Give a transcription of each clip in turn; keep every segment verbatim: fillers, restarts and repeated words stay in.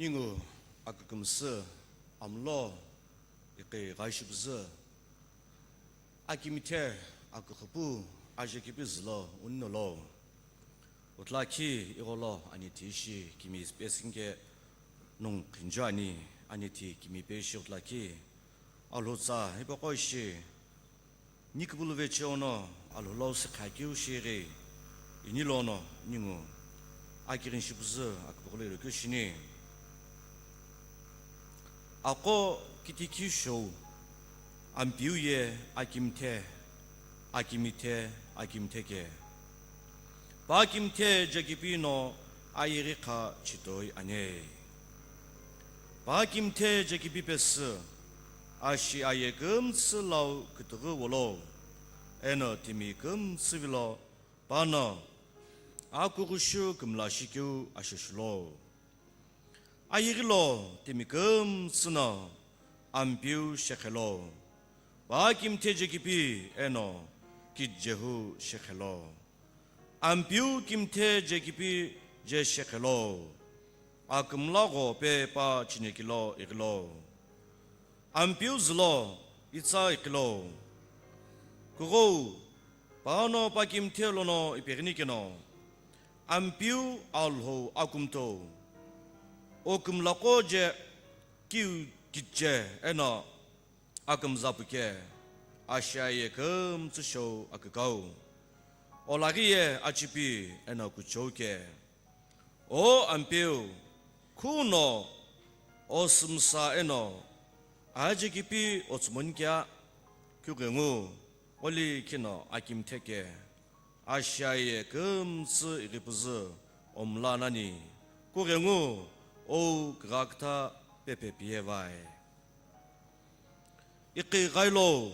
Ningu akükümsü, amlo, iqi ghaishipüzü, akimithe, aküküpü, ajekipi zülo unno lo. Utla khi igholo ani tishi kimi pesingke nung khinjo ani, ani ti kimi peshi utla khi. Alhutsa hipaqo ishi, nikupulu vecheono alhulou sikhakiu shiri, inilono ningu akirinshipüzü aküpügholo irokeu shini. Aqo kitikhi shou, Ampeu ye akimithe, akimithe, akimithe ke. Pa kimithe jekipi no ayeghi kha chitoi ane. Pa kimithe jekipi pesü, ashi aye kümtsü lau kütüghü wolo, eno timi kümtsü vilo, pano akughushu kümla shikeu ashishulou. Ayeghi lo timi kümtsü no Ampeu shekhelo, pa kimithe jekipi eno kijehu shekhelo. Ampeu kimithe jekipi je shekhelo, akümla gho pe pa chinekilo ighilo. Ampeu zülo itsa ighilo. Kughou, pano pa kimithe lono ipeghinikeno, Ampeu alhou akumto. O kümlaqo je kiu kije eno akümza puke, ashi aye kümtsü shou akükau. O laghi ye achipi eno kuchou ke. O Ampeu, khuno, o sümsa eno, ajekipi otsumoni kea, kughengu, oli khino akimithe ke, ashi aye kümtsü ighipüzü omla nani, kughengu, ou kügha kütha pepe piye vai. Iqi ghailo,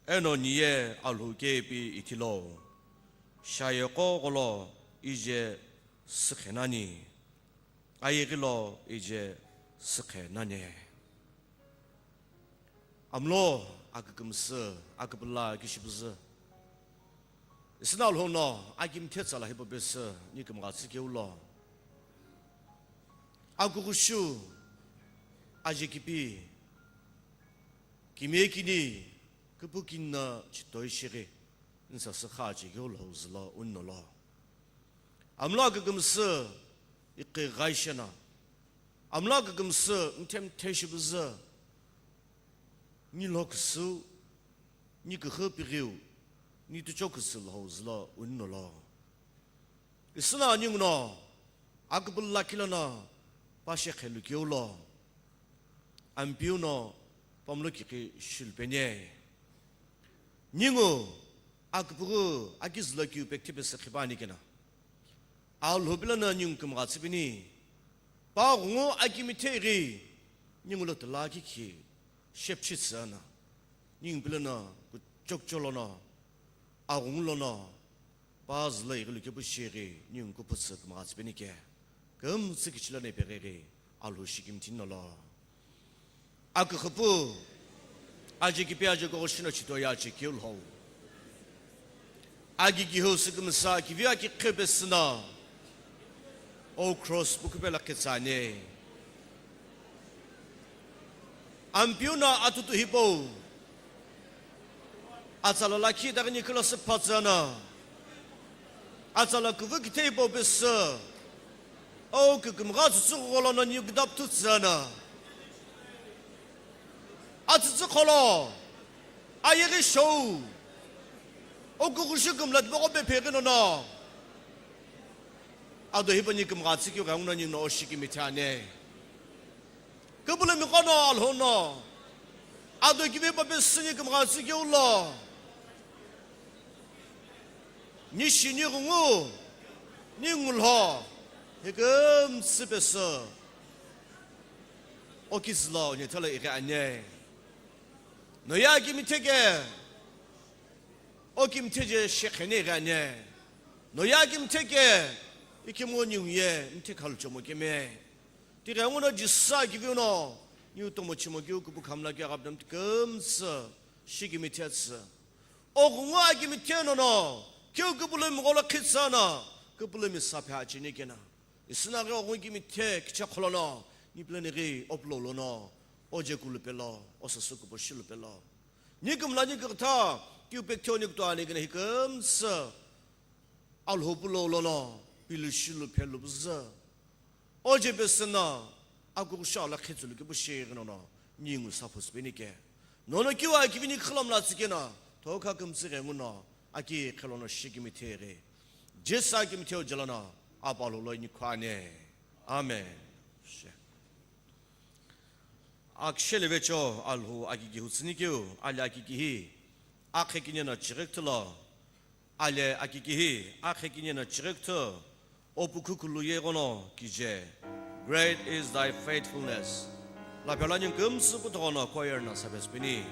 eno niye alhou kepi ithilo, shayeqo gholo ije sükhe nani, ayeghi lo ije sükhe nani. Amlo akükümsü, aküpüla kishipüzü. Isina alhou no akimithe tsala hipau pesü nikümgha tsükeu lo. Akughushu, ajekipi, kimiye kini, küpü kini no chitoi shighi, nsa sükha chekeu lo zülo unno lo. Amlo akükümsü iqi ghaishena, amlo akükümsü mthemthe shipüzü, nilo küsü, ni küxü pighiu, ni tucho küsü lo zülo unno lo. Isina ninguno aküpüla kilono pa shekhe lukeu lo, Ampeu no pamlo kikhi shilpeni. Ningu aküpüghü akizülo kiu pekthi pesü khipani kena, alhou pilono ningu kümgha tsüpeni. Pa ghungu akimithe ghi ningu lo tula kikhi shepchi tsüana, ningu pilono kuchokcho lono, aghungu lono, pa zülo ighilu kepu shighi ningu kuphu tsü kümgha tsüpeni ke. Kümtsü kichilo ne peghi ghi alhou shikimthi nolo. Aküxüpü, ajekipi ajeqo shino chitoi aje keu lhou. Agigihu sükümsa kivi aki qhepesüna. O cross pukupela ketsane. Ampeu no atutu hipau. Atsala lakhi dagini külasü phatsüana. Atsala küvü kithei hipau pesü. O kükümgha tsütsü gholo no niu küdap thutsüana. Atsütsü kholo. Ayeghi shou. O kughushu kümla tipaqo pephe ghi nono. Ado hipau ni kümgha tsükeu ghenguno ninguno o shikimthi ane. Küpülümi qono alhou no. Ado kivi pa pesü ni kümgha tsükeu lo. Ni shi ni ghungu. Ni ngulho. Hi kümtsü pesü. O kizülo ni thala ighi ane. Noye akimithe ke. O kimithe je shekhene ighi ane. Noye akimithe ke. Ikemu ningu ye mithe khalu chomo keme. Tighenguno Jisü akiviu no, niu tomo chimokeu küpü khamla keu aghapnamti kümtsü shikimithetsü. O ghungu akimithenono, keu küpülümi gholo khitsüno, küpülümi saphe acheni kena. Isünaghi o ghungu kimithe kiche kholono, Ni pulani ghi opulou lono, oje kulu pelo, osüsü kupo shilu pelo. Ni kumla ni kükütha, kiu pektheo ni kutuani kina hi kümsü, Alhou pulou lono, pilu shilu phelu püzü. Oje pesüna, akukusha la khetsulu kipu sheghi nono, ni ngu saphu sipeni ke. Nono kiu akivini khilom la tsikena, thokha kümtsü ghe nguno, aki khelono shikimi theghi. Jesa kimi theo jalana, apalo lo ni khwane. Amen. She. Akshele vecho Alhou akiki hutsünikeu, ale akiki hi, akhe kine no chighi kuthulo, ale akiki hi, akhe kine no chighi kuthu, opukhu kulu ye ghono kije. Great is thy faithfulness. Laphelani kümsü puthono choir na sabes pini.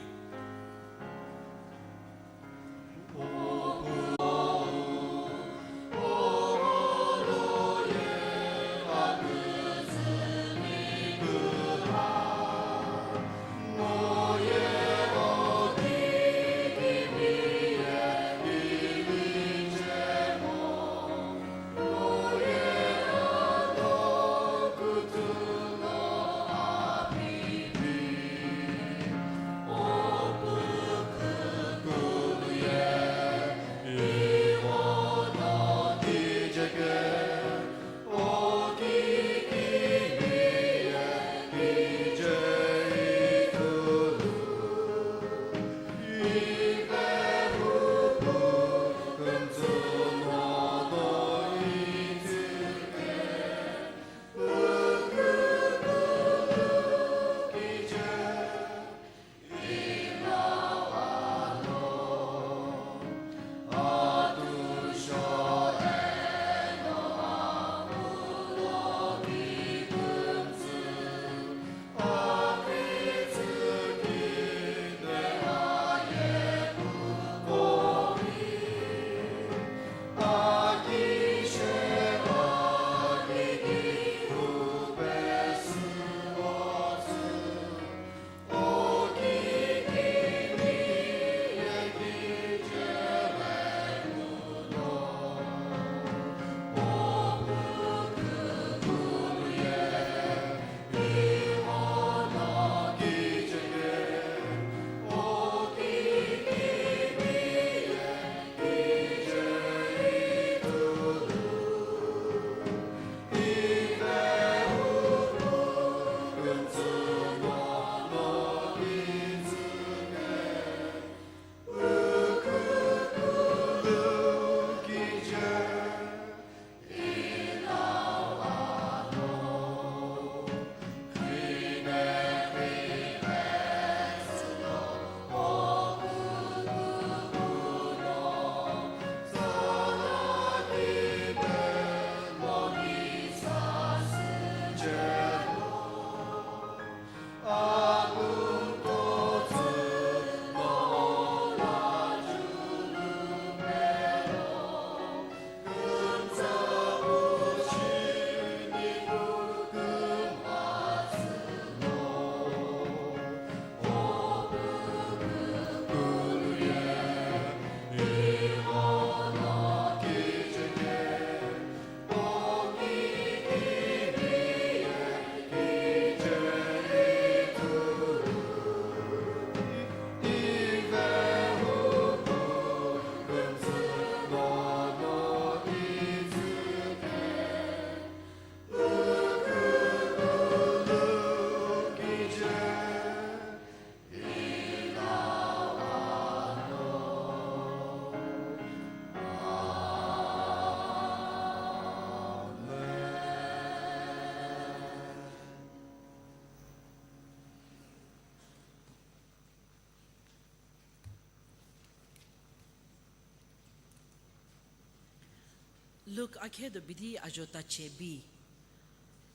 Luke akhedo bidi ajo tache bi.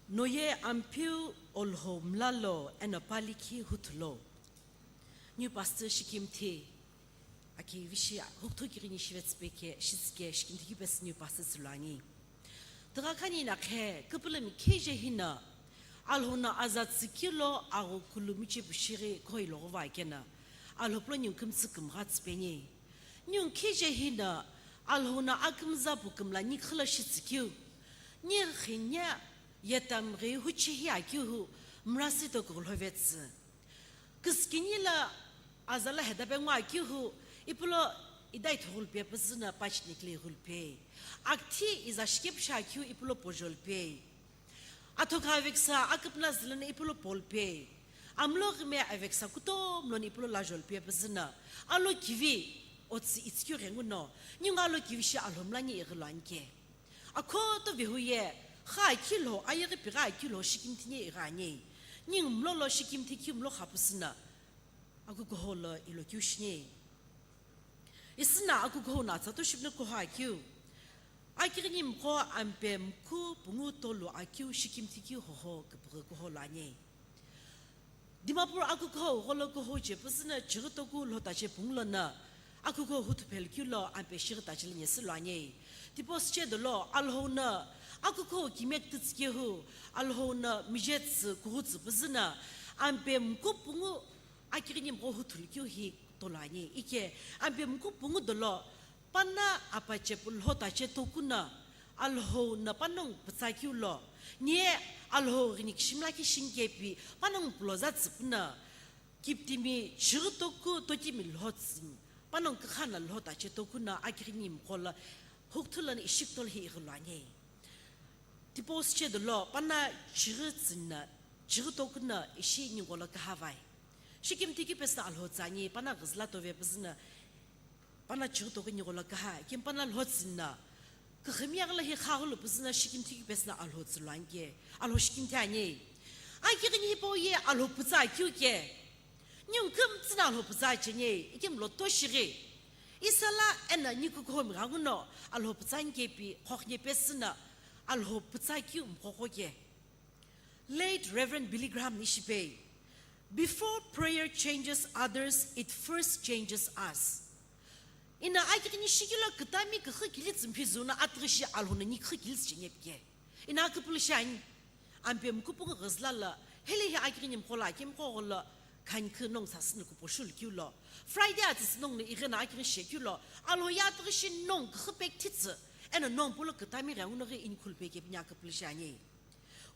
Noye Ampeu Olho mlalo eno palikhi huthulo. New pastor shikimthi. Aki vishi hukuthu kighini shive tsüpeke, shitsüke, shikimthi kipesü new pastor tsülu angi. Tugha khani na khe, küpülümi khije hina, Alhou na aza tsükilo aghu kulu miche pushighi koi logova kena, Alhou pulo niu kümtsü kümgha tsüpeni. Niu khije hina, Alhou na akümza pu kümla ni khüla shitsükeu. Ni khinya Yetam ghi huchihi akeu hu mrasi toku lhove tsü. Küsükini la azala hedape ngu akeu hu ipulo idai thoghulpe püzü na pachnikli ghulpe. Akthi iza shikepsha akeu ipulo pojolpe. Athoka aveksa aküpna zülüna ipulo polpe. Amlo ghime aveksa kutomloni ipulo lajolpe püzü na. Alo kivi otsi itsikeu ghenguno. Ningu alo kivi shi alhomlani ighilu anke. Akhoto vihuye, kha akilho, ayeghi pigha akilho shikimthi nye ighani. Ningu mlolo shikimthi kiu mlo khapüsüna. Akukuholo ilo kiu shini. Isüna akukuho na tsato shipni kuho akiu. Akighini mqo ampe mku pungu tolu akiu shikimthi kiu hoho küpüghü kuholo ani. Dimapur akukuho gholo kuho che püzüna chighi toku lhota che pungu lona. Akukuho huthu phel kiu lo ampe shighi tachili nyesi lo ani. Tipos che dolo alhou na akukuho kimek tütsikehu alhou na mijetsü kuhutsü püzüna ampe mku pungu akighini mqo huthulu kiu hi tolo ani. Ike ampe mku pungu dolo pana apache pulho tache tokuna alhou na panong pütsa kiu lo. Nie alhou ghini kishimla ki shinkepi panong puloza tsüpuna. Kiptimi chighi toku tokimi lho tsü panong kükhana lho tache tokuna akighini mqo la hukthu lana ishik tolo hi ighilu ani. Tipos che dolo pana chighi tsüna chighi tokuna ishi ningu lo kahavai. Shikimthi kiu pesüna alhou tsü ani pana ghüzüla tove püzüna pana chighi toku ningu lo kaha kim pana lho tsüna. Kükhimi aghi la hi khaghulu püzüna shikimthi kiu pesüna alhou tsü lo anke. Alhou shikimthi ani. Akighini hipau ye alhou pütsa kiu ke. Ningu kümtsü na alhou pütsa cheni, ikim lo toshighi. Isala ena nikukuho migha nguno alhou pütsa nkepi khokhne pesüna alhou pütsa kiu mqoqo ke. Late Reverend Billy Graham ni shipei, "Before prayer changes others, it first changes us." Ina akighini shikilo kütami küxü kilitsü mphizuna atüghi shi alhou na niküxü kilitsü cheni pike. Ina aküpülü shi ani. Ampe mkupungu ghüzüla la, hele hi akighini mqo la, akimqo gholo, khanikhu nong sasüni kuposhulu kiu lo. Friday atsüsü nong ni ighena akighi she kiu lo, alhou ye atüghi shi nong küxü pekthitsü, eno nong pulo kütami ghenguno ghi inikhulu peke pinya aküpülü shi ani.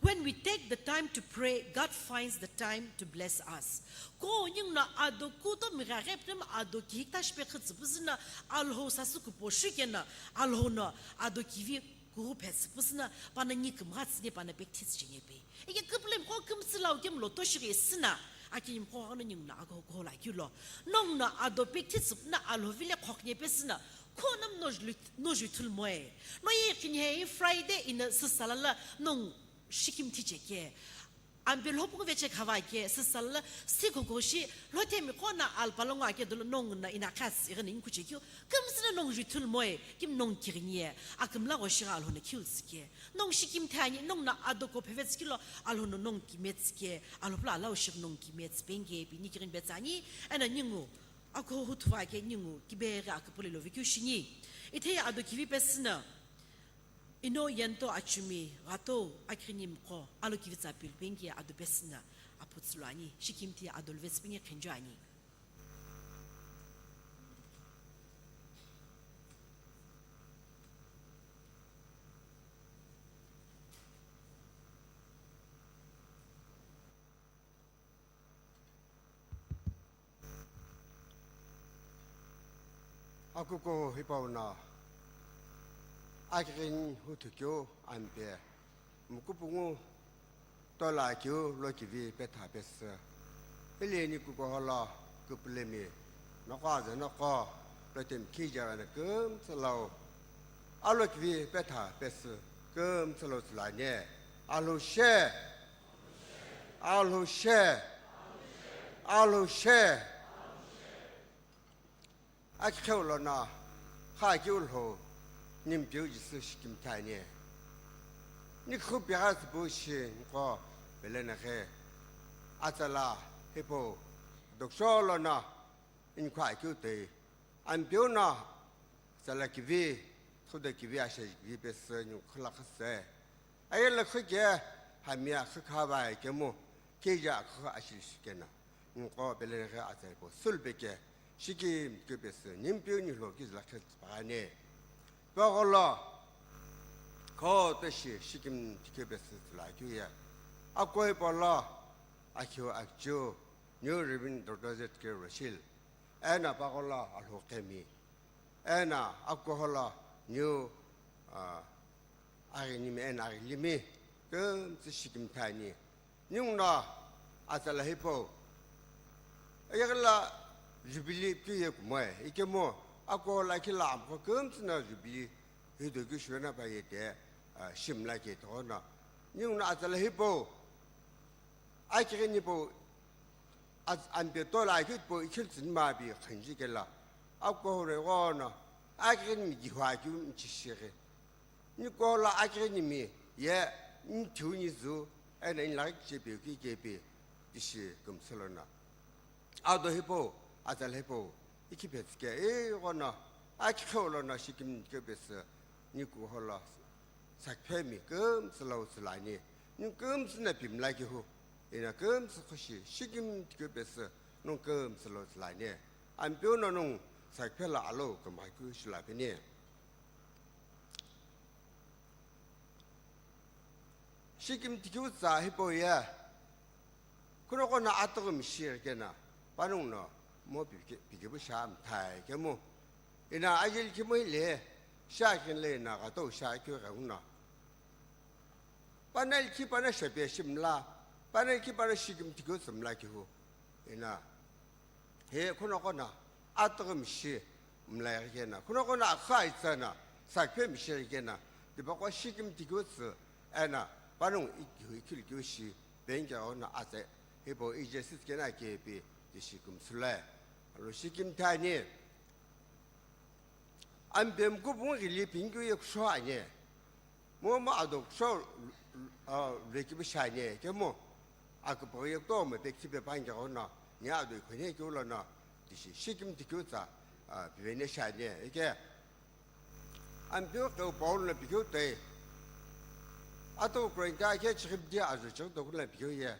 When we take the time to pray, God finds the time to bless us. Ko ningu na ado kuto migha ghepnum ado kihikta shipe khütsü püzüna alhou sasü kuposhu kena alhou no ado kivi kuhu phetsü püzüna pana ni kümgha tsüni pana pekthi tsücheni pe. Ike küpülemi qo kümtsü lau kemu lo toshighi sina, akini mqo ghano ningu na ago kuho la kiu lo. Nong na ado pekthi tsüpüna alhou vile khokne pesüna, kho nam no jui, no jui thulu moe. No ye kini he Friday ina sisala la nong shikimthi cheke. Ampe lhopungu veche khava ke, sisala, sikho koshi, lhothemi qo na alpalongo ake dolo nong na ina khas, ighana inkuche kyu, kümsüna nong jui thulu moe, kim nong kighinie, akümla gho shigha alhou na khiu tsike. Nong shikimthi ani, nong na adoko pheve tsikilo, alhou no nong kime tsike, alhou pula alau shigh nong kime tsipenge, pini kighin betsani, ena ningu, akho huthuva ke ningu, kibeghi aküpule lo vikyu shini. Ithe ado kivi pesüna. Ino yento achumi ghatou akighi nimqo alo kivitsa pilpingi ado pesüna aphutsülo ani, shikimthi ado luvetsü pingi khenjo ani. Akuko hipau no, akighi huthu keu ampe, mukupungu tola keu lo kivi petha pesü. Hile ni kuko holo küpülemi, noko aze noko, lo temi khija na kümtsü lau, alo kivi petha pesü, kümtsü lau tsülane, alhou she. Alhou she. Alhou she. Akikheu lono, kha kiu lhou, nimpeu Jisü shikimthi ani. Nikhu pigha tsüpu shi nko peleneghe. Atsala hipau, doksho lono, inikhu akiu toi. Ampeu no, tsala kivi, khudo kivi, ashe kivi pesü, nikhula khase. Aye lakhu ke, hamia khakha vai kemu, keja khakha ashil shikena. Nko beleneghe atsai po, sul beke, shikimthi pesü, nimpeu nilhou kizla khe tsipane. Pogolo, Ho teshi Sikkim tikeu pesü tsüla keu ye. Akoi polo, akhiu akchiu, New Reverend Doctor Z K Rochil. Ena pakola alhou kemi. Ena akohola New, ah, Aghinimi ena Aghilimi. Kümtsü Sikkim thani. Ninguno atsala hipau. Ayakala Jubilee keu ye kumoe. Ikemu akohola kila amkho kümtsü na Jubilee. Hido keu shivena pa ye te, ah, shimla ke tohono. Ninguno atsala hipau. Akighi nipu az-, ampe tola akeu tipau ikhiltsü nima pi khanji kela. Akohore ghono, akighi nimi gihua keu mchishighi. Nikola akighi nimi ye, nithiu nizu, ena inilaghi kichepe keu kepe, tishi kümsü lono. Ado hipau, atsala hipau, ikhipe tsike, e ghono, akighi lono Sikkim keu pesü, nikohola, Sakphemi kümtsü lo tsülani, nung kümtsü na pimla kihu, ina kümtsü khushi, Sikkim tikeu pesü, nung kümtsü lo tsülani. Ampeu no nung Sakphela alo kümhakeu shilapeni. Sikkim tikeu tsa hipau ye, Khunoqo no atughu mishi kena, panongu no mo pike-, pikepu sha mthai kemu. Ina ajeli kimu hile, sha kinle ina ghatou sha keu ghenguno. Panel ki pana shepe shimla, panel ki pana Sikkim tikeu tsümla kihu. Ina, he khunoqo no, atughu mishi mlai kena, khunoqo no akha itsa na, sakphe mishi kena, tipaqo Sikkim tikeu tsü, ena, panongu ikhiu, ikhiu, ikhiu shi, penke ono atsa, hipau ije sitskena kepi, tishi kümsülai. Alo Sikkim thani, ampe mkubung ghili pingkeu ye kusho ani. Momu ado kusho, ah, lwekipu shani, kemu aküpüghü ye kutomo pekhipe pangeghono, ni ado ikhone keu lono, tishi Sikkim tikeu tsa, ah, piveni shani, ike. Ampeu keu Paul no pikeu toi, atu Korinta khe chighipdi azu chighi tokuna pikeu ye.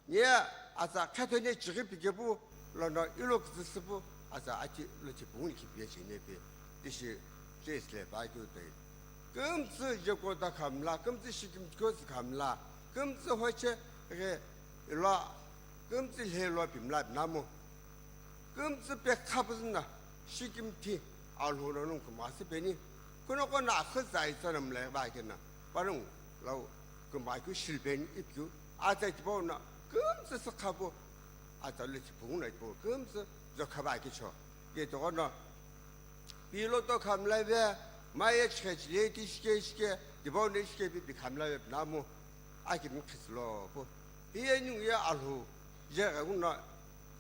Nia atsa khetho ne chighi pikepu lono ilo kütsüsüpu atsa ati lo chipunguni khipiye chine pe tishi chesle pa keu toi. Kümtsü jekota khamla, kümtsü Sikkim tikeu tsü khamla, kümtsü hoche ghe ilo, kümtsü lhe lo pimla pinamu. Kümtsü pekha püzü na Sikkim thi Alhou no nung kümghasü peni. Khunoqo no akhü tsa itsa no mlai ba kena. Panongu lau kümghakeu shilpeni ipikeu. Atsa tipau no kümtsü sükhapu. Atsa lo chipunguna tipau kümtsü zokha ba kicho. Ketoqo no pilo to khamlaive, maye chikhe chile ti shike shike, tipau ne shike pi pi khamlaive pinamu. Aki mkhitsülo pu. Hiye ningu ye Alhou, je ghenguno,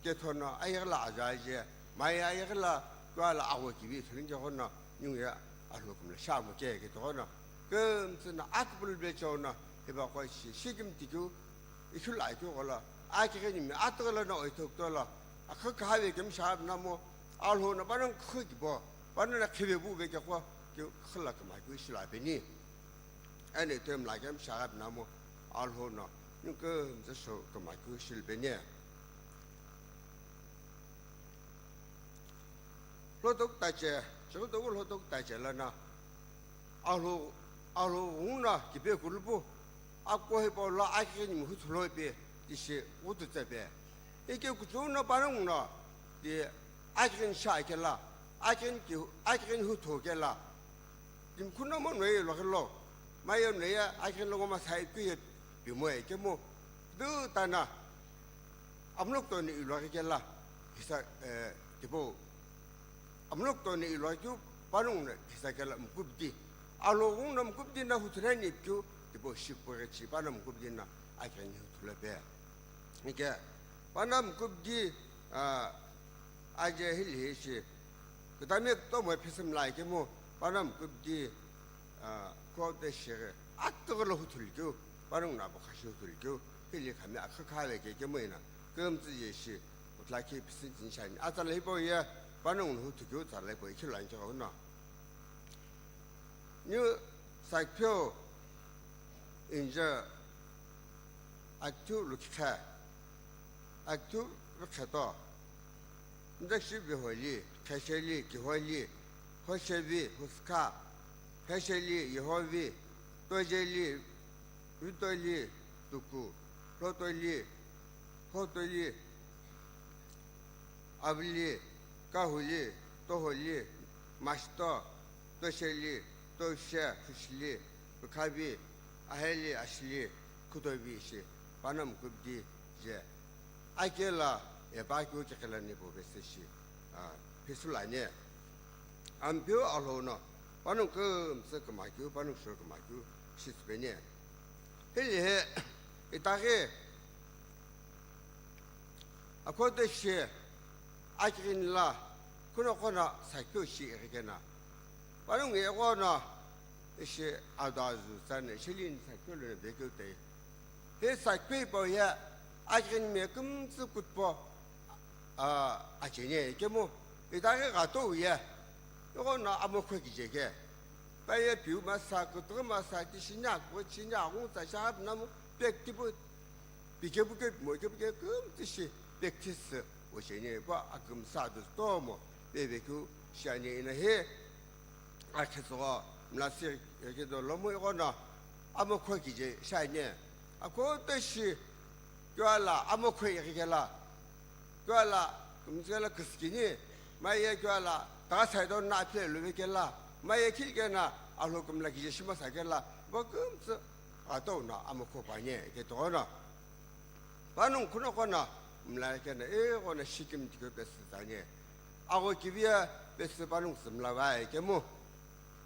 kethono, ayeghi lo aja je, maye ayeghi lo, kua lo agho kivi ithulunge ghono, ningu ye Alhou kümla shamu ke, ketoqo no, kümtsü no, akpul becho no, hipaqo shi, Sikkim tikeu, ikhiu lo akeu gholo, akighi nimi, atughu lono oithokuto lo, akhü khave kemu sha pinamu, Alhou no panongu khü kibo, panongu no khive bu ve kekho, keu khüla kümhakeu shilapeni. Eno itoi mlakemi shaghi pinamu Alhou no nung kümtsü shou kümhakeu shilpeni. Hlotoku tache, chighi toku hlotoku tache lono Alhou, Alhou ghungu no kipe kulupu, akuhi pau lo akighi nimi huthulo ipi tishi ghutu tsepe. Ike kuchou no panongu no ti akighi ni sha kela, akighi ni ki, akighi ni huthu kela. Timi khunomo no ye loghi lo, maye no ye akighi ni lo ngoma sai keu ye pimoe kemu, du tana, amlok toni iloghi kela, hisa, eh, tipau, amlok toni iloghi keu, panongu no hisa kela mkubdi. Alhou ghungu no mkubdi no huthulani keu, tipau shikpughi chi, panongu mkubdi no akighi ni huthulo pe. Ike, panongu mkubdi, ah, aje hili hi shi, kutami kutomo phisü mlai kemu, panongu mkubdi, ah, kho de shighi, atughu lo huthulu keu, panongu no abo khashi huthulu keu, hili khami akhakha le ke kemu ina, kümtsü ye shi, utla ke phisü chin shani, atsa lo hipau ye, panongu no huthu keu tsa lo hipau ikhiu lo anche ghono. New Sakpheu inje akithiu lukikhe, akithiu lukheto, ndeshi viholi, khesheli, kiholi, hoshevi, huskha, hesheli, yehovi, Tojeli, Vitoli, Tuku, Lhotoli, Hotoli, Avili, Kahuli, Toholi, Mashito, Tosheli, Toshe, Hushili, Pukhavi, Aheli, Ashili, Khutovi ishi, panongu mukubidi je. Akela, epakeu kekhelani pu pesü shi, a, phisülani. Ampeu Alhou no, panongu kümtsü kümakeu, panongu shou kümakeu, shitsüpeni. Hili he, itaghi, akhoto shi, akighini la, khunoqo no sakeu shi ighikena. Panongu eghono, ishi ado azu tsani, shilini sakeu lo no bekeu tei. He sakeu hipau ye, akighini me kümtsü kutpo, a, acheni kemu, itaghi ghatou ye, eghono amokho kije ke. Paye piu masa, kutuku masa, tishini akughi, tishini aghungu tsa, shahab namu, pek tipu, pikepuke, mokepuke, kümtsü shi, pek thisü, ocheni, pa akümsa adu tomo, pevekeu, shiani ina he, akhetsughü, mlasi, ekedo lomu eghono, amokho kije, shiani, akhoto shi, keu ala, amokho ighikela, keu ala, kümtsü kela küskini, maye keu ala, taga saido na aphi luvekela, maye khilkena, Alhou kümla kije shima sakela, bo kümtsü, ghatou no amokho püani, ketoghono. Panongu khunoqo no, mlai kena, eghono shikimthi keu pesü tsani. Agho kiviye pesü panongu sümla vai kemu.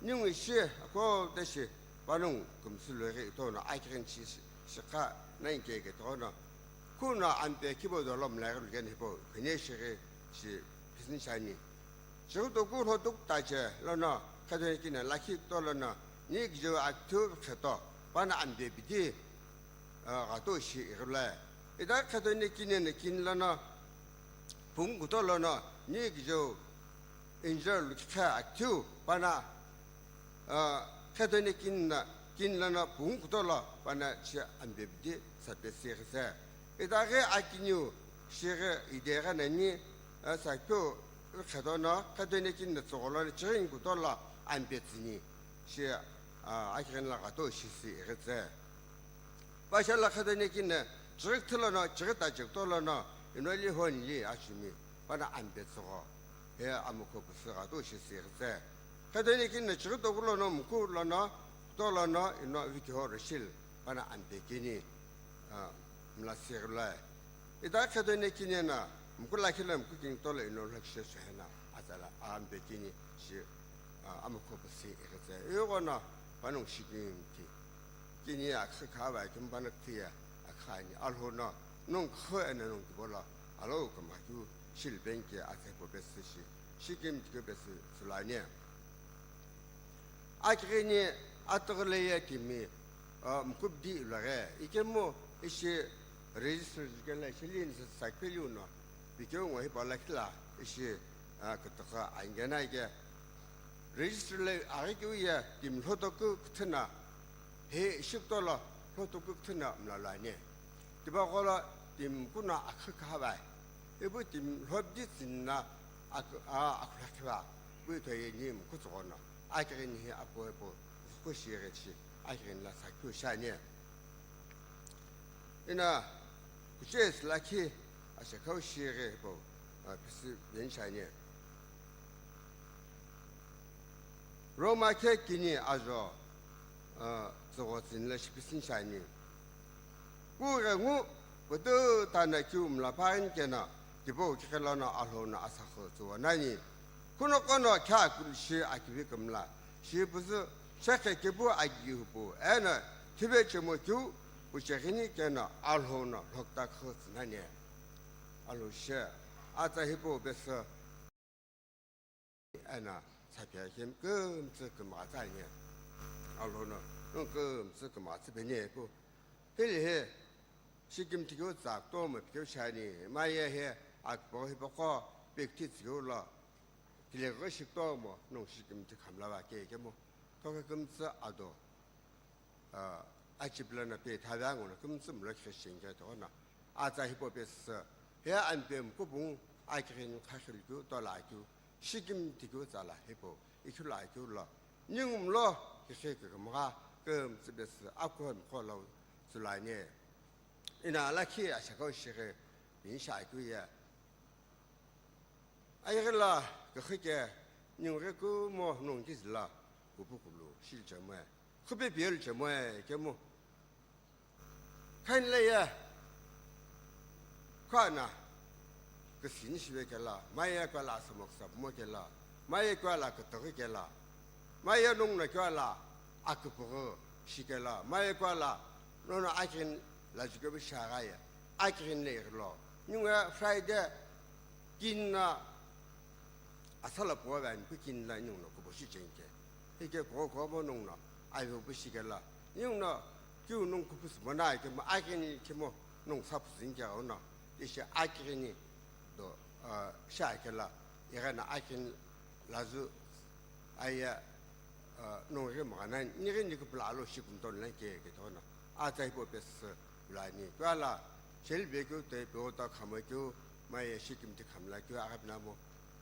Ningu ishi, akhoto shi, panongu kümsü loghi itono, akighini shi, shi, shikha, nai keke tono. Khuno ampe kibo dolo mlai ghi lukeni hipau, khine shighi shi, phisini shani. Chighutoku Lhotoku tache lono, khetoi kini lakhi to lono, ni kijo akithu kheto, pana ampe bidi, a, ghatou shi ighilai. Ida khetoi kini na kini lono, pungu to lono, ni kijo injir lukikhe akithu, pana, a, khetoi kini na kini lono, pungu to lo, pana chi ampe bidi, sape sighise. Idaghi akiniu shighi ideghi nani, a, sakeu kheto no, khetoi kini na tsügholo no, chighi ingu to lo ampe tsüni, shi, a, akighini la ghatou shi si ighitse. Pashala khetoi kini na chighi kthü lono, chighi tache to lono, inoli honli ashimi, pana ampe tsügho. He amokho püsü ghatou shi si ighitse. Khetoi kini na chighi toku lono, muku lono, to lono, ino viki ho roshil, pana ampe kini. A, mla sighilai. Ida khetoi kini na, muku lakhi lo muku kini to lo ino lhokishe suhena, atsala, ampe kini shi, a, amokho püsü ighitse. Eghono, panongu shikimthi. Kini akha kha vai kemu pana thiye, akhani, Alhou no, nongu kho ena nongu kibo lo, Alhou kama keu, shilbenke atsa hipau pesü shi, shikimthi keu pesü sülani. Akighini atughu lo ye timi, a, mukubidi loghi, ikemu ishi register jukela shilini sa, sakeu liu no, pikeu ngo hipau lakhi la ishi, a, kutuka angenai ke. Register lo aghi keu ye timi Lhotoku kthü na, he ishi kuto lo Lhotoku kthü na mla luani. Tipaqo lo timi kuno akhu kha vai. Ipu timi Lhobidi tsüni na ak-, a, akhu lakhi va. Ipu ithoi ye ni muku tsüghono. Akighini hi apo ipu, zuku shighi shi, akighini la sakeu shiani. Ina, kuchesi lakhi, ashekhau shighi hipau, a, pisi veni shiani. Roma khe kini ajo, a, tsügho tsüni la shipisini shiani. Kughengu, kututa no keu mla paghi keno, tipau kikhe lono Alhou no asakhu tsügho nani. Khunoqo no khe akulu shi akivi kümla, shi püzü, shekhe kepu agi hupu, eno, thive chemo keu, pucheghini keno Alhou no lhokta khü tsü nani. Alhou she, atsa hipau pesü, eno, sapia kemu kümtsü kümgha tsü ani. Alhou no, nongu kümtsü kümgha tsü peni pu. Hili he, shikimthi keu tsa kutomo pikeu shiani, maye he, akipau hipaqo, pekthi tsükeu lo, Kileghi shi kutomo nongu shikimthi khamla va kekemu, thokhe kümtsü ado, a, achipi lono pe thavi angu no kümtsü mlo khe shinghe tono, atsa hipau pesü, he ampe muku pungu akighini khakhilu keu, tola keu, shikimthi keu tsala hipau, ikhilo akeu lo, ningu mlo kikhe kükümgha, Kümtsü pesü akühami qo lau tsülani. Ina lakhi ashakau shighi pinisha akeu ye. Ayeghi la küxü ke ningu ghi kumo nongu kizi la kupu kulu shilichemoe. Khupe piyelichemoe kemu. Khainle ye khuana küsini shive kela, maye kuala asamo küsapumo kela, maye kuala kütüghü kela, maye nonguno kuala aküpüghü shikela, maye kuala nono akighini la jukepu shaghaye, akighini le ighilo. Ningu Friday kini na asala puwa vani pu kini la ninguno kubo shi chenke. Hike kumo kumo nonguno ayo pu shikela. Ninguno kiu nongu kupusu mona kemu akighini kemu nongu sapusu inke ghono. Ishi akighini do, ah, shakela. Ighana akighini lazu aye, ah, nongu ghi maghanani, nighi nikupula alo shi kumtoni la ke, ke tona. Atsa hipau pesü lani. Kuala, shelibe keu toi, pe ota khamo keu, maye shikimthi khamla keu, agapinamo.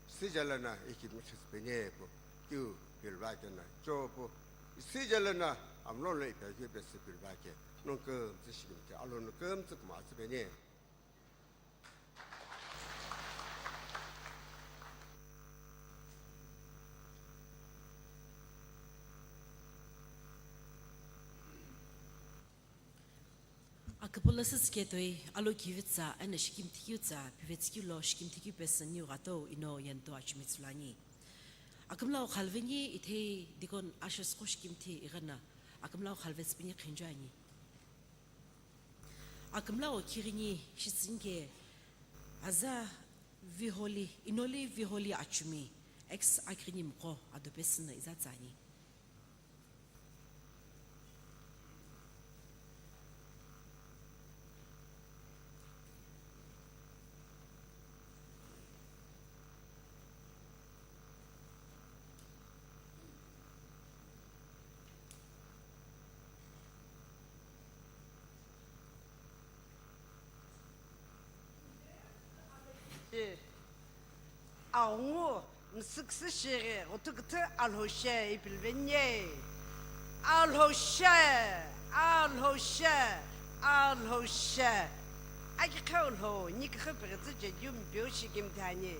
Sijala na, ikimthi sipene po, keu, pilba ke na, cho po. Sijala na, amlo lo ipa keu pesü pilba ke. Nongu kümtsü shikimthi, alo nongu kümtsü kumatsü pene. Aküpüla süsüketoi, alo kivitsa, eno shikimthi kiutsa, pivetsü kiulo shikimthi kiu pesü niu ghatou ino yento achumi tsülani. Akümla okhalveni ithei dikon ashes ko shikimthi ighana, akümla okhalvetsü pini khinjuani. Akümla okhighini shitsinke aza Viholi, Inoli Viholi achumi, ex akighini mqo adopesü na iza tsani. Aghungu msüküsü shighi ghuthu küthü Alhou she ipilveni ye. Alhou she, Alhou she, Alhou she. Aki kheu Alhou, ni küxü pighi tsü je ju mpeu shikimthi ani.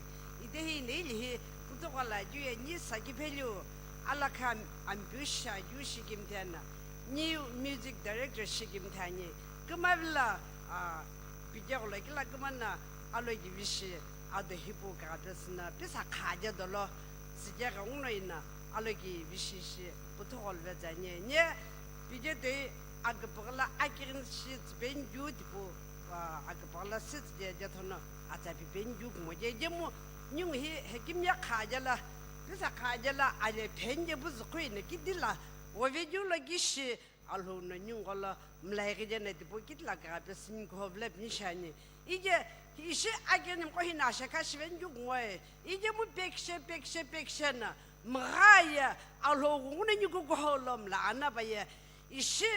Itehi neilihi kutuqo la ju ye ni sakipheliu alakha ampeu sha ju shikimthi ana. New music director shikimthi ani. Kümavila, ah, pije gholo kila kümana alo kivishi ado hipau kagha pesü na pisa khaje dolo sije ghenguno ina alo kivishi shi puthugho luvetsü ani. Nye pije toi aküpüghü la akighini shi tsüpeni ju tipau, ah, aküpüghü la shi tsüje je thono atsa pipeni ju kumo je je mu ningu hi hekimye khaje la pisa khaje la ale pheni je püzü khui na kidi la ove ju lo kishi Alhou no ningu gholo mlai ghije na tipau kidi la kagha pesü ningu gho vile pini shani. Ije ishi akighini mqo hina ashakha shiveni ju kumoe. Ije mu pekishe, pekishe, pekishe na mgha ye Alhou ghungu no ningu gho lo mla ana ba ye. Ishi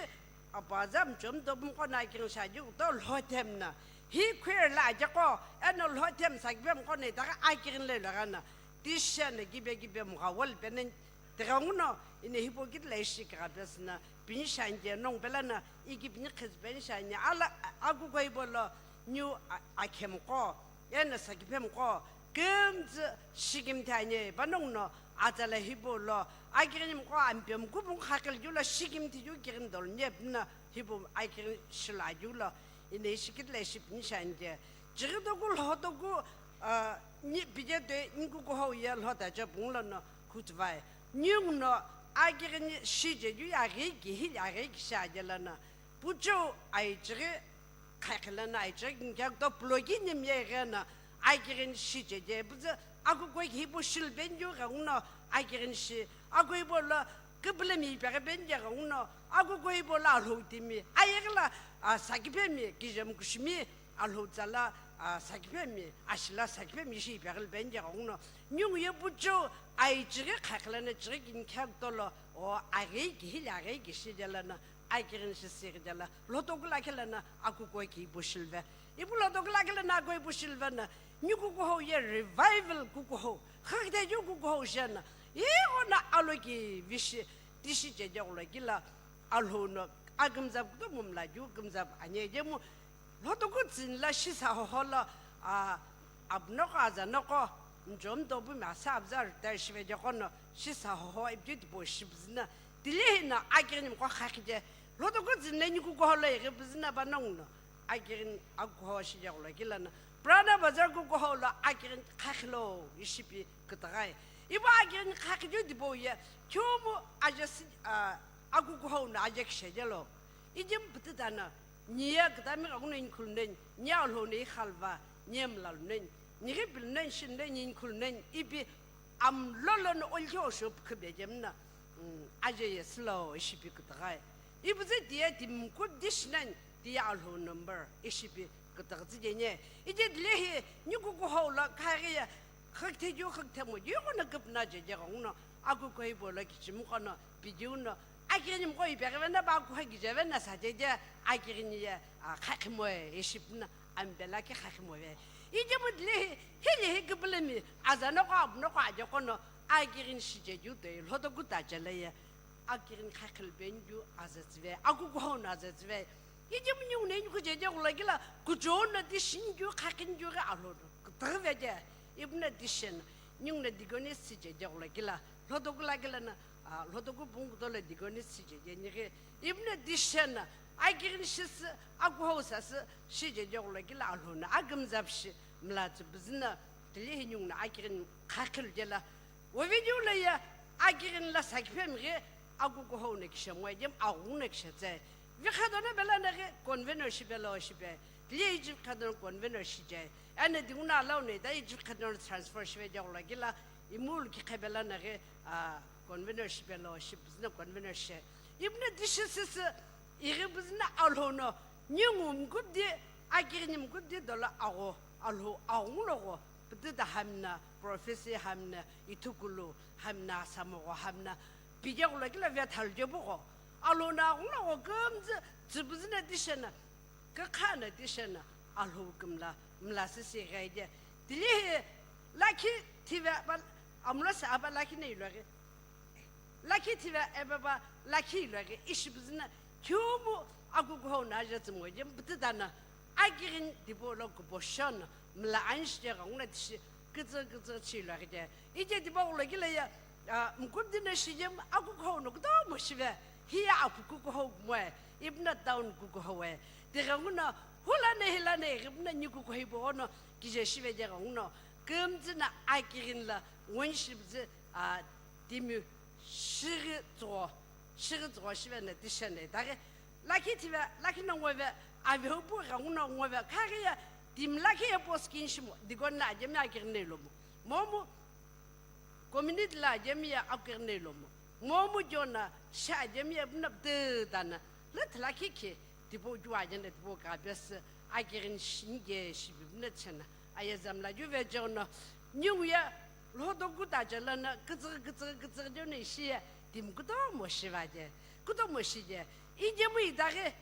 apaza mchom do mqo na akighini shaji do lhothem na. Hi khuir la aje ko eno lhothem sakiphe mqo na itagha akighini le logha na. Tisha na kibe kibe mgha wol penen Tighenguno ina hipau kiti la ishi kigha pesü na pini shani je nongu pela na iki pini khizü peni shani ala akuko hipau lo niu a-, akhemiqo eno sakiphemiqo kümtsü shikimthi ani panonguno atsala hipau lo akighini miqo ampemu kupu ngu khakhilu ju lo shikimthi ju kighini dolu nye pina hipau akighini shilo ajiu lo ina ishi kiti la ishi pini shani je. Chighi toku lho toku, ah, ni pije toi nikukuhou ye lho tache pungu lono khutuvai. Ninguno akighini shi je ju ye aghi kihi ye aghi kishi aje lono. Puchou aichighi khakhi lono aichighi kini keghi to pulo kini miye ghi no akighini shi je je. Putsü akuko kihi pu shilupeni ju ghenguno akighini shi. Ako hipau lo Küpülemi ipeghi peni je ghenguno, akuko hipau lo Alhou timi, ayeghi lo, a, sakiphemi, kijemu kushimi, Alhou tsa lo, a, sakiphemi, ashi lo sakiphemi ishi ipeghi peni je ghenguno, ningu ye puchou, aichighi khakhi lono chighi kini keghi tolo, o, aghi kihi le aghi kishi je lono, akighini shi sighi je lo, lho toku lakhi lono, akuko kihi pu shilve. Ipu lho toku lakhi lono, ako ipu shilve na, nikukuhou ye revival kukuhou, khakhi teju kukuhou she na, ighono alo kivi shi, tishi cheche ghulo kila, Alhou no akümza kutomo mla ju kümza ani, ejemu lhotoku tsüni la shisa hoho lo, a, abunoqo, azanoqo, njomi topumi asa abuza retire shiveje qono shisa hoho ipi tipau shipüzü na, tilehi no akighini mqo khakhije, lhotoku tsüni la nikukuho lo ighi püzü na panongu no akighini akukuho shije ghulo kila no, Purana Bazar kukuho lo akighini khakhilo ishipi kütüghai. Ipu akighini khakhiju tipau ye, khiumu ajesi, a, akukuho no aje kishejelo. Ijemu pütüta no, niye kütami ghenguno inkhulu neni, niye Alhou no ikhalva, niye mlalu neni, nighi pilu neni, shinu neni, inkhulu neni, ipi amlolo no olkhe osho pükhübe jemna, mm, aje yesilo ishipi kütüghai. Ipu zü tiye timi mkudi shi neni, tiye Alhou number ishipi kütüghü zü jenye. Ije tilehi nikukuho lo khaghi ye, khakütheju khaküthemu ju ighono küpüna jeje ghenguno, akukuho ipo lo kichimuqo no, pijiu no, akighini mqo ipeghi vena pa akukuho kije vena sajeje, akighini ye, a, khakhimoe, ishipüna, ambela ki khakhimoe. Ijemu tilehi, hilehi küpülümi, azanoqo, abunoqo ajeqo no, akighini shijeju toi, lhotoku ta jela ye, akighini khakhilbeni ju azatsüve, akukuho no azatsüve. Ijemu ningu no inikujeje ghulo kila, kuchou no tishi niju khakhini ju ghi Alhou no kütüghü veje. Ipu no tishi no, ningu no deaconess shijeje ghulo kila, lhotoku la kila no, a, lhotoku pungu kuto lo deaconess shijeje nighi. Ipu no tishi no, akighini shisü, akukuho sasü, shijeje ghulo kila Alhou no akümza pishi mla tsüpüzü no, tilehi ningu no akighini khakhilu jela. Oveju lo ye akighini la sakiphe mighi akukuho no kishe moe, jem aghungu no kishe tse. Vikhadono bela no ghi convener shipelo shipe. Tilehi Vikhadono convener shije. Eno tinguno alau no ita Vikhadono transfer shiveje ghulo kila, imulu kikhe bela no ghi, a, convener shipelo shipüzü no convener she. Ipu no tishi sisü, ighi püzü no Alhou no, ningu mkudi, akighini mkudi dolo agho, Alhou aghungu lo gho, pütüta hamna, prophecy hamna, ithukulu hamna, asamogho hamna, pije ghulo kila vethalu jepu gho. Alhou no aghungu lo gho kümzü, tsüpüzü no tishi no, kükha no tishi no, Alhou kümla, mla sisi ghaije. Tilehi, lakhi thive pa, amlo se apa lakhi no ilo ghi. Lakhi thive epapa lakhi ilo ghi ishipüzü no, khiumu akukuho no aje tsümo je pütüta no, akighini tipau lo kuposho no, mla anshi je ghenguno tishi kütsü kütsü chilo ghi je. Ije tipau ghulo kila ye, a, mkudi no shijemu akukuho no kutomo shive, hiye akukuho kumoe, ipu no town kukuho we. Tighenguno, hula no hila no ighi püno nikukuho ipo ghono, kije shiveje ghenguno, kümzü no akighini lo, nguni shipüzü, a, timi shighi tsügho, shighi tsügho shive no tishi no itaghi, lakhi thive, lakhi no ngove, avehu pu ghenguno ngove, khaghi ye, timi lakhi ye post kinshi mo, deacon lo ajemi akighini no ilomo. Momu, community lo ajemi ye akighini no ilomo. Momu jona, shi ajemi ye püno pütüta no, lüthu lakhi khi, tipau ju ajeni tipau kapesü, akighini shinge shipipi no chena, aye zamla juve jono, ningu ye, lhotoku ta jela no, kütsüghü, kütsüghü, kütsüghü jono ishi ye, timi kutomo shiva je, kutomo shije, ijemu itaghi,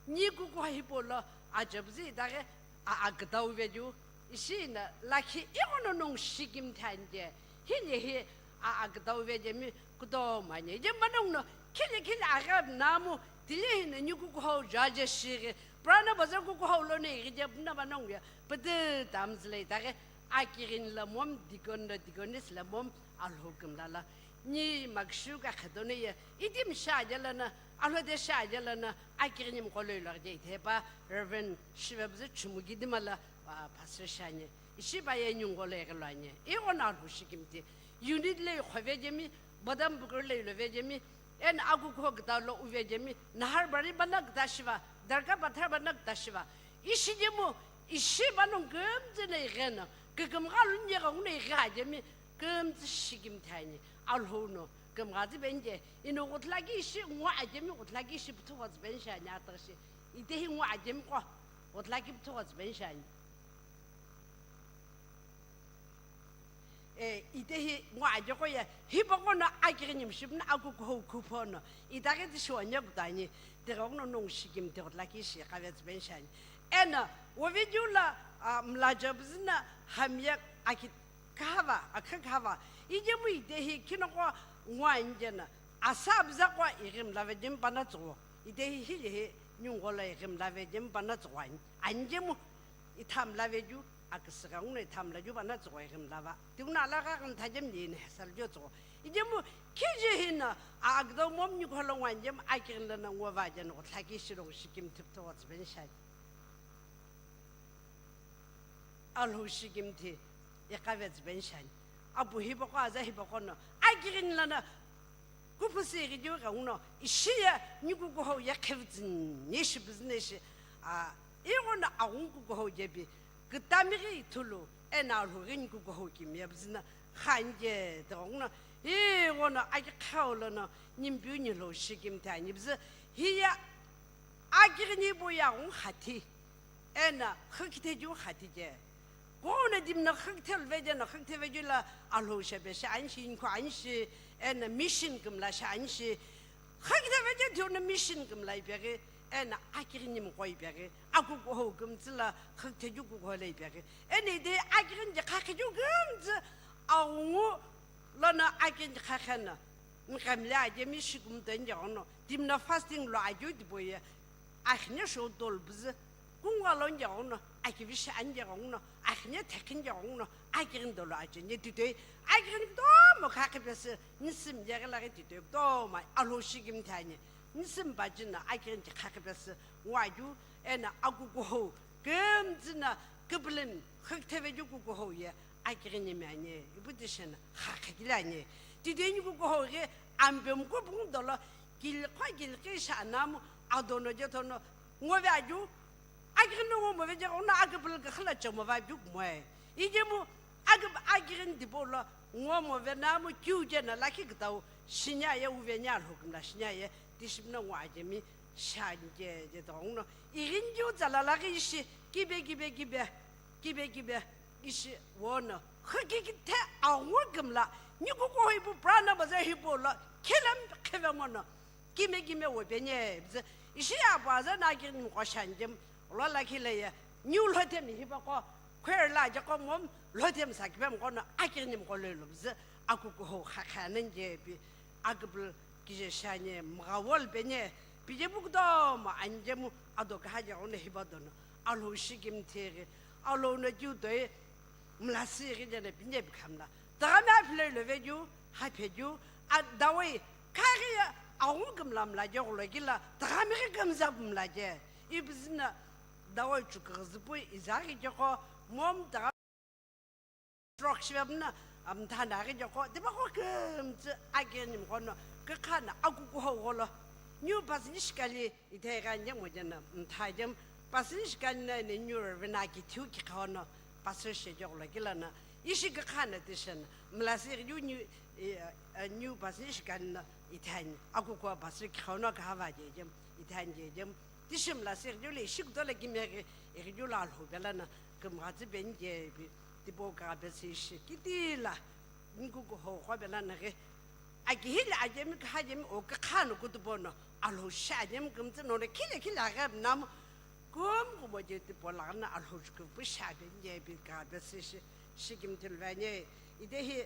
nikukuho hipau lo, ajepüzü itaghi, a, akütau veju, ishi no, lakhi ighono nongu shikimthi ani je, hilehi, a, akütau vejemi, kutomo ani. Ije panongu no, khile khile aghi namu, tilehi no nikukuho jaje shighi, Purana Bazar kukuho lo no ighi je püno panongu ye, pütüta mzü lo itaghi, akighini lo momu, deacon lo, deaconess lo momu, Alhou kümla lo. Ni makishiu kakhe dono ye, itimi shi ajela no, Alhou de shi ajela no, akighini mqo lo ilo ghi je ithepa, Reverend Shivapüzü Chumukidima lo, a, pastor shi ani. Ishi pa ye ningu lo ighi lo ani. Ighono Alhou shikimthi. Unit lo ikho vejemi, Badambukur lo ilo vejemi, eno akukuho kütau lo uvejemi, Naharbari pano küta shiva, Darka Pathar pano küta shiva. Ishijemu, ishi panongu kümzü no ighi no, kükümgha luni ye ghenguno ighi ajemi, kümzü shikimthi ani, Alhou no, kümgha züpeni je, eno ghuthlaki ishi ngo ajemi, ghuthlaki ishi püthugho züpeni shi ani ataghi shi, itehi ngo ajemi qo, ghuthlaki püthugho züpeni shi ani. E, itehi ngo ajeqo ye, hipaqo no akighini mshipu no akukuho khupho no, itaghi tishi onye kutani, tighenguno nongu shikimthi ghuthlaki ishi iqave züpeni shi ani. Eno, oveju lo, a, mla jepüzü no, hami ye aki khava, akha khava. Ijemu itehi khinoqo ngo ani je no, Asa abüzaqo ighi mlave jemi panatsügho. Itehi hilihi ningu lo ighi mlave jemi panatsügho ani. Ani jemu itha mlave ju, aküsügha nguno itha mla ju panatsügho ighi mlava. Tighuno alaghi aghi mtha jemi yeni hesal jo tsügho. Ijemu kije hina a agdo mom ni kholo ngwan jemu akirin lana ngova jeno thaki shiro shikim thipto tsben shai. Alhou shikim thi iqavetsben shani. Apu hipaqo aza hipaqo no akirin lana kupusi iri ju gha uno ishiya niku kuhou ya khevzin nishi business a ighono aghungu kuhou jebi kitamiri thulu ena alhou ri niku kuhou kimye bzina khanje de ghono ighono aki khaulo no nimbiu nilhou shikim thani bzi hiya akirini bu ya ghung khati. Ena khükithe ju khati je. Kono dimna khükithe lve je na khükithe ve ju la alhou shebe shi anshi inkhu anshi ena mission kümla shi anshi. Khükithe ve je thiu na mission kümla ipeghi ena akirini mqo ipeghi. Aku kuhou kümtsü la khükithe ju kuhou la ipeghi. Ena ide akirini je khakhe ju kümtsü aungu lana akirini je khakhe na. Nkamle aje mi shikum tenje ono. Dimna fasting lo aju diboye. Akhine sho dol bzi. Kungwa lonje ono, akivishi anje ono, akhine thekhinje ono, akirin dolo aje nye titoi, akirin domo khakhe pesi, nisim yeghe laghi titoi, domo alhou shikim thanye, nisim bajina akirin khakhe pesi, waju, ena akukuhou, kümtsü na, küpülüm, khüktheve ju kukuhou ye, akirini mi anye, ipu tishena, khakhe kile anye. Titoi ni kukuhou ghi, ambem kupung dolo, Kil-, kha kilki shanamu adono je thono ngove aju. Akighin no ngomove je ono akapil ka khala chomova ju kumoe. Ijemu akap-, akighin dipolo ngomove namu kiu je na lakhi ktau shinya ye uve nya lhokmla shinya ye tishimna ngo ajemi shanje je dongno. Ighin ju zala lakhi ishi kibe, kibe, kibe, kibe, kibe. Ishi wono khikikithe awu kümla, nikukuho ipu prana baza hipu lo, khilam khivemono, kime kime wo penye bzi, ishi ya baza na kirin koshanjem, lo la khile ya, niu lhotem hipaqo, khwer la jaqo mom, lhotem sa kipem kono, akirin mqo lo bzi, akukuho khakhanan je pi, akupul kije shanye, mgawol penye, pije bukdomo, anjemu, ado kahaja ono hibadono, alhou shikim theghi, alhou no kiu toi, Mlasi ghi jene pinye bikhamla. Tagami aphiloi lo veju, hapheju, a dawai, khaghi ya, aghungu kümla mla je ghulo gila, tagami ghi kümza mla je. Ibzina dawai chukuzipui, izaghi jeko, mom tagami stroke shivemna, amthana ghi jeko, dibako kümzi, agenim kono, kakhana, akukuho golo. New Business Kali, Ithai gha nyemo jena, mtha jem, pastor shi kanina ne nyur vena ki thiu ki khaono, pastor shi joglo gilana, ishi ki khana tishan, mlasi yu nyu, eh, eh, new pastor shi kanina, ithani, aku ko pastor ki khaono ka hava je jem, ithani je jem, tishim mlasi yu le ishi kutola ki mege, iri yu la lho belana, kum gazi ben je bi, tipo ka besi ishi, kitila, ngu ko ho, ho belana ge, Akihili ajemi kha ajemi o kakhano kutupono, alhou shi ajemi kümtsü nono khile khile aghi namu, kum kumo je tipolaghi na alhou shi kupu shi ajemi je bi ka besi shi, shi kim tilvanye. Ide hi,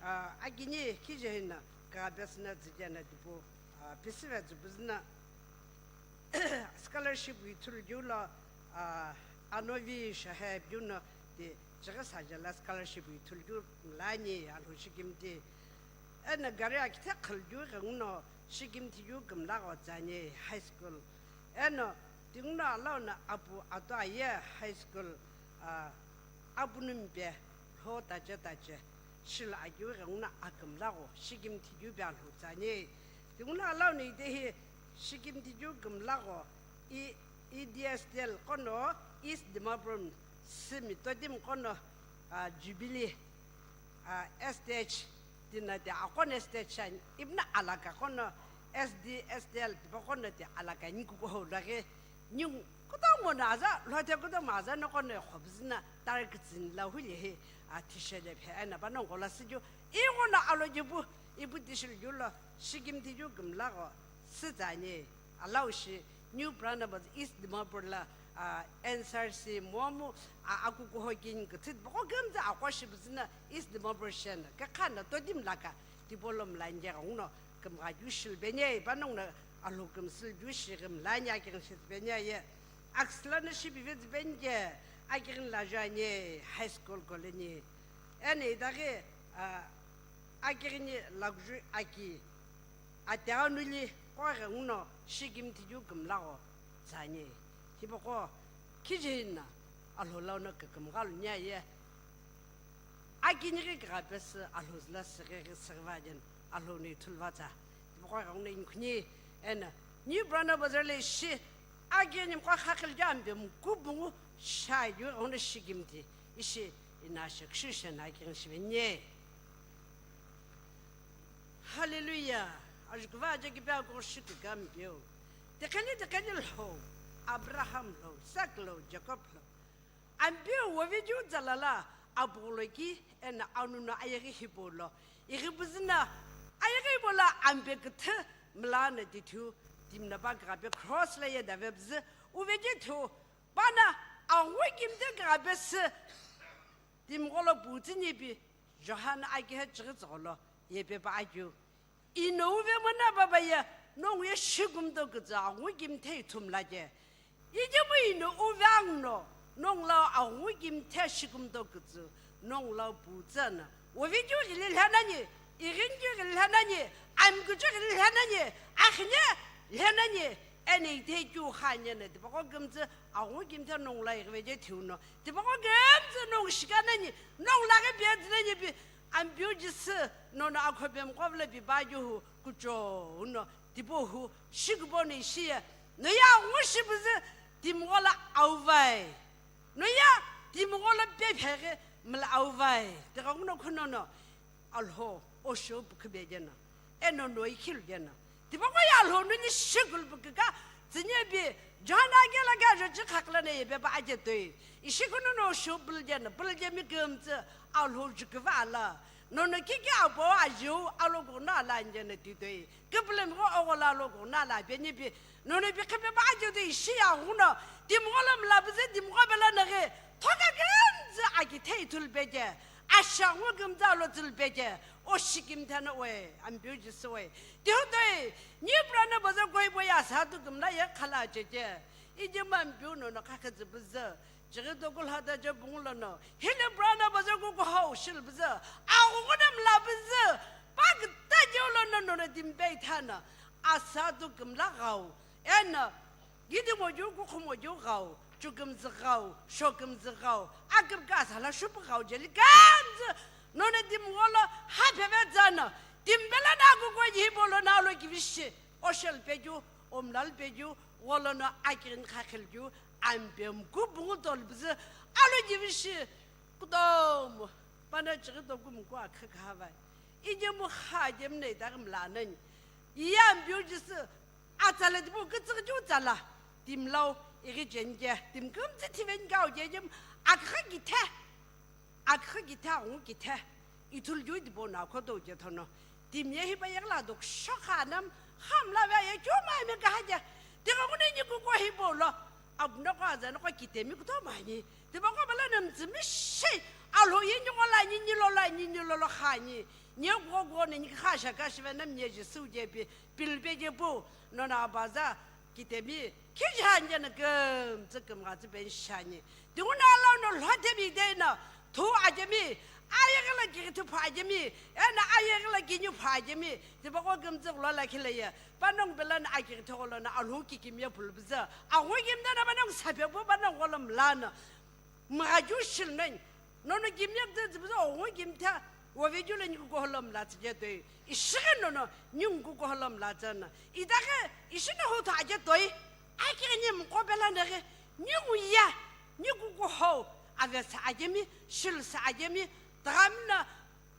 ah, akini kije hina ka besi na zije na tipo, ah, pisive zubuzna. Scholarship ithulu jeu lo, ah, Anovi Shahab jeu no ti chighi saje la scholarship ithulu jeu lani alhou shi kim ti. Eno gari akithe khulu jeu ghenguno shi kim ti jeu kümla gho tsani high school. Eno tinguno alhou no apu ato aye high school, ah, apu numpe lho tache tache. Shila akeu ghenguno akümla gho shi kim ti jeu bi alhou tsani. Tinguno alhou no ide hi Shi kim ti jeu kümla gho, E-, E D S T L kono East Dimapur simi todim kono, ah, Jubilee, ah, S D H tina ti akon S D H shani, ibna alaka kono S D S T L tipa kono ti alaka nyi kukuho laghi, nyi kutomo na aza, lhote kutomo aza no kono khobzina, tarkzin la huli he, ah, tishele phe, ana ba nongo la siju, i kono alo jibu, ibu tishil julo, shi kim ti jeu kümla gho, sitsani. Alhou shi, New Pranabas East Dimapur la, ah, N S R C momu, ah, akukuho kin kutsit boko kümza akwa shibzina East Dimapur shen, kakhana todim laka, tipolom la nje ghuno, kümgha keu shilupeni, panongu no Alhou kümsülu keu shighi mlani akighini shitsüpeni aye. Akisü lono shipive tsüpeni ke, akighini lajuani, high school colony. Eno itaghi, a, akighini lakuju aki, ate anuli, koghenguno, shikimthi keu kümlagho tsüani. Tipaqo, khijeina, Alhou lono kükümgha luni aye. Akinighi kugha pesü Alhou züla sügheghi süghüva jeni Alhou no ithulu va tsa. Tipaqo ghenguno inkhuni eno New Brahmana Bazar lo ishi akinimqo khakhilju ampe mkupungu shai ju ghenguno shikimthi ishi ina shakshushe na akinighi shiveni. Hallelujah. Ajuküva ajakipe akughushi küküga Ampeu. Tiqheli tiqheli Alhou, Abraham Alhou, Isaac Alhou, Jacob Alhou. Ampeu wovekeu tsala lo apughulo ki eno anuno ayeghi hipau lo, ighi püzü no ayeghi hipau lo ampe küthü mla no tithiu timi no pa kugha pe cross lo yedave püzü wuvekeu thiu pano aghungu kimthe kugha pesü timiqo lo putsü nipi John akihe chighi tsügholo yepe pa akeu. Ino wuve mona papa ye, nongu ye shikimthe kütsü aghungu kimthe ithumla ke. Ikemu ino wuve anguno, nongu lo aghungu kimthe shikimthe kütsü, nongu lo putsü no. Wovekeu ghili lhenani, ighinikeu ghili lhenani, amküchü ghili lhenani, akhine lhenani, eno ithe keu khani eno, tipaqo kümtsü aghungu kimthe nongu lo ighive je thiu no. Tipaqo kümtsü nongu shikanani, nongu lo ghi petsü nani pi, Ampeu Jisü, nono akhopemiqo vilo pi pa keu hu kuchou no, tipau hu, shikupo no ishi ye, no ye aghungu shipüzü timiqo lo auvai. No ye timiqo lo pepheghi mla auvai. Tighenguno khunono, Alhou, o shou pükhipe jeno. Eno no ikhilu jeno. Tipaqo ye Alhou nuni shikulu püküga, tsüni pi, John akela ke ajo chi khakla no yepe pa aje toi. Ishi khunono shou pülü jeno, pülü jemi kümtsü, Alhou juküva lo. Nono kiki apo ajeu, alo kuno ala njeno titoi. Kipilemi gho ogholo alo kuno ala peni pi. Nono pikhipe pa aje toi ishi ye ghuno. Timiqo lo mla püzü timiqo pelo naghi. Thoka kümtsü akithe ithulu peche. Ashangu kümtsü alo tsülu peche, o shikimthe no we, Ampeu Jisü we. Tihu toi, New Brahmana Bazar kuhou hipau ye asatu kümla ye khala cheche. Ikemu Ampeu nono khakhe tsü püzü, chighi toku lhata che pungu lono, hile Brahmana Bazar kuhou shilu püzü, aghungu no mla püzü, pa küta jeu lono nono timi pe itheno, asatu kümla ghau, eno, Kidimo keu, kukhumo keu ghau, chukümtsü ghau, shokümtsü ghau, aküpka sala shupu ghau jeli kümtsü, nono timiqo lo hapheve tsano, timi pelo no akuko ye hipau lono alo kivishi, oshelu pe keu, omlalu pe keu, gholono akighini khakhelu keu, ampe mkupungu tolu püzü, alo kivishi, kutomo, pano chighi toku mku akhü khavai. Ikemu kha kemu no itaghi mla nani. Iye Ampeu Jisü, Atsala tipau kütsüghü keu tsala, timi lau ighi cheni ke, timi kümtsü thiveni keu ke kemu, aküghü kithe, aküghü kithe, aghungu kithe, ithulu keu tipau no akhoto ke thono, timi ye hipau ye ghila do kusho kha nam, kha mla ve ye keu mai me kaha ke, tighenguno ni kuko hipau lo, apuno ko azano ko kitemi kutomo ani, tipaqo pelo no mtsümi shi, Alhou ye ni ngo lo ani, ni lo lo ani, ni lo lo kha ani, ni kuko kuko no ni kha shaka shive nam ni Jisü ke pi, Pili pe kepu, nono abaza, kitemi, khija njeno kümtsü kümgha tsü peni shani. Tighenguno alhou no lhothe bi deno, thu akemi, ayeghi lo kighithi phu akemi, eno ayeghi lo kini phu akemi, tipaqo kümtsü gholo lakhi lo ye, panongu pelo no akighithi gholo no alhou kikimiye phulu püzü, aghungu kimiye no panongu sape pu panongu gholo mla no. Mgha keu shilu nani, nono kimiye kuthe tsü püzü, aghungu kimiye kuthe, wove keu lo ni kuko holo mla tsü ke toi. Ishi ghi nono, ni ngu kuko holo mla tsü no. Itaghi, ishi no huthu ake toi. Akighi ni mqo pelo naghi, ni ngu ye, ni kuko ho, ave sü akemi, shilu sü akemi, tighenguno,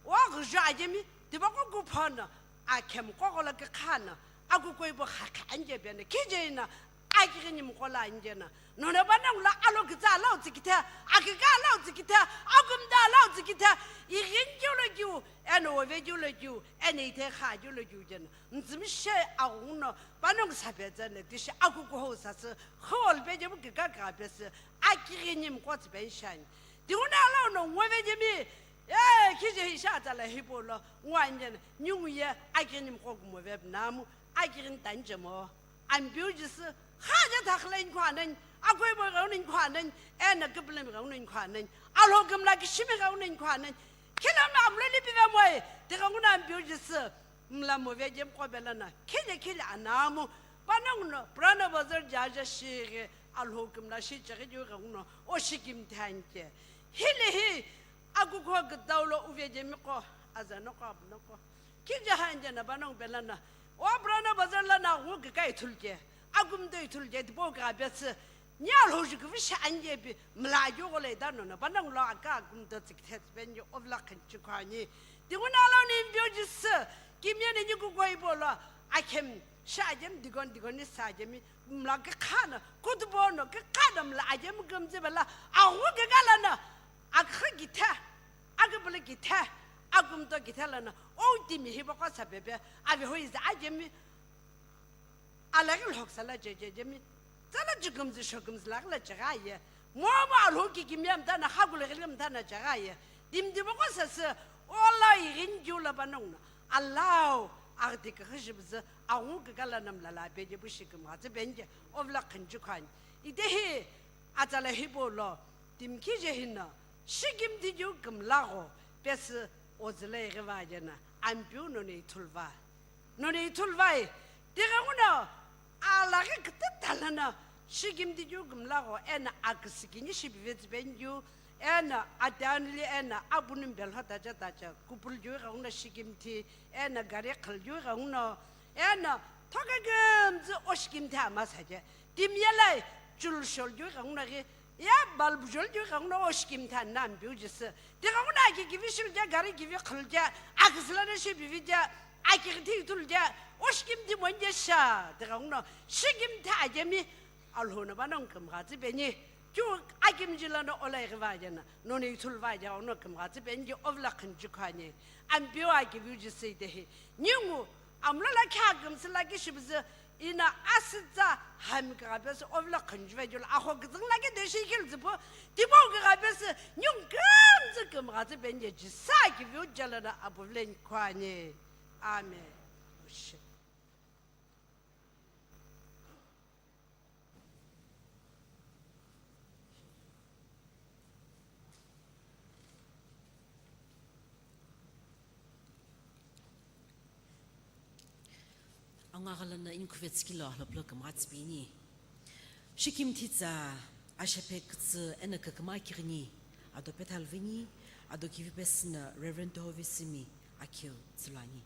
Wa ghujo akemi, tipaqo kupho no, akhemqo gholo kikha no, akuko ipu khakha anike peno, khije ino, akighi ni mqo lo anike no, nono panongu lo alo kitsa alo tsükithe, akika alo tsükithe, akumta alo tsükithe, ighini keu lo keu, eno wove keu lo keu, eno ithe kha keu lo keu keno, mtsümi she aghungu no, panongu sape tsü no, tishi akuko ho sasü, kholo pe kepu kika kika pesü, akighi ni mqo tsü peni shani. Tighenguno alo no wove kemi, Ye, khije hi sha tsala hipau lo, nguani jena, ningu ye, akighini mqo kumo vepu namu, akighini tani jemo. Ampeu Jisü, khaje thakhile inkhua nani, akoibo ghenguno inkhua nani, eno kipilimi ghenguno inkhua nani, Alhou kümla kishimi ghenguno inkhua nani, khilami amlo lipi vemoi, tighenguno Ampeu Jisü, mla move jemi qo belana, khile khile anamu, panonguno, Purana Bazar jaja shighi, Alhou kümla shichighi ju ghenguno, o shikimthi anke. Hile hi, akukho kütau lo uve jemi qo, azano qo, abuno qo. Khije hanje na banong belana. O Purana Bazar lana ngu kika ithulke. Akumto ithulke, tipau ka besi. Nya lo ju küvi sha anje pi, mla ju gole da no na, banong lo aka akumto tsikithe benjo ovla khanchi khani. Tiguna lo ni Ampeu Jisü, kimye ni nyiku koi bolo, akem, sha jem digon digon ni sa jemi, mla ke khana, kutubo no ke khana mla ajem gumzi bela, ahu ke galana, akha githe. Akipulu kithe, akumto kithe lana, o timi hi boko sa pepe, avi ho iza ajemi, alaghi lhoksa la je je jemi, tsala jugumzi shogumzi laghi la jagha ye, momo Alhou ki kimi amtana, khagula ghili amtana jagha ye, dimdi boko sa se, ola irin ju la banongna, alau, agdi ka khishibzi, angu ka kala namla la beje bu shigum ghazi benje, ovla khanju khani. Ite hi, atsala hi bolo, dimki je hina, shigim di ju gumlagho, pesi ozile ighiva jena, Ampeu noni ithulva. Noni ithulvai, tighenguno, alaghi kiti talana, shigim di ju gumlagho, ena akisikini shibivetsi benju, ena atanli, ena abunum belho taja taja, kupul ju ghenguno shigim thi, ena gari khal ju ghenguno, ena thoka gumzi o shigim thi ama saje, timyelai, chul shol ju ghenguno ghi, ya balbujol ju ghenguno o shikimtha na Ampeu Jisü. Tighengu na aki kivi shilje, gari kivi khulje, akisla na shi bivi je, aki kithi ithulje, o shikimthi monje sha. Tighengu no shikimtha ajemi, Alhou no banong kümghazi beni. Kyu akimji lano ola ighiva jena, noni ithulva je, ono kümghazi beni, ovla khanju khani. Ampeu akivi Jisü itehi. Ningu, amlo la kya gumsi la ki shibizi, ina asitsa hami kagapesi ovla khanjuve jula, aho kizing la ki deshi kil zipu, tipo kagapesi, nyung gumzi gumghazi benje Jisü akivi ujalana abuvlen khwani. Amen. Angaghalana inkhuvetskilo alhoplo kümghatsüpini. Shikimthi tsa ashepe kütsü eno küküma kighini, ado pethalvini, ado kivipesüna Reverend Tohovisimi akhiu tsülani.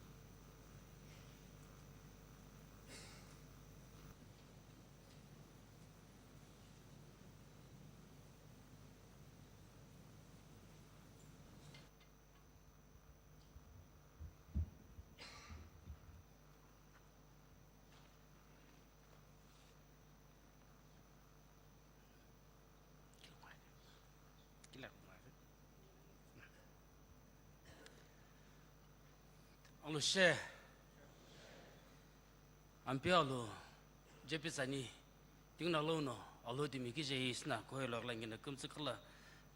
Alushe. Ampeu Alhou, jepitsani, tinguna lono, Alhou timi kije isna, kohe lok langina kümtsükla,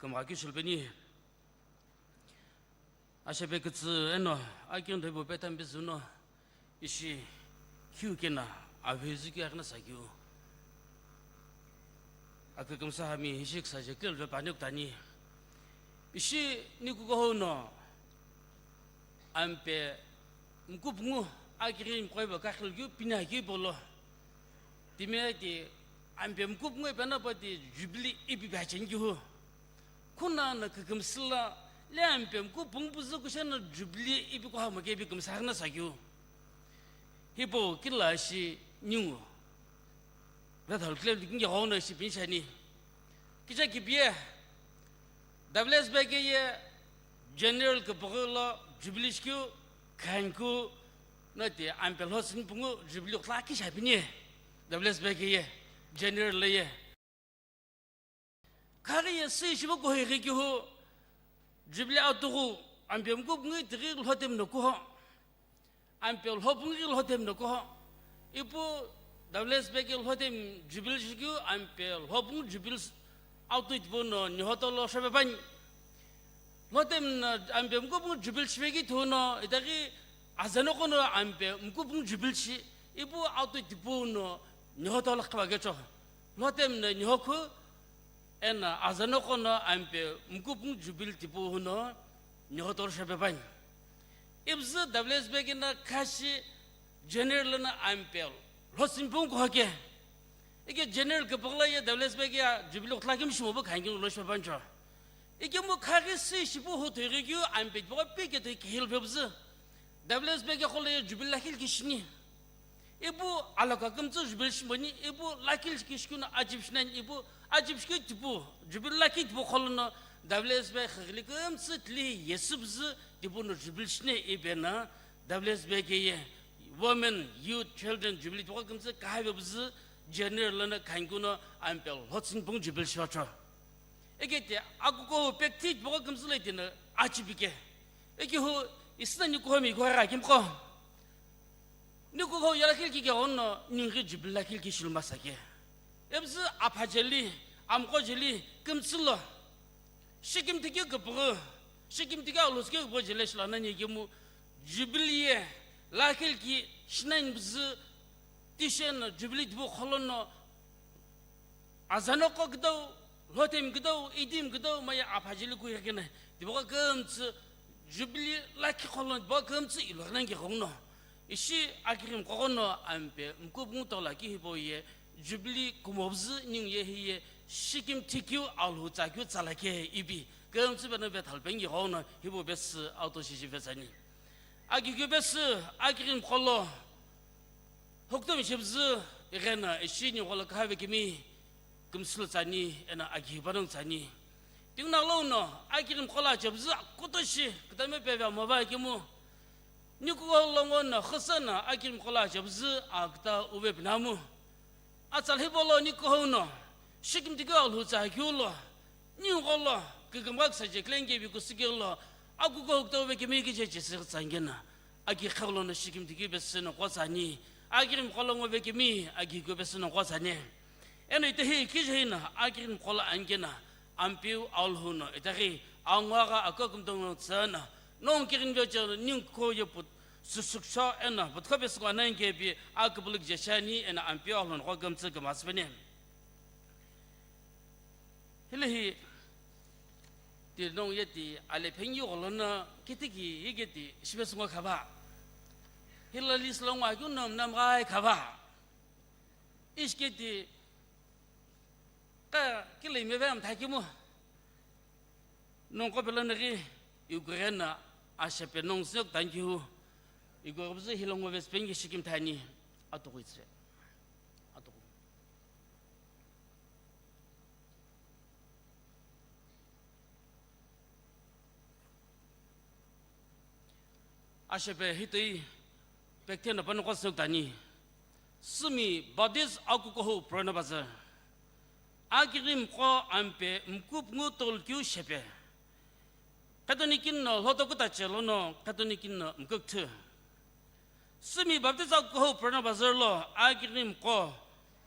kümgha kishulbeni. Ashepe kütsü eno, akin dhebu petambi zuno, ishi, kiu kena, avheziki akna sakyu. Akükümsa hami, ishi ksa je kel ve panik tani. Ishi, nikuko hono, Ampe mkupungu akighi mqoibo kakhilkeu pini akeu polo. Timi ti ampe mkupungu ipeno pati Jubilee ipi phe achenkihu. Khuna na kükümsüla le ampe mkupungu puzu kushena Jubilee ipi kuhamo kepi kümsakna sakeu. Hipau kila shi ningu. Vethal kile kingi gong na shi pinshani. Kicha kipiye. W S B K ye general ke pogolo Jubilee shikyu khanku na te ampe lho sin pungu Jubilee kla ki shapini. W S B K ye general le ye. Khaghi ye sü shibo kuhoi ghi kihu, Jubilee atugu, ampe mkupungu tighi lhotem no kuho. Ampe lhopungu ghi lhotem no kuho. Ipu W S B K lhotem Jubilee shikyu, ampe lhopungu Jubilee atu itipu no nihoto lo shobepani. Lhotemi no Ampe mkupung jubilee shipe ki thuno, itaghi Azanoko no Ampe mkupung jubilee shi, ipu auto tipu no nihoto lakhi va kecho. Lhotemi no nihokhu, eno Azanoko no Ampe mkupung jubilee tipu no nihoto shepe pani. Ipuzü W S B ke no khashi general no Ampe lhotsüni pung kuhoke. Ike general kepakla ye W S B ke ya jubilee kutla kemi shimo bo khangi lo shepe pancho. Ike mo khaghi si shipu ho thoighi keu Ampe bo pi ke toi kihil pepuzü. W S B ke kholo ye jubilee lakhi kishini. Ipu alaka kümtsü jubilee shimoni, ipu lakhi kishiki no ajib shinani, ipu ajib shiki tipu, jubilee lakhi tipu kholo no W S B khaghili kümtsü tili yesüpuzü tipu no jubilee shini ipe no W S B ke ye women, youth, children jubilee tipu kümtsü kaha pepuzü general no khangi no Ampe lhotsüni pung jubilee shivacho. Ike ti akuko pekthi tipu kümtsü le tino ajib ke. Ike hu isna ni kuhomi kuhara kimko. Nikuho yala khilki ke ono ningi jubilee lakhi ki shilumasa ke. Ipuzü apha jeli, amko jeli, kümtsü lo. Shikim tiki kupughu, shikim tiki alus ke kupughu jele shila nani kemu jubilee ye lakhi ki shinani puzü tishen jubilee tipu kholo no Azanoko kudau, Lhotemi kudau, Itimi kudau, maye apha jeli kuya kena. Tipu kümtsü jubilee lakhi kholo, tipu kümtsü ilo nani ke khongno. Ishi Akighi mkoko no Ampe mkupung tola ki hipo ye jubilee kumopuzü ningu ye hi ye shikim tikeu alhu tsakeu tsala ke ipi. Kümtsü beno be thalpengi khongno hipo besü auto shishi besani. Akighi besü Akighi mkolo. Huktum shibzü ighena ishi ni gholo kahave kimi kümsülo tsani ena Akighi panongu tsani. Tingna lo no Akighi mkolo achebzü akutoshi kutame peve amava kimu. Nikuho longo no khusana Akighi mkolo achebzü akta uve pinamu. Atsalhi bolo nikuho no shikim tiki alhu tsa kiulo. Ningu lo kikimgha kisa je klenge bi kusikelo. Akuko hukta uve kimi ki je jesi tsangena. Aki khaulo no shikim tiki besü no qotsani. Akighi mkolo ngo vekimi, Akighi ko besü no qotsani. Eno itehi kijehi no Akighi mkolo angena, Ampeu alhu no itehi angwaga akokumtong no tsana. Nong kirin veche ningko ye put susuksho eno put ko besü ko nang ke bi akubuluk jeshani eno Ampeu alhu no qokumtsu kumasbene. Hile hi ti nong ye ti ale phengi gholo no kitiki yike ti shibe sungo khaba. Hila list lo ngwa kyu nom nam gai khaba. Ishke ti ka kile me vem thakimu. Nong ko pelo ngi igurena ashepe nong snyok thank you. Igurbuzu hilo ngo vespengi shikim thani atukuitse. Atuku. Ashepe hitoi pekte na panoko snoktani. Sumi Baptist akukohu purana bazar. Akighi mqo ampe mkup ngu tolkiu shepe. Qhetonikin no lhoto kutache lono qhetonikin no mkukthu. Sumi Baptist akukohu purana bazar lo Akighi mqo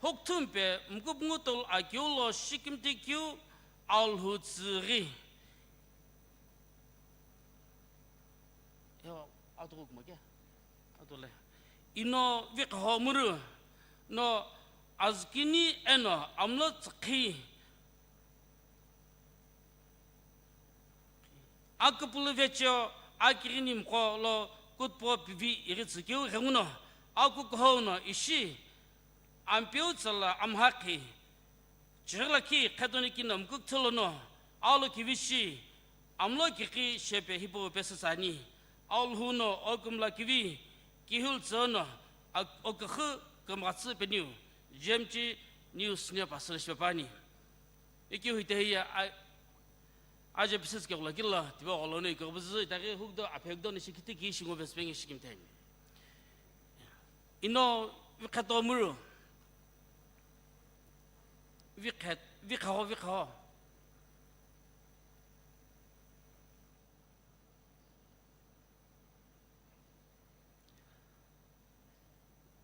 hukthumpe mkup ngu tol akiu lo shikimtikeu alhu tsüghi. Yo, atuku kuma kya? Atule. Ino vikho muru no azkini eno amlo tsakhi. Akupulu vecho Akighi mqo lo kutpo pivi iri tsükeu ghenguno akukohu no ishi ampeu tsala amhakhi. Chighi lakhi qhetonikin no mkukthu lono, alu kivi shi, amlo kikhi shepe hipau pesü tsani, alhu no okumla kivi, kihul tsü no, ak-, okukhu kumghatsü peniu, J M G News ne pasü shipepani. Ikiu hite hiya, a-, aje pesü keghula kila, tibo gholo no ikogbuzu, itaghi hukdo, aphe hukdo ni shikiti ki shingo vesü penge shikimteni. Ino vikheto muru. Vikhet, vikhaho, vikhaho.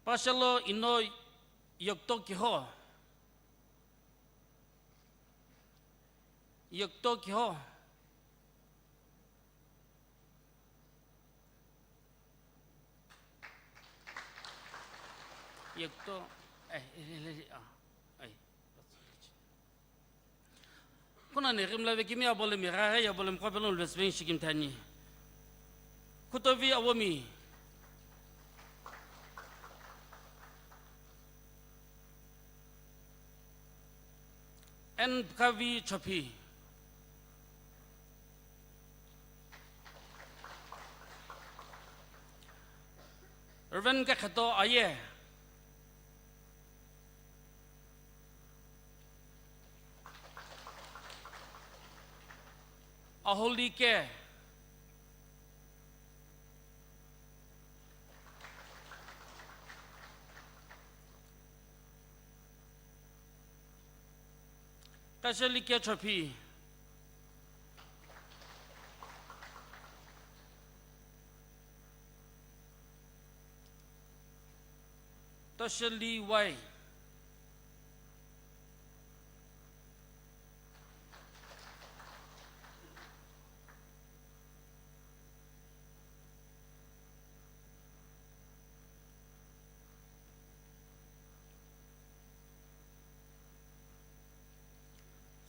Pashalo ino yokto kiho. Yokto kiho. Yekto, eh, eh, eh, eh, ah, ai. Kunani ghimla vekimi abolemi, ghaghi abolemi, kopelon lvesveng shikim thani. Kutovi Awomi. N Pkavi Chophi. Reverend Kekheto Aye. Aholi ke. Kasheli ke Chophi. Tosheli Wai.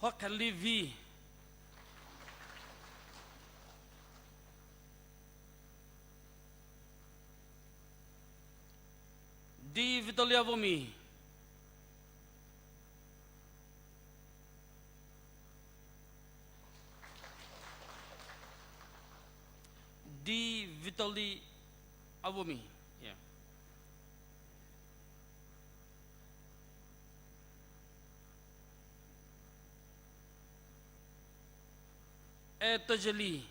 Hokheli Vi. D Vitoli Avomi. D Vitoli Avomi. Yeah. E Tojeli.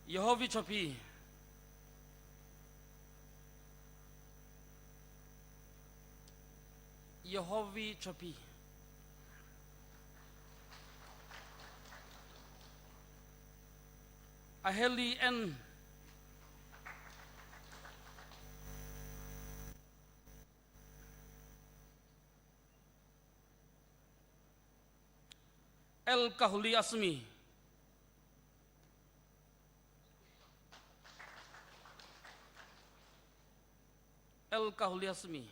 Yehovi Chophi. Yehovi Chophi. Aheli N. El Kahuli Asumi. El Kahuli Asumi.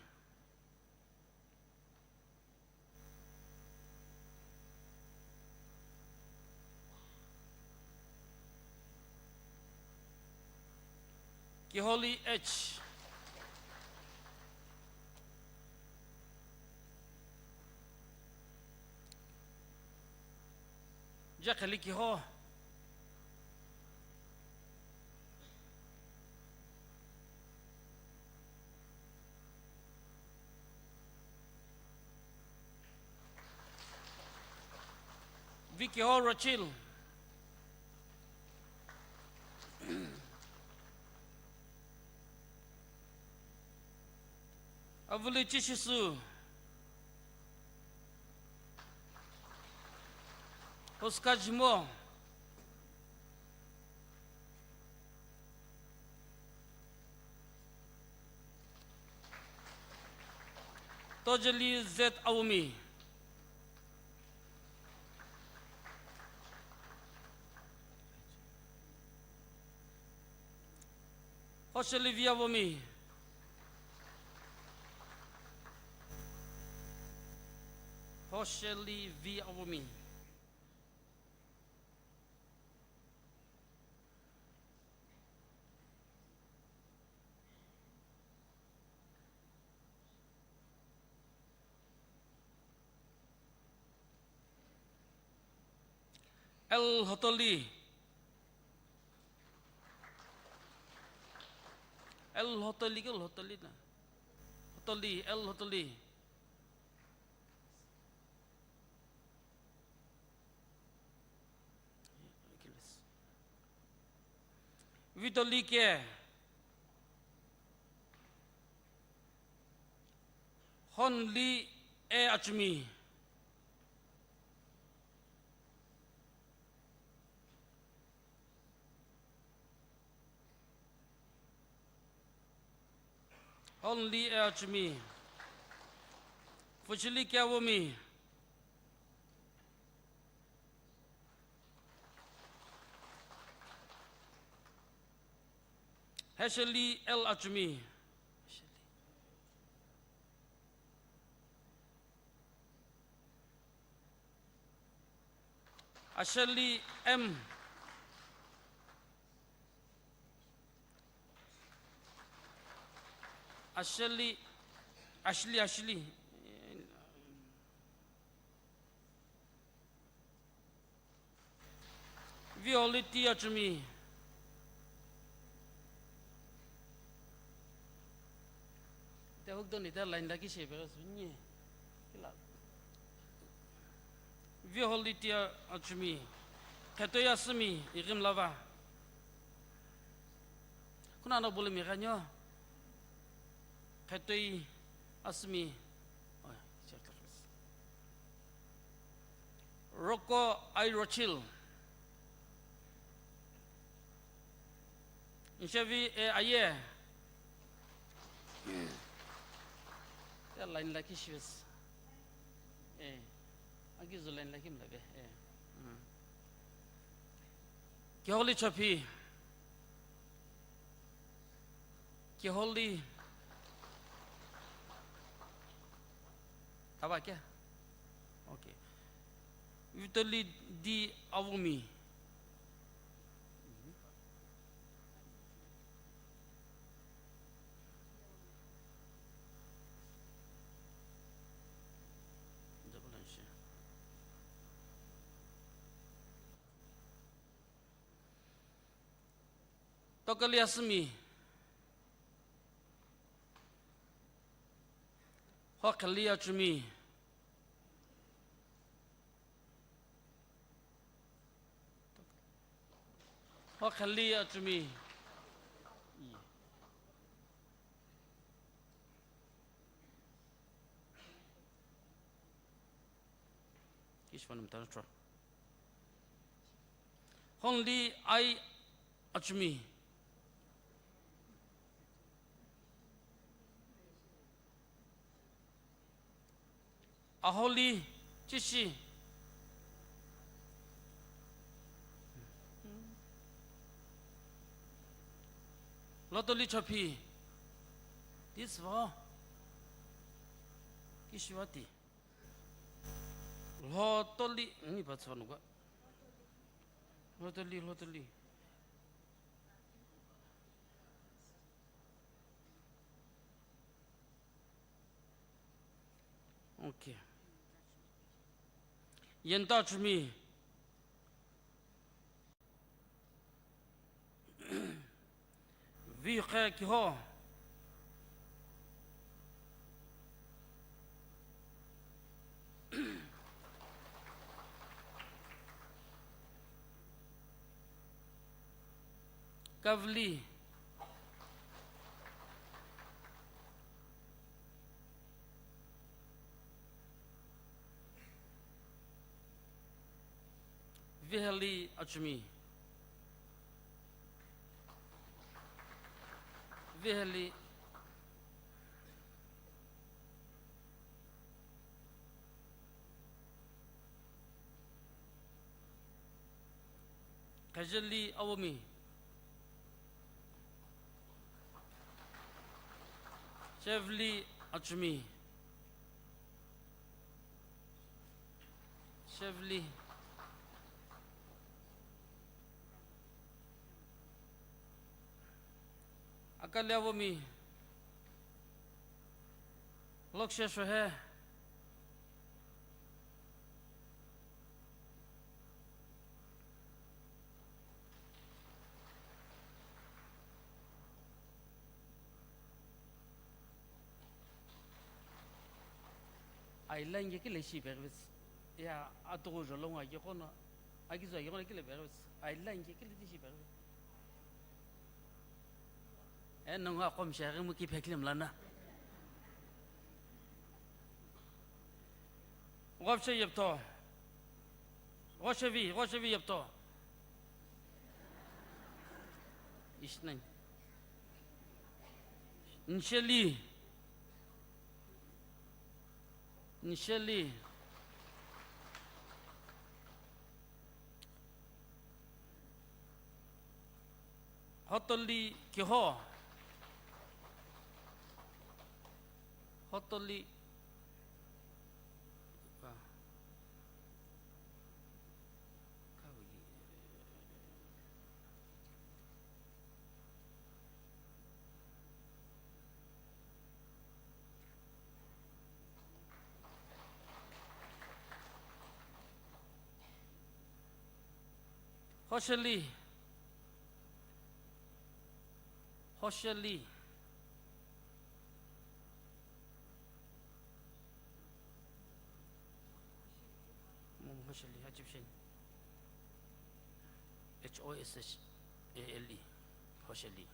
Kiholi H. Jekheli Kiho. Vicky Ho Rochil. Avuli Chishisu. Oscar Jimo. Tojeli Z Aumi. Hosheli V Aumi. Hosheli V Aumi. L Hotoli. L Hotoli ke L Hotoli na? Hotoli, L Hotoli. Vitoli ke. Honli A Achumi. Honli A Achumi. Fuchili Kiawomi. Hesheli L Achumi. Asheli M. Asheli, Asheli, Asheli. Violeti Achumi. Te hukdoni te line lakhi shepe sunye. Kila. Violeti Achumi. Khetoi Asümi, Ighimlava. Kuna no bulimi ganyo. Khetoi Asümi. Oi, check, check, check. Roko Airochil. Nchevi e aye. Te line lakhi shivis. Eh. Akizu line lakhi mlabe. Eh. Mm. Kiholi Chaphi. Kiholi. Taba kya? Okay. Vitali D Avumi. Tokali Asümi. Hokheli Achumi. Hokheli Achumi. Kishvan mtara tro. Honli Ai Achumi. Aholi Chishi. Lotoli Chaphi. Tisvo. Kishivati. Lotoli, ni pa tsvanu kwa. Lotoli, lotoli. Okay. Yenta Chumi. Vikhe kiho. Kavli. Viheli Achumi. Viheli. Kajali Awomi. Chevli Achumi. Chevli. Akali Awomi. Lokshe Shohe. Aila inke kile shi bervis. Ya atugu jolong agi kono, agi zo agi kono kile bervis. Aila inke kile di shi bervis. E nungu akom shaghi mu ki pheklim lana. Gopshe yepto. Goshevi, goshevi yepto. Ishnan. Nsheli. Nsheli. Hotoli kiho. Hotoli. Hosheli. Hosheli. Mo Hosheli, Egyptian. H O S H A L E. Hosheli.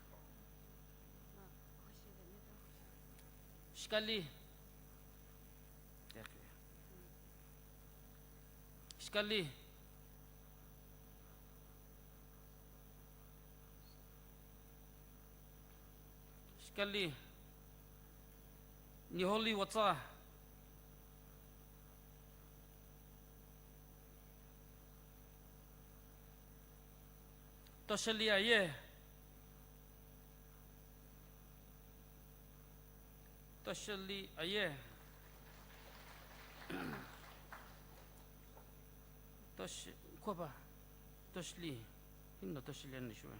Shikali. Shikali. Shikali. Niholi watsa. Tosheli aye. Tosheli aye. Tosh-, koba. Tosheli. Inno Tosheli anu shuwa.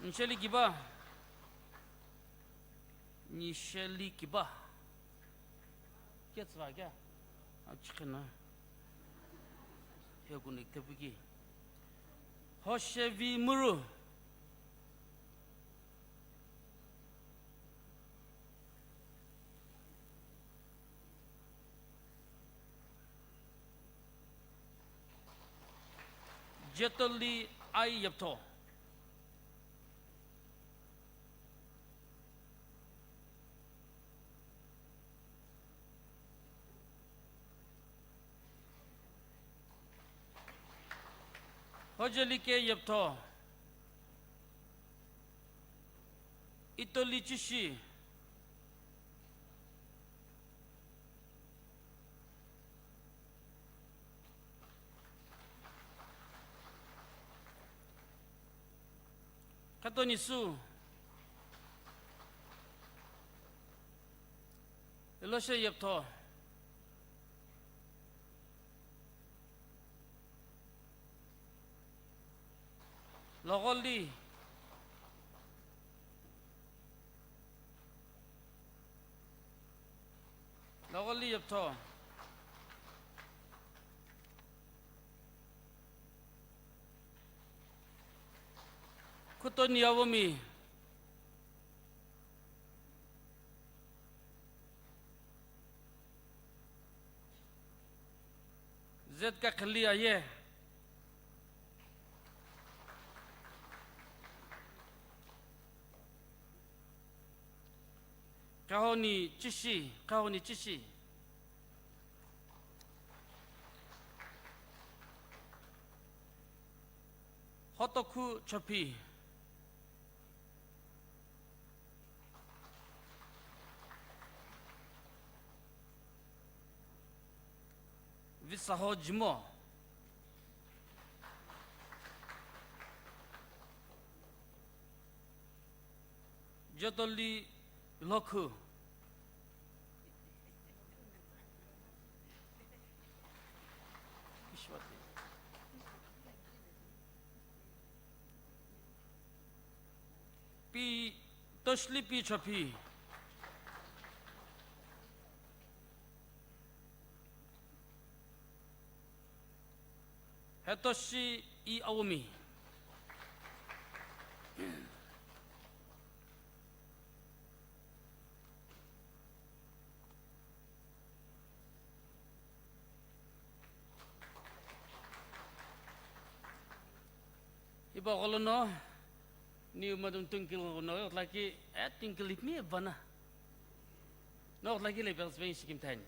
Nisheli kiba. Nisheli kiba. Ketsüva kya? Achikena. Hekuni tepuki. Hoshevi muru. Jetoli ai yeptho. Hojelike yeptho. Itoli chishi. Khatoni su. Eloshe yeptho. Logoli. Logoli yeptho. Khutoni awomi. Zet kakhali aye. Kahoni chishi, kahoni chishi. Hotokhu chopi. Visaho jimo. Jotoli lokhu. Pi, Toshli pi chophi. Hetoshi i awomi. Iba gholo no, niu madum tungkil no, laki, eh, tungkil ipmi bana. No, laki le bel sveng shikim tani.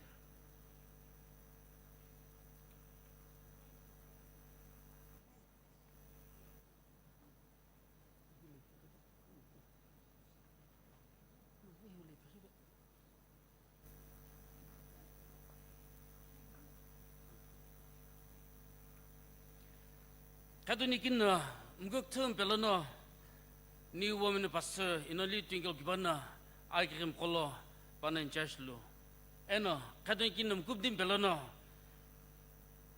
Khatuni kino Mkukthum pelono, New Women Pastor Inoli Twinkle Kibana, Akirem Kolo, Pano in charge lu. Eno, Khaton Kingdom Kupdim pelono,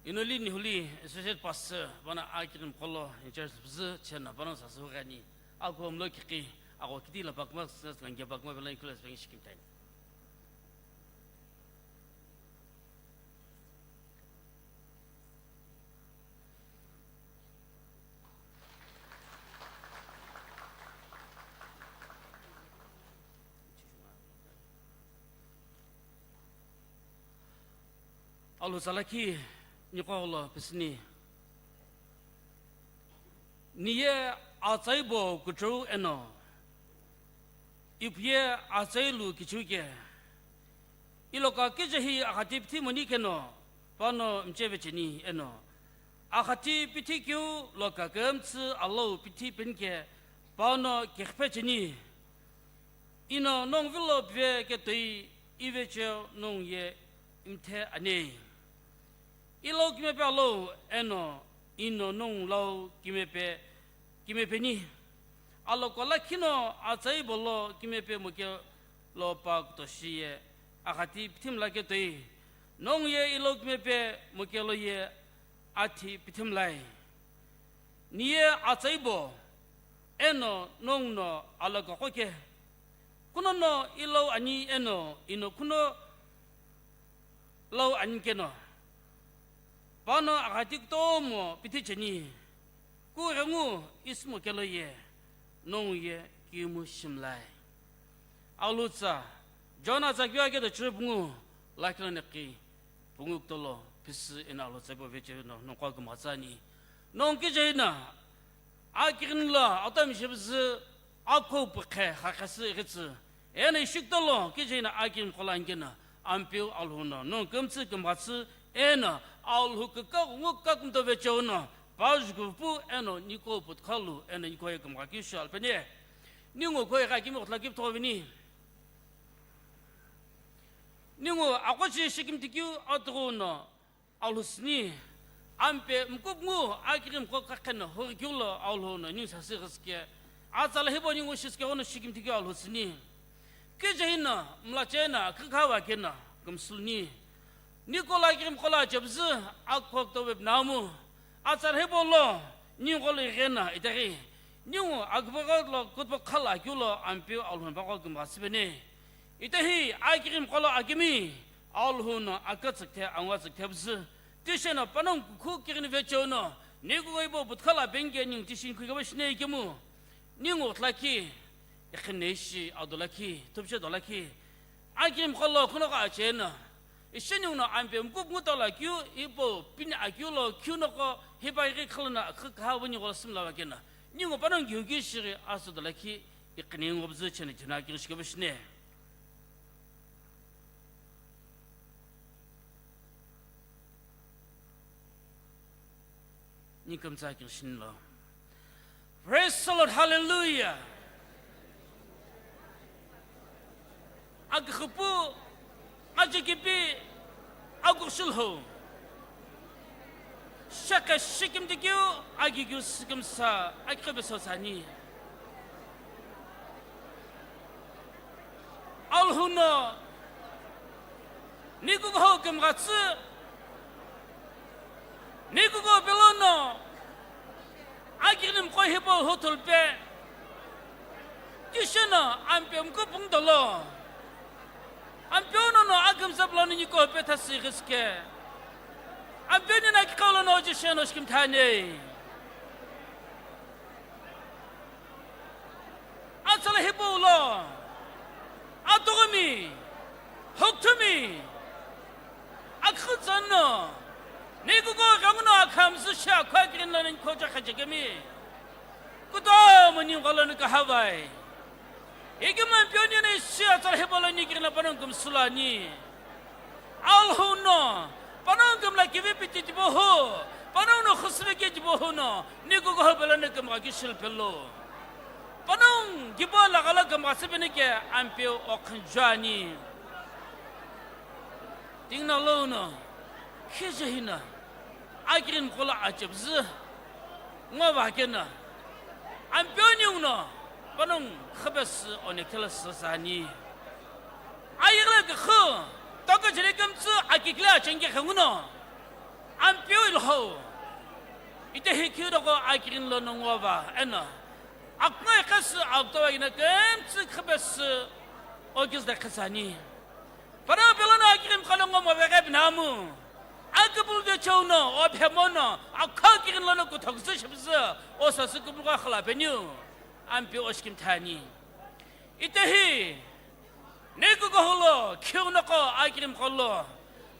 Inoli Nihuli Associate Pastor, Pano Akirem Kolo in charge lu püzü chena, Pano sasu gani, ako mlo kiki, ako kiti la bakma, sas ngange bakma pelo in kulas peng shikim tain. Alhutsa lakhi niqo lo pisüni. Niye atsaibo kuchou eno, ipuye atsailu kichou ke. Iloka kijehi akhati pithi moni keno, Pano mcheve cheni eno. Akhati pithi kiu loka kemtsü alou pithi penike, Pano kekhipe cheni. Ino nongu vilo pive ketoi ivecheo nongu ye imthe ani. Ilau kimepe alou eno ino nongu lau kimepe, kimepeni. Aloko lakhino atsaibo lo kimepe moke lo pa kutoshi ye akhati pithimla ketoi. Nongu ye ilau kimepe moke lo ye athi pithimlai. Niye atsaibo eno nongu no aloko qoke. Kuno no ilau ani eno ino kuno lau ani keno. Pano akhati kutomo pithi cheni. Ku rengu ismo kelo ye. Nongu ye kimu shimlai. Alhutsa, John atsa kiu ake do church pungu, lakhi lo nekhi, pungu kutolo, pisi ina alhutsa po veche no, nongu kwa kumatsani. Nongu kije ina, akirin lo, atam shibzi, ako pukhe, hakasi ritsi. Ena ishik tolo, kije ina akirin kola angena, ampeu alhuno, nongu kumtsi kumatsi, ena, alhu kaka ngu kakumto veche uno, paj gupu, eno, niko putkalu, eno, niko ye kumaki shal pene. Ningu koi gha kimi kutla kip thovini. Ningu akochi shikim tikyu atughu no alhusini. Ampe mkup ngu akirim ko kakheno hurikyu lo alhu no ningu sasi ghiske. Atsala hibo ningu shiske ono shikim tikyu alhusini. Kije hino mlache na kakhawa kena kumsulni. Niko la kirim kola chepzü, akhok to web namu. Atsar hebo lo, ningu lo irena, itari. Ningu agbaga lo kutbo khala kyu lo ampeu alhun bako kumrasibene. Itahi, akirim kola akimi, alhun akatsik the, angwatsik the bzü. Tisheno panong kukhu kirin vecho no, niku ibo butkhala benge ning tishin kuikabashne ikemu. Ningu tlaki, ikhineshi adolaki, tupshe dolaki. Akirim kola kuno ka achena. Ishini uno ampe mkup ngutola kyu, ipo pini akyu lo kyu noko, hipa iri khalana akha kaha wani kola simla wakena. Ningu panong gyu gyu shiri asu dolaki, ikhine ngobzu chena jina kiri shikabashne. Nikamtsa kirshin lo. Praise the Lord, hallelujah. Agkhupu, ajikipi, agushilho. Shaka shikim dikyu, agigyu sikim sa, akhibe sosani. Alhuno, nikugo ho kemgatsu, nikugo belono, akirim koi hibo hotulpe, kisheno ampe mkupung dolo, ampe unono akim zablano niko pe thasi riske, ampe nina kikaulono jisheno shikim thane. Atsala hipu lo, atugumi, hukthumi, akhutsano, nikugo kanguno akhamsu sha khwa kirin lo nin khocha khachakemi. Kutomo nin kolo nika havai. Ikiman pioni na isi atsala hipu lo nikirin lo panong kumsulani. Alhuno, panong kemla kivi piti tibohu, panong no khusve ke tibohu no, nikugo ho bela ne kemga kishil pelo. Panong gibo lagala kemga sibene ke ampeu okhanjuani. Tingna lo no, khije hina, akirin kola achebzi, ngwa vakena, Ampeu ninguno panongu khipesü onekela sü ani. Ayeghi lo kükhu, toko chile kümtsü akikile achengike khenguno. Ampeu Alhou, itehi kidoko akighini lo nongu va eno. Akno ekesü aktowa ina kümtsü khipesü okizde khesü ani. Panongu pelo no akighini kolo ngo moveghi pinamu. Akupulu vecheo no, o phemo no, akho kighini lono kuthoküsü shipüzü, o sasü kupulu ka khala peniu, Ampeu oshikimthani. Itehi, nikuko holo, khiu noko akighini kolo,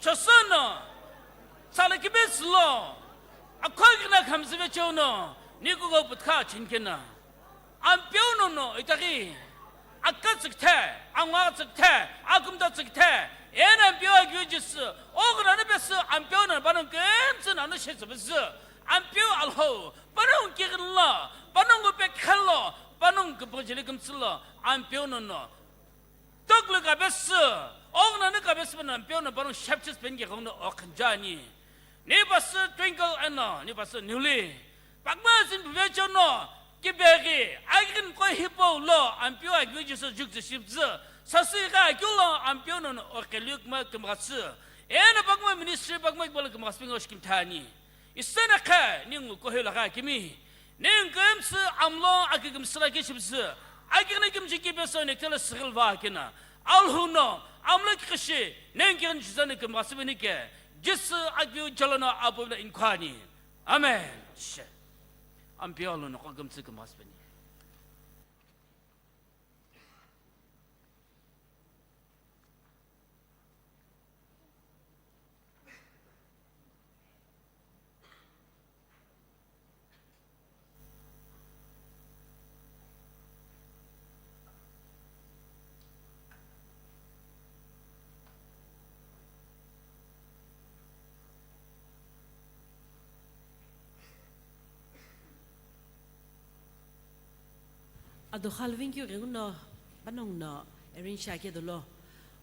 chosono, sala kibes lo, akho kighini khamzü vecheo no, nikuko putkha chinkena. Ampeu nono itaghi, aka tsükte, angwa tsükte, akumta tsükte, eno Ampeu akeu Jisü, oghunanu pesü Ampeu nono panongu kümtsü nanu shetsübüzü, Ampeu Alhou, panongu kighini lo, panongu pekhe lo, panongu kuphu chile kümtsü lo, Ampeu nono. Toklu kabesü, oghunanu kabesü pano Ampeu no panongu shepches penike ghongno okhanja ani. Ni pasü Twinkle eno, ni pasü Newly. Pakma zin puvecho no, kibeghi, agin ko hipau lo, Ampeu akeu Jisü jukjü shipüzü, sasü ighi akeu lo, Ampeu nono okheliu kümtsü kümghasü. Eno pakma ministry, pakma kibalo kümghasü pingo oshikimthani. Isena kha, ningu kohela gha kimi. Ningu kümtsü amlo akikümsü la kishipüzü. Akigini kimchi kipeso nekitela sigil va kina. Alhou no, amlo kikishi, ningu kigin jizani kümghasü vinike. Jisü akeu jalono apu vina inkhani. Amen. She. Ampeu Alhou no ko kümtsü kümghasü vini. Ado khalving keu ghenguno panongu no arrange shiake dolo.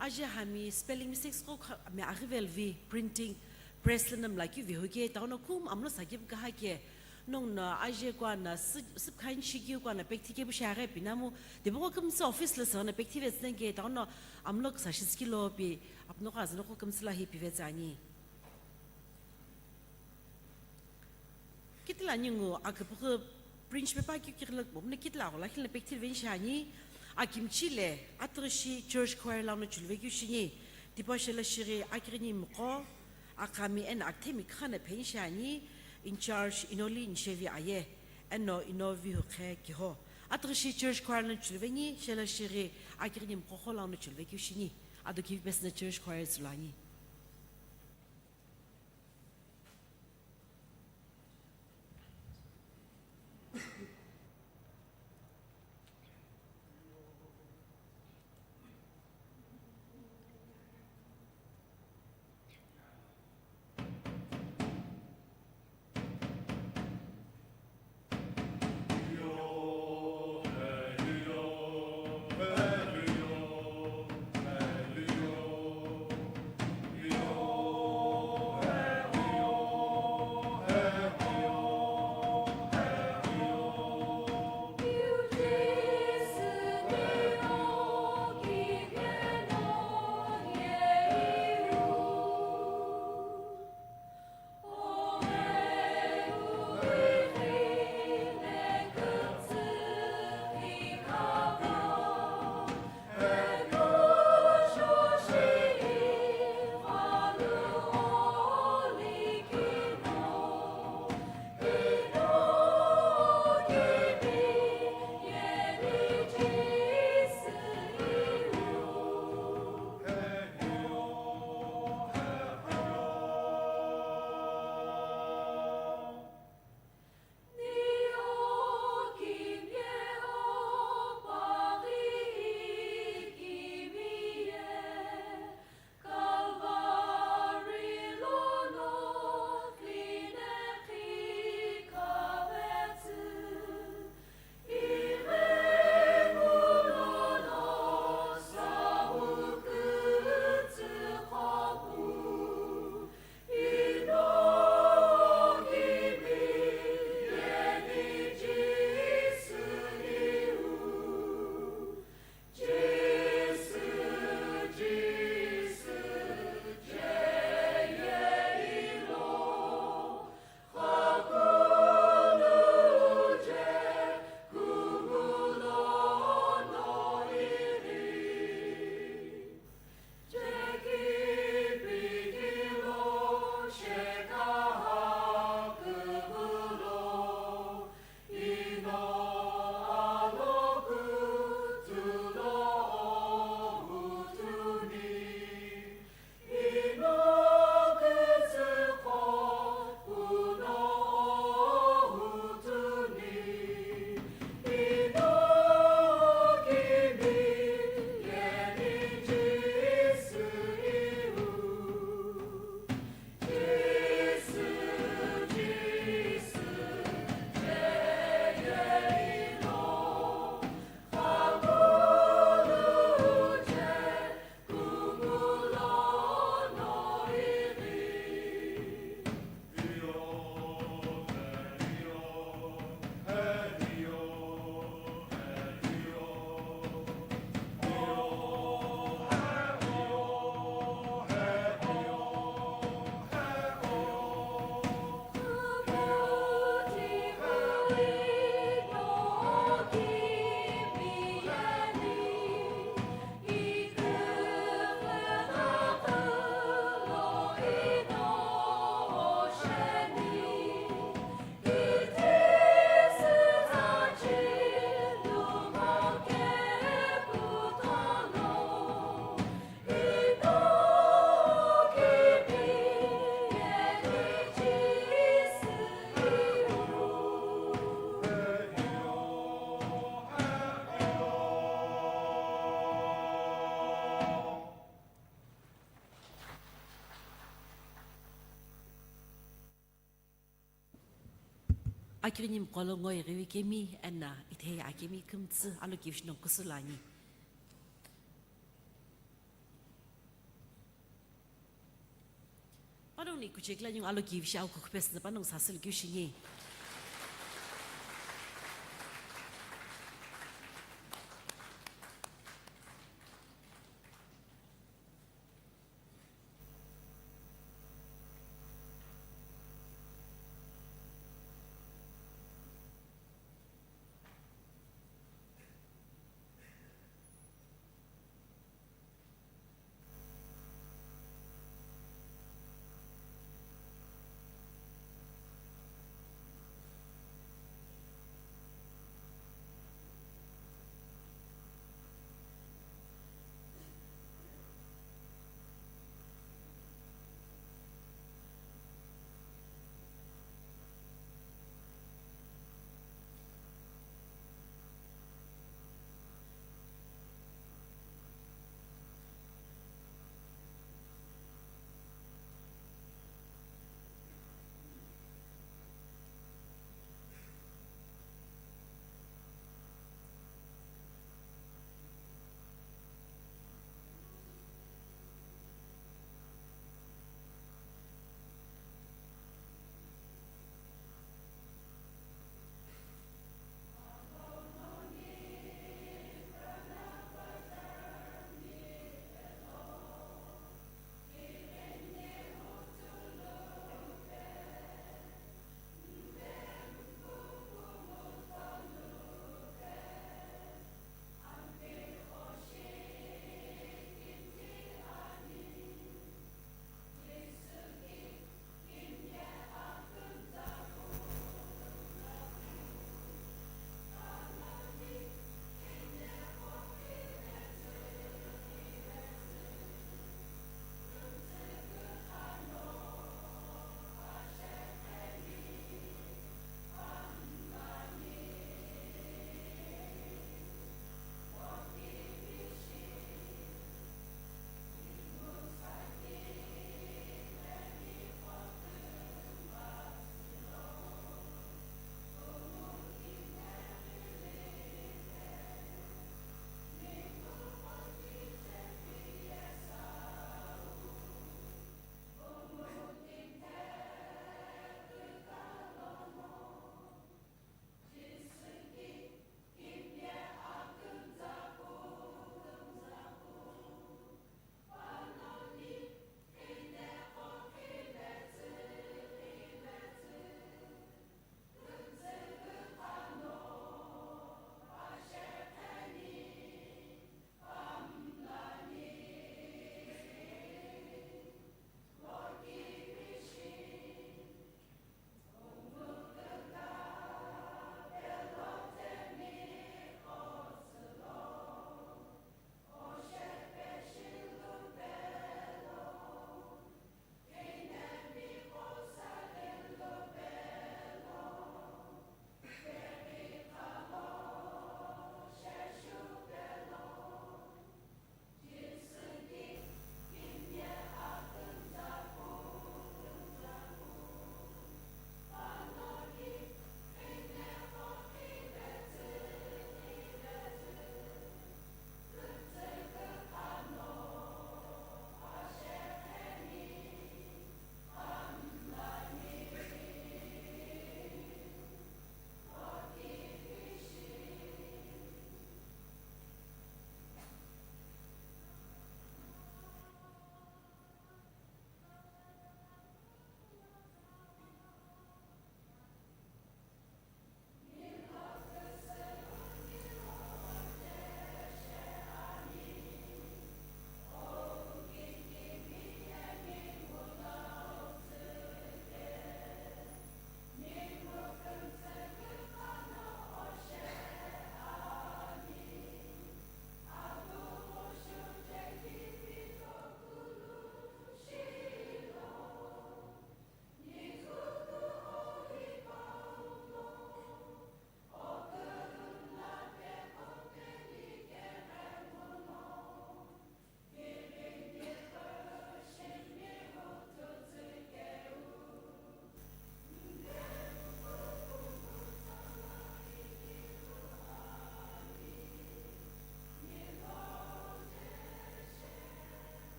Aje hami spelling mistakes qo kha-, mi aghi velvi printing press lana mlakeu vihuke, taono kum amlo sakip kahake. Nongu no aje kuana sü-, süpkha inchikeu kuana pekthike pu shiaghi pinamu. Dipaqo kümtsü office lo sena pekthi vetsüna ke, taono amlo kusashitsükilo pi, apno qo azüno qo kümtsü la hi pivetsü ani. Kitila ningu aküpüghü prince pepa keu kighila bumna kitila agholo lakhi lina pekthilve ni shiani. Akimchi le Atughishi Church Choir lono chuluve keu shini. Tipau shelo shighi akighini muqo, akhami eno akithemi khana pheni shiani. In charge Inoli Nishevi aye, eno Inovi Hukhe kiho. Atughishi Church Choir lono chuluve ni, shelo shighi akighini muqo qo lono chuluve keu shini. Ado kivi pesüna Church Choir tsulu ani. Akighi nimiqo lo ngo ighivi kemi eno ithei akemi kümtsü alokivishi no kusü lo ani. Panongu ni kuchekela ningu alokivishi au kukupesü na panongu sasü likeu shingi.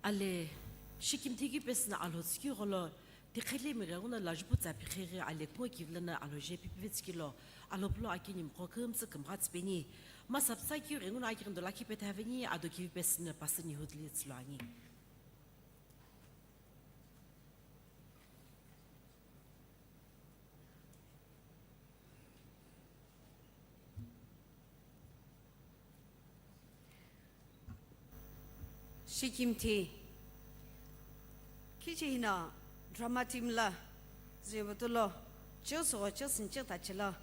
Ale, shikimthi keu pesü no Alhou tsükeu gholo, tiqheli mi ghenguno lajupu tsa pikhi ghi ale kungu kivi lono Alhou je pipi vetsükelo, Alhou pulo akinimqo kümtsü kümgha tsüpeni. Masa pütsa keu ghenguno akighindo lakhi petha veni, ado kivi pesü no Pastor Nihudli tsülo ani. Shikimthi. Kichi hino drama team la zivutulo, cheu sogho cheu sinche tachilo.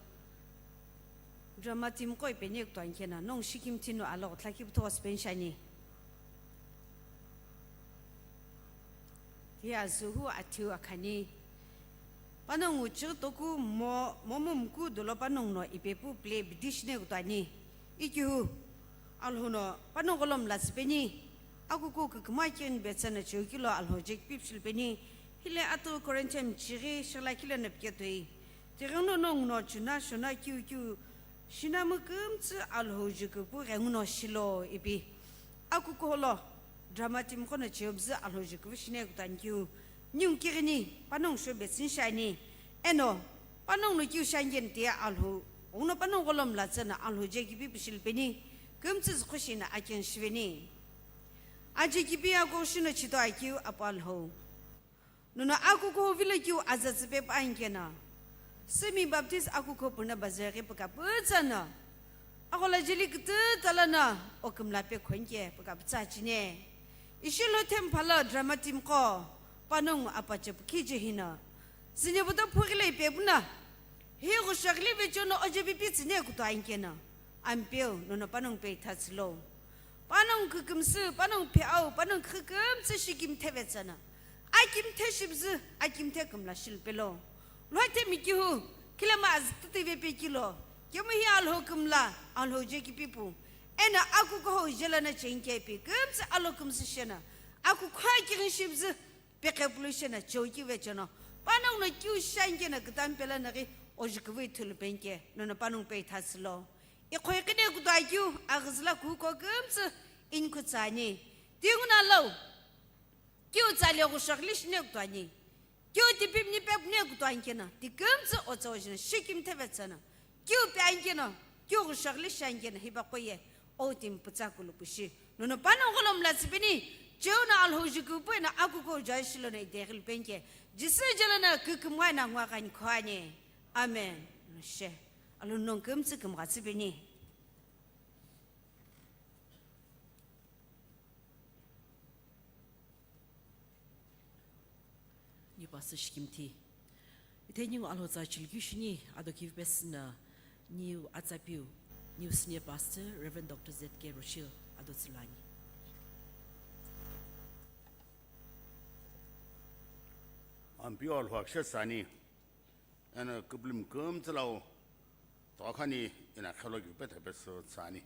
Drama team qo peni kutuani keno, nongu shikimthi no alo thlaki putho speni shani. Tiye azühu athiu akhani. Panongu chighi toku mo, momu mku dolo panongu no ipepu play bidi shine kutuani. Ikihu, Alhou no panongu gholo mla tsüpeni. Akuku kükümgha kini betsü no cheukilo Alhou je kipipu shilupeni. Hile atu Corinthian chighi shighi lakhi lono piketoi. Tighenguno nongu no chuna shona kiu kiu shinamu kümtsü Alhou juküpu ghenguno shilo ipi. Akuku gholo drama team qo no cheubzü Alhou juküpu shine kutuani keu. Ningu kighini panongu shobetsü ni shani. Eno panongu no kiu shani keno tiye Alhou. Ono panongu gholo mla tsü no Alhou je kipipu shilupeni. Kümtsü zükhou shino akighi shiveni. Aje kipi ako shino chito akeu apu Alhou. Nono akuku vilo kiu aza tsüpe pu ani keno. Simi Baptist akuku puna bazar ghi püka pütsa no. Aghola jeli kütü tala no okümla pe khonike püka pütsa chine. Ishi lo thempha lo drama team qo panongu apache pukhi je hino. Zine buto phughi lo ipepu no. Hi ghushoghili vechono oje pipi tsüne kutuani keno. Ampeu, nono panongu pe itha tsülo. Panongu kükümsü, panongu pheau, panongu kükümtsü shikimthe vetsü no. Akimthe shibzü, akimthe kümla shilupelo. Lhothe mikihu, khilema azütütü vepekilo. Kemu hi Alhou kümla, Alhou je kipipu. Eno akuku hou je lono chenike pi, kümtsü Alhou kümsü sheno. Akuku akighi shibzü, pekhe pulu sheno, cheu kiu vechono. Panongu no kiu shani keno kütami pelo no ghi, ojuküvü ithulu penike, nono panongu pe itha tsülo. Iqhoi qine kutuakeu, aghüzüla kuko kümtsü inikhu tsüani. Tinguna lo. Kiu tsale ghushoghili shine kutuani. Kiu tipimni pepune kutuani keno. Ti kümtsü otsa ojino shikimthe vetsü no. Kiu pe ani keno. Kiu ghushoghili shani keno. Hipa qoye. O timi pütsa kulupushi. Nono panongu gholo mla tsüpeni. Cheu no Alhou juküpu eno akuku jai shilo no ideghi lupenike. Jisü je lono kükümgha eno ngwa ghani khuani. Amen. She. Alhou nongu kümtsü kümgha tsüpeni. Niu pastor shikimthi. Ithe ningu Alhou tsa chilkeu shini ado kivi pesü no niu atsa piu, niu senior pastor, Reverend Doctor Z K Rochil ado tsülo ani. Ampeu Alhou akishe tsüani. Eno küpülümi kümtsü lau tokha khani ino khelo kivi petha pesü tsüani.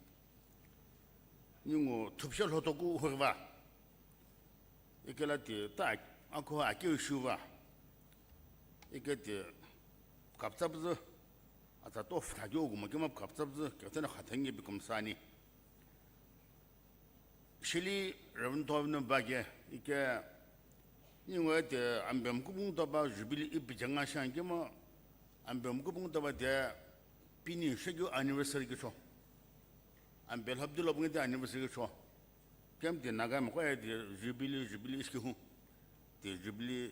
Ningu thupshe lhotoku hughiva. Ikela ti ta akho akeu shuva. Ike ti kaptsapzü. Atsa tofu thakeu kuma kima kaptsapzü. Kethena khathengi pi kümsüani. Shili Reverend Tovino bage ike ningu ete ambem kupung toba Jubilee ipi jenga shangkima ambem kupung toba te pini shekeu anniversary kisho. Ambe lhapdi lo pungi te anniversary kisho. Kem te Naga mkhoye te Jubilee, Jubilee ishi kihu. Te Jubilee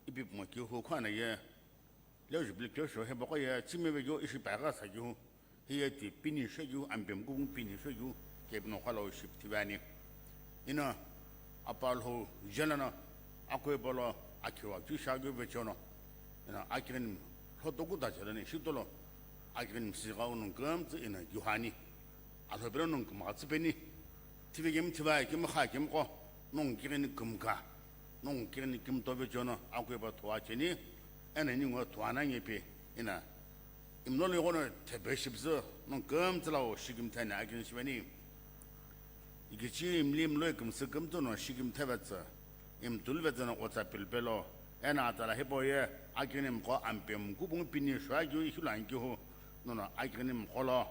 ipi puma kihu khwana ye. Le Jubilee keu sho he bako ye chimeve keu ishi paga sa keu. Hiye ti pini sho keu, ambem kupung pini sho keu, kepino khala ishi pithivani. Ino, apa lho jela no, akoi polo, akiwa keu sha keu vechono. Ino, akirin lho toku da jela ni, shitolo. Akirin msiga unung kümtsü ino, yuhani. Alhou pelo nongu kümgha tsüpeni. Thive kemi thivae kemi kha kemi qo. Nongu kighini kümgha. Nongu kighini kümtove chono akoi pa thuwa cheni. Eno ningu thuwa na ngepi. Ina. Imlolo yoghono thepe shipüzü. Nongu kümtsü lau shikimtheni akini shipeni. Ikichi imli imloi kümsü kümtsü no shikimthe vetsü. Imtulu vetsü no otsa pilpelo. Eno atala hipau ye akighini mqo ampem kupung pini shua keu ishi lo ani keu. Nono akighini mqo lo.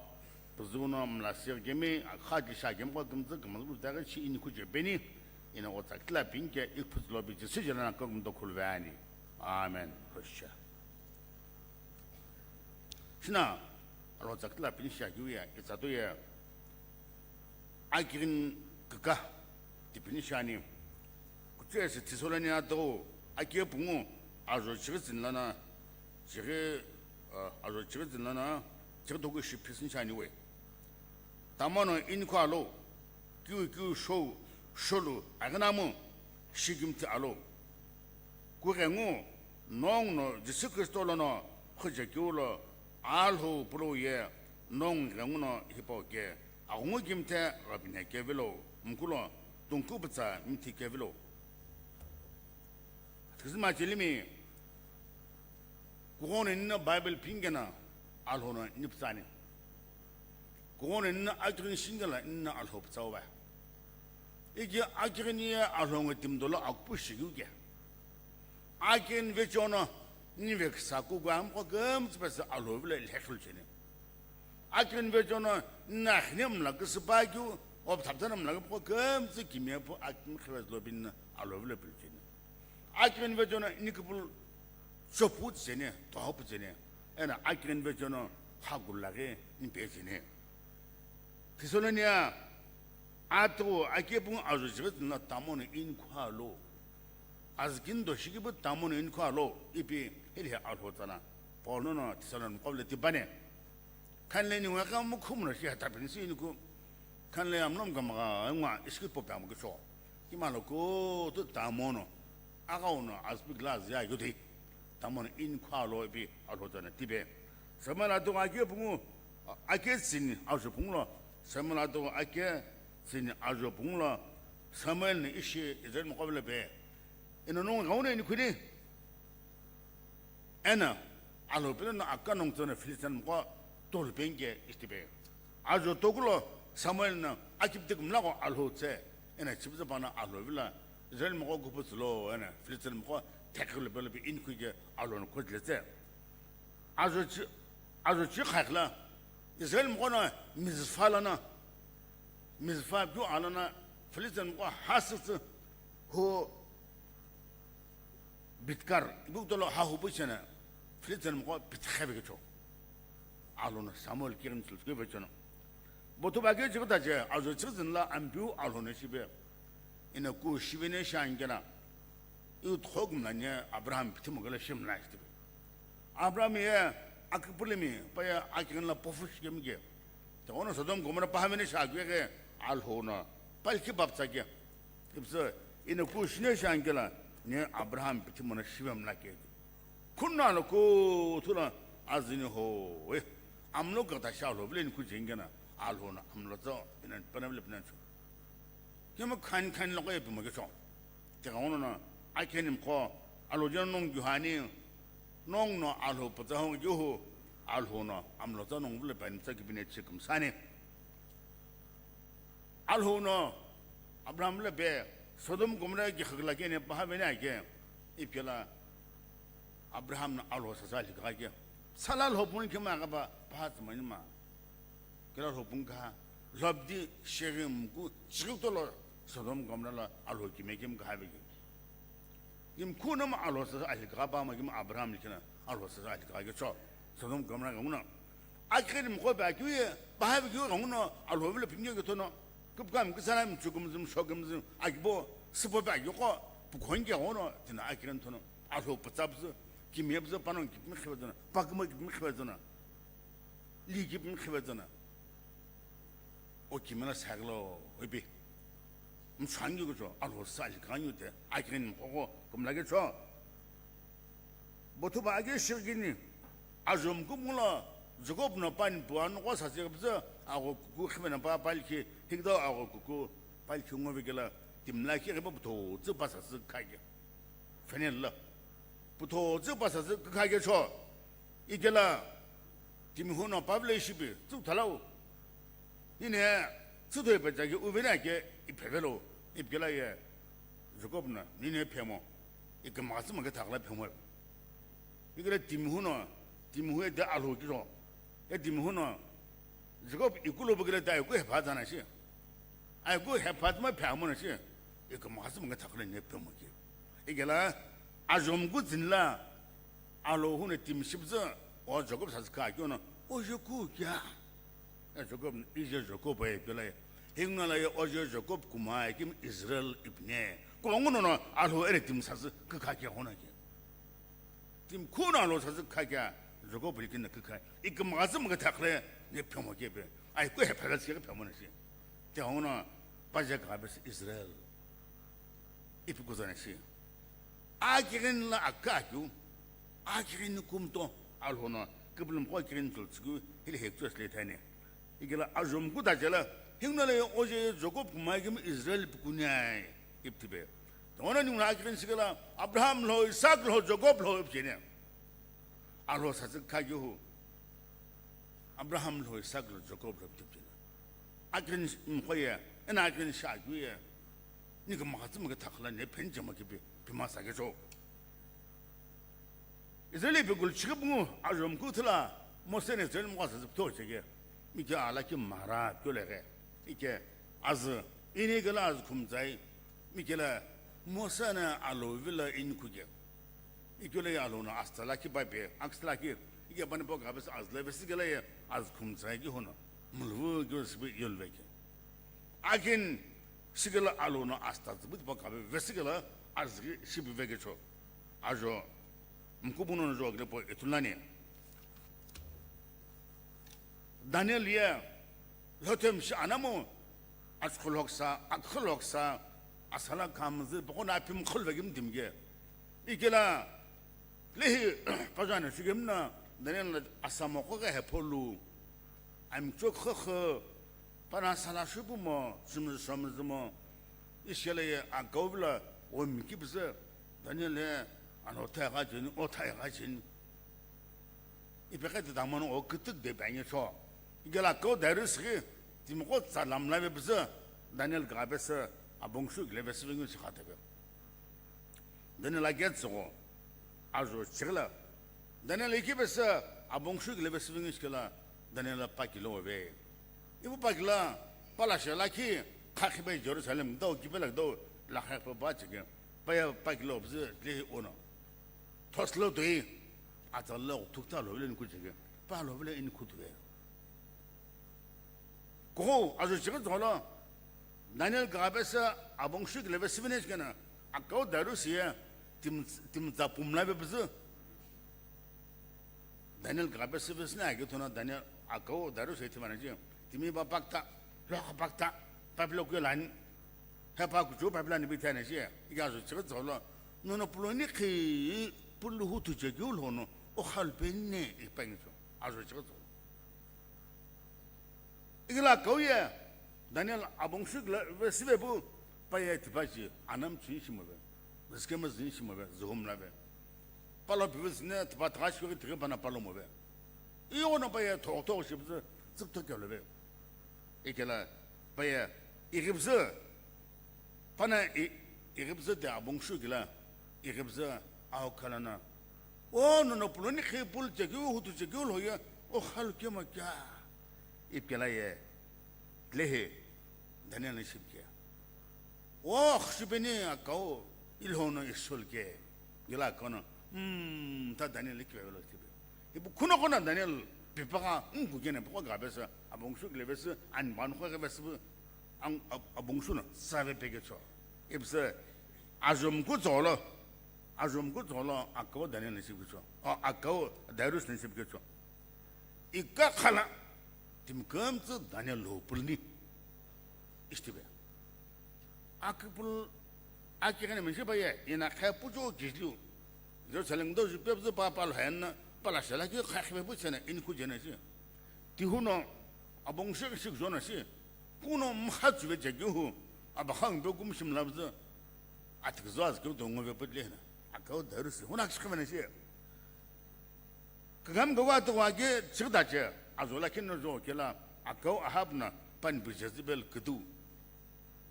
Püzüno mla sir kemi, kha kisha kemi qo kümtsü kümtsü lu taghi shi inikhu chepeni. Ino otsakitila pinke ikphutsülo bi Jisü jela na kokumdo khuluve ani. Amen. Hosha. Shina, alo otsakitila pin shiakiu ya, itsato ya. Akirin kaka, tipini shani. Kutsesi Thessalonia to, akie pungu, ajo chigitsin lana, chigi, ah, ajo chigitsin lana, chigitoku shi pisin shani we. Tamano inkho alo, kiu kiu shou, sholu, aganamu, shigimti alo. Kughengu, nong no Jisü Kristo lono, khuja kiu lo, alho pulo ye, nong ghengu no hipo ke, aghungu gimte, gabine kevilo, mkulo, tungku putsa, mti kevilo. Tikizima chelimi, kughone nina Bible pingena alho no niptsani. Kughone nina akirin shingela nina alho ptsauva. Iki akirin ye alho ngo timdolo akpu shigiuke. Akirin vechono nive ksa kugwa amko gumtsipesa alho vile lhekhul cheni. Akirin vechono nina khine mla kisipa kiu, ob thaptana mla kipko gumtsi kimia pu akirin khivez lobin alho vile pilcheni. Akirin vechono nikipul chopu tsene, tohopu tsene. Ena akirin vechono hagulage nipe tsene. Thessalonia, ato akepung ajo jigitsin la tamano inkho alo. Azkindo shikibu tamano inkho alo, ipi hilihe alho tsana. Paul no no Thessalonia mqovle tipane. Khanle ni weka mukhumna shi hata pinsi iniku. Khanle amnom kamaga ngwa iskit pope amu kiso. Kimalo ko tu tamono. Aga uno aspik la zia yuti. Tamono inkho alo ipi alho tsana tibe. Samuel ato ake pungu, ake tsini ajo pungu lo. Samuel ato ake tsini ajo pungu lo. Samuel ni ishi Israel mqovle be. Ino nungu gauna inikhuni. Ena, alhupilo no aka nongtsono Philistine mqo tolu penke istipe. Ajo tokulo Samuel no akiptik mlako alhutse, ena chipitsa pana alhuvila Israel mqo kuputsilo, ena Philistine mqo thekhilu pelo pi inkhuike alhon khutletse. Ajo chi, ajo chi khakhla Israel mqo no Mizpah lana, Mizpah pyu alana Philistine mqo hasitse ho Bitkar, ibu tolo ha hupu chena, Philistine mqo pitkhebe kecho. Alona Samuel kirin sulske bechono. Botu bage chigta che, ajo chizin la ambiu alona shibe. Ina ku shibene shangena. Iu thogum na ne Abraham pitimo gele shim na istibe. Abraham ye akipulimi, pa ye akirin la pofu shikemge. Te ono Sodom Gomorrah pahamene shagwege alona. Palki baptsage. Ipsa, ina ku shine shangela, ne Abraham pitimo na shibe mlake. Kunna lo ku tula azini ho, eh, amlo gata sha lo vile ni ku jengena, alona, amlo zo, ina pana vile pina chu. Kema khan khan lo ko epi mo ke so. Te ka ono na, akeni mko, alo jeno nong juhani, nong no alo pata hong juhu, alona, amlo zo nong vile pani tsa ki bine chikum sani. Alhou no Abraham la be Sodom Gomorrah ki khagla kene paha vene ake, ipkela Abraham no alhou sasa lhikha ke. Sala alhou pun kema ka pa paha tsmani ma. Kela alhou pun ka lhobdi sherim ku chikto lo Sodom Gomorrah la alhou kime kim ka ha be. Kim kunam alhou sasa alhikha pa ma kim Abraham likena alhou sasa alhikha ke cho. Sodom Gomorrah ka muna. Akiri mkhope akiu ye, bahavi kiu kanguno, alhovile pinge ke tono, kupkam kisanam chukumzim shokumzim, akibo, sipope akiko, pukhonge kono, tina akirin tono, alho patsapsu, kimyepsu, panon kipmi khiwezona, pakmo kipmi khiwezona, li kipmi khiwezona. O kimela saglo, oipi. Mshangi ko cho, alho sali kanyu te, akirin mkoko, kumlage cho. Bothuba age shirkini, ajom kumula, Jacob no pani puan ko sasi kapsa, ago kuku khivena pa palki, higdo ago kuku, palki ngovi kela, timla ki riba butho, tsu pasa tsu kage. Fenel la. Butho, tsu pasa tsu kage cho. Ikela, timihu no pavle shipi, tsu thalau. Nine, tsu thoi pa jagi uvena ke, iphevelo, ipkela ye, Jacob na, nine phemo. Ikema tsü mage thakla phemoi. Ikele timihu no, timihu ede alhou kiso. E timihu no, Jacob ikulo bukele ta iku hepha tsana shi. Aiku hepha tsuma phemo na shi. Ikümgha tsümgha thakhala ne pemo ke. Ikela ajomu kutsini la alo huno timi shipüzü o Jacob sazü kha keu no, o Jacob kya? E Jacob, ije Jacob e pela ye. Hinguna la ye o je Jacob kuma ye kim Israel ipine. Kuma nguno no alo ere timi sazü kha kha kya hona ke. Timi khuno alo sazü kha kya Jacob likin na kha kha. Ikümgha tsümgha thakhala ne pemo ke pe. Ai ku he phala tsike pemo na shi. Te hono paje ka bes Israel. Ipi kuzana shi. Akirin la akakyu. Akirin kumto alhono. Kiblim ko akirin tultsiku. Hili hekchos le tane. Ikela ajomu kuta jela. Hinguna le oje Jacob kumai kim Israel pikunyai. Iptibe. Tona ninguna akirin sikela. Abraham lo, Isaac lo, Jacob lo ipjene. Alo sazü kha keu hu. Abraham lo, Isaac lo, Jacob lo iptipjene. Akirin mkhoye, ena akirin shakyu ye. Ni ke makatsi mke thakhala ne phen jama ke pi, pi masa ke cho. Israel pe gul chikip ngu ajom ku thila Mose ne Israel mkha sa zip to cheke. Mi ke ala ki mara kyo le ge. Ike az ini ke la az khumzai. Mi ke la Mose ne alo vila in ku ke. Ikyo le alo na asta la ki ba be, aks la ki. Ike bani bo ga bes az le bes ke la ye az khumzai ki hono. Mulvu kyo sibi yol ve ke. Akin sikela alo no asta zibit pa kabe vesikela azgi shibi vegecho. Ajo mkubuno no jo glepo etulani. Daniel ye lotem shi anamu achkhuloksa, akhuloksa, asala kamzi bokona pim khul vegim dimge. Ikela lehi pajana shugimna Daniel asamoko ga hepolu. Amchok khokho, pana sala shupumo, sumzü somzümo, ishele ye akau vila, o miki bize, Daniel ye, ano thai gha jeni, o thai gha jeni. Ipekhe te dangmano o kütük de banye cho. Igela akau Darius ki, timiko tsa lamla ve bize, Daniel ga bese, abong shu gile bese vengi shi kha tebe. Daniel agetsugo ajo chigla. Daniel ikibesa abong shu gile besi vingi shikela Daniel pakilo ve. Ibu pakila pala shela ki khakhibe Jerusalem dau kibela dau la khakhibe ba chige. Paya pakilo bzi le ono. Thoslo dui atalo thukta lo le ku chige. Pa lo le in ku tuve. Kuhu ajo chighi zolo Daniel gabesa abong shu gileve sivine shikena akau Darius ye tim tim za pumla ve bzu. Daniel gabesa vesne agi thona Daniel akau Darius ye timana ji timi ba pakta lo pakta papilo kulan he pa kuchu papila ni bitane ji. Iga ajo chighi zolo nono puloni khi pulu hu tu je gyu lono o khal penne ipeng so ajo chighi zolo. Igila akau ye Daniel abong shu gileve sive pu paye tipaji anam chin shimove, zikema zin shimove, zuhum lave. Palo pive zine tipa thaga shikhe tighe pana palo move. Iyo no paye thok thok shibze zik thok yalove. Ikela paye igibze pana i igibze de abong shu gila igibze au kalana. O nono puloni khi pul chekeu hutu chekeu loye o khalu kema kya. Ipkela ye lehe Daniel ni shipke. O khshipeni akau ilhono isulke. Gila kono mm ta Daniel ikwe lo tibe. Ibu kuno kono Daniel pipaka ngu gene poko gabesa abong shu gilevesa an ban kho gabesa ang abong shu no save pegecho. Ibse ajom ku zolo ajom ku zolo akau Daniel ni shipke cho. Akau Darius ni shipke cho. Ika khala timi kümtsü Daniel lo pulni. Ishtibe. Akipul akikene menshi baye ina khe pujo gizliu. Jerusalem do ju pepzu pa pa lo hen pala shela ki kha khibe bu chene in ku jene shi. Tihuno abong shik shik jona shi. Kuno mkha juve jegi hu. Abakhang be gum shim labzu. Atik zo az ke do ngove put lehna. Akau Darius huna kishkhe mene shi. Kagam gawa to wage chigda che azola kin no jo kela akau Ahab na pan bi Jezebel kudu.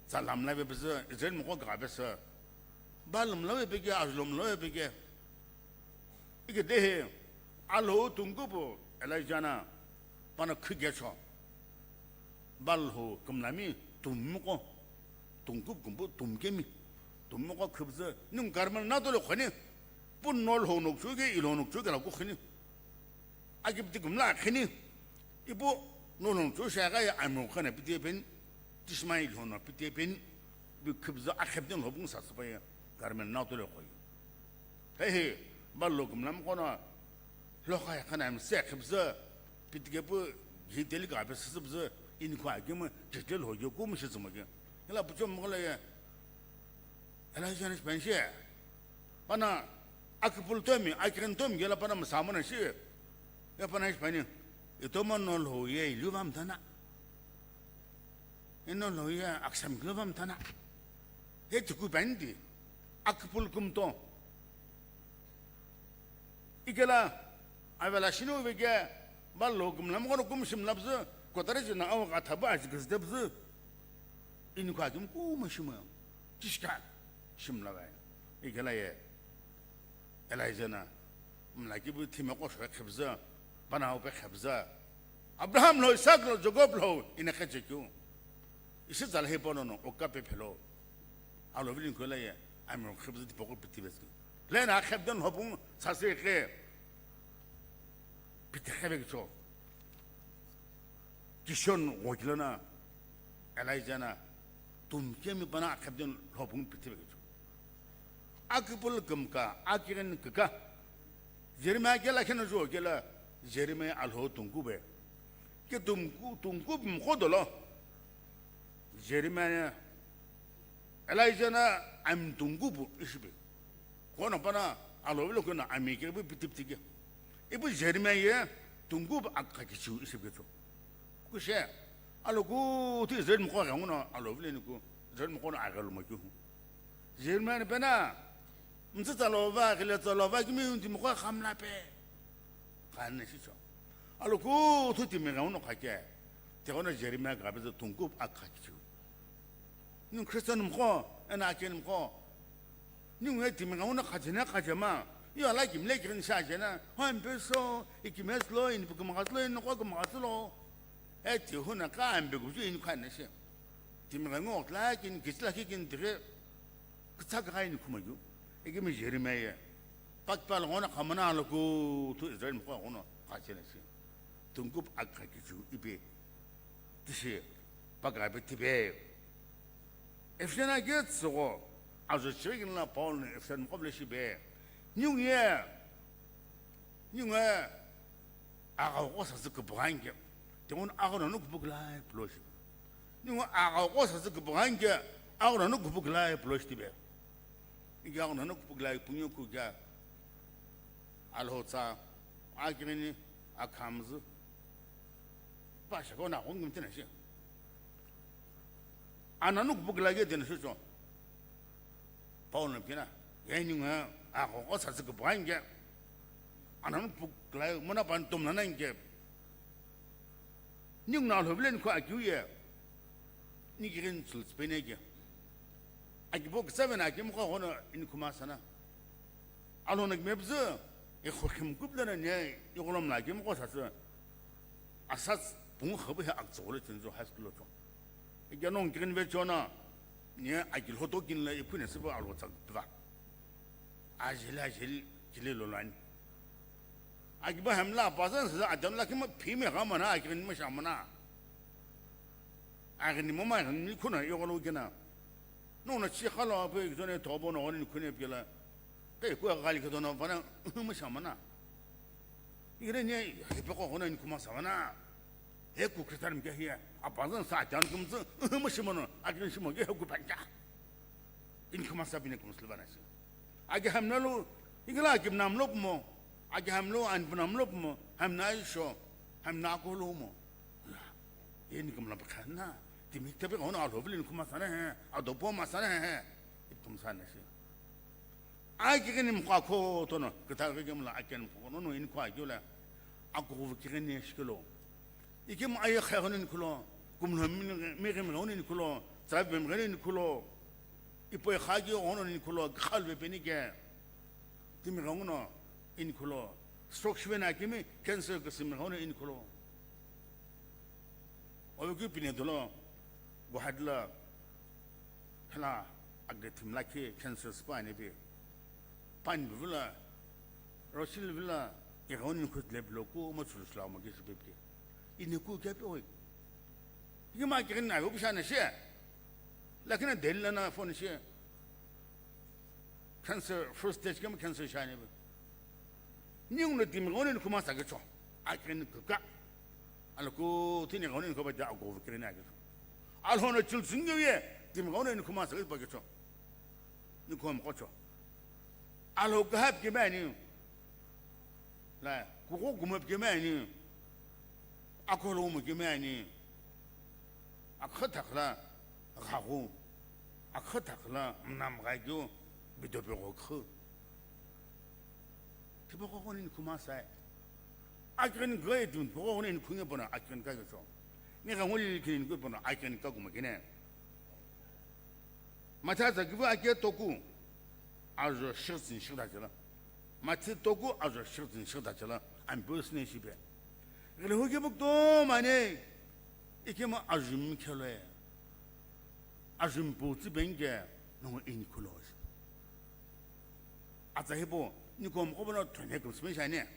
Salam la be bese Israel mo ga bese. Balum la be ge azlum la be ge. Ige dehe alo tungu po Elijah na pana khige cho. Bal ho kumlami tumko. Tungkup kumpu tumkemi. Tummo kha khipüzü, ningu garment nato lo khoni. Pu no lhou nokchu ke, ilo nokchu ke la kukhini. Akipti kumla khini. Ipu no lhou nokchu shaka ya amo khana piti pen. Tishmai lhono piti pen. Bi khipüzü akhepten lhobung sa supa ya. Garment nato lo khoi. Hey, hey, balo kumlam kono. Lhoka ya khana mi se khipüzü. Pitike pu, hi teli ka pe sisi püzü. Inikhu akimi, jete lhoyo kumu shi tsumake. Ila pucho mokhala ya. Elijah na shipani shi. Pana akipul tomi, akirin tomi, yela pana masamana shi. Ya pana shipani. Itomo no lhou ye ilu vamtana. Eno lhou ye aksam kilo vamtana. He tiku bandi. Akipul kumto. Ikela, avela shinu veke, balo kumlam kono kumshim lapzü, kotare jina au kathabu aji gizde püzü. Inikhu akim kuma shima, tishka, shimla vai. Ikela ye, Elijah na, mlaki bu thime ko shwe khibzü, bana au pe khibzü. Abraham lo, Isaac lo, Jacob lo, ina kheche kyu. Isi zala he pono no, oka pe phelo. Alo vilin ko la ye, amro khibzü di poko piti bes. Lena khebden hopung, sase khe. Piti khebe cho. Kishon wokilana, Elijah na, tumkemi pana akhapden lhopung pithibe kecho. Akipul kumka, akirin kika. Jeremiah kela khena jo kela, Jeremiah alho tungkube. Ke tungku, tungkub mkodolo. Jeremiah Elijah na ami tungkupu ishipi. Kono pana alo vilo kono ami ke ipu pitiptike. Ipu Jeremiah ye tungkupu akha kichiu ishipi cho. Kushe, alo kuthu Israel mkho ghenguno alo vilo niku, Israel mkho no aghe lumakyu. Jeremiah ni pena, mtsü tsalova, ghile tsalova, kimi yunti mkho khamla pe. Khane shicho. Alo kuthu timi ghenguno khake. Tekono Jeremiah gabe tungkupu akha kichiu. Ningu Christian mkho, ena aken mkho. Ningu e timi ghenguno khajene khajema. Yo ala kimle kirin shajena. Ho empeso, ikimeslo, in pukumgaslo, in nokho kumgaslo. E ti huna ka ambe kuju in khane she. Timi ghengu okla kin kisla ki kin dire. Kitsa ka in khumaju. Ikimi Jeremiah ye. Pakpal gona khamana lo kuthu Israel mkho gona khajene she. Tungkupu akha kichiu ipi. Tishi, pakabe tibe. Ephesians ke tsügho, azo chirigin la Paul ni Ephesians mkhovle shibe. Ningu ye, ningu ye, agha ko sa zikubhange. Tengon agha no kubugla ploshi. Ningu agha ko sa zikubhange, agha no kubugla ploshi tibe. Ingi agha no kubugla punyo ku kya. Alhotsa, akini, akhamzu. Pasha ko na ko ngim tena shi. Ananu kubugla ge tena shi cho. Paul na kina, ye ni nga, a ko ko sa tsik buange. Ananu kubugla mona pan tom na nange. Ni na lo bilen ko akiu ye. Ni kirin sul spene ge. Akibo ksaven akim ko hono in kuma sana. Alona mebzü, e khokhim kublana ne, yogolom la kim ko sasü. Asas pung khabu he aktsogole chenzo high school lo cho. E gyanong kirin ve chona, ne akil hoto kin la iphune sebo alo tsak pva. Ajil ajil kile lo lan. Akiba hamla pasan sa adam la kim phime ga mana akirin ma shamana. Akirin ma ma ni khuna yogolo kina. No na chi khala pe jone thobo no ni khune pela. Ke ku gali ka dona vana, ma shamana. Ire ne, he pe ko hona ni kuma savana. He ku kritan ke hiya, apazan sa jan kumzu, ma shimano, akin shimo ke ku panja. In kuma sabine kum slivana shi. Age hamna lo, igla kim nam lop mo. Age hamlo an nam lop mo, hamna isho, hamna ko lo mo. Ye ni kumla bakana, timi tabi hona alo bilin kuma sana he, adopo ma sana he. Ip kum sana shi. Ai kigini mkwa ko tono, kita kigimla aken mkwa no, no in kwa gyola. Ako kigini shikilo. Ikim ai khagonin kulo, kumlo mi gim gonin kulo, tsab bem gonin kulo. Ipo khagi gonin kulo, khalbe penike. Timi gono in kulo. Stroke shwena kimi cancer kisim gonin kulo. Oyo ki pine dolo, Guwahati la Khala agre thimla khe cancer spa ani bi. Pan bi vula, Rochelle vula, ighauni khut le bloku mo chulu chulu mo kisi bibke. Ini ku kya pi oi. Ima kirin na yo bisha na she. Lakini Delhi na phone she. Cancer, first stage kama cancer shani bi. Ningu no timi ghauni khuma sa ke cho. Akirin kuka. Alo ku tini ghauni khuma da ago kirin na ke cho. Alhono chul sungi ye, timi ghauni khuma sa ke pa ke cho. Ni khom ko cho. Alo ka hap ke mani. La, kuko kuma ke mani. Akolo mu ke mani. Akha thakla, ghagu. Akha thakla, mnam ghaigyo, bidobe gokhu. Tiba gogoni khuma sai. Akirin ghaidun, gogoni khunge bona, akirin ka cho. Ni ga ngoli kirin ko bona, akirin ka kuma kine. Matha za givu ake toku. Ajo shirtsin shirda jela. Matha toku ajo shirtsin shirda jela. Ambos ne shibe. Gele hoge buk to mane. Ikema ajum khelo e. Ajum pu tsi benge. No in kulos. Atsa hipo, ni kom ko bona thone kom smi shane.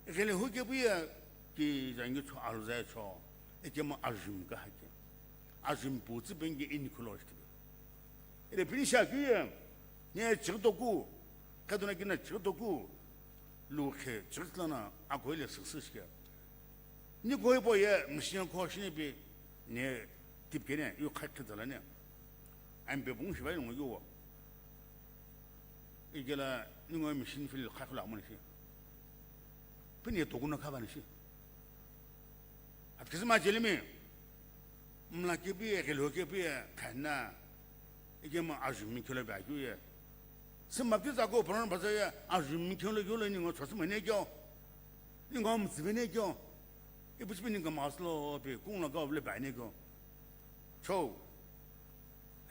Gele hoge buya ki jangi cho alza cho. Ikema ajum ka hake. Ajum pu tsi benge in kulos. Ere pini sha kiye, ne chigdoku, kaduna kina chigdoku, lu khe chigdlana, akoile siksishke. Ni koi po ye, machine ko shine bi, ne tipke ne, yu khai khedala ne. Am be bung shibai nungo yo. Igela, ningo machine fil khai khula mo ne shi. Pini ye tokuna kaba ne shi. Atkizima jelimi, mla kepi, gelo kepi, khana, ikema ajumi khelo ba kyu ye. Sima pti zako pran ba ye, ajumi khelo kyu le ningo chosima ne kyo. Ningo mtsibe ne kyo. Ipuchimi ningo maslo pe, kung la ga vle ba ne kyo. Cho.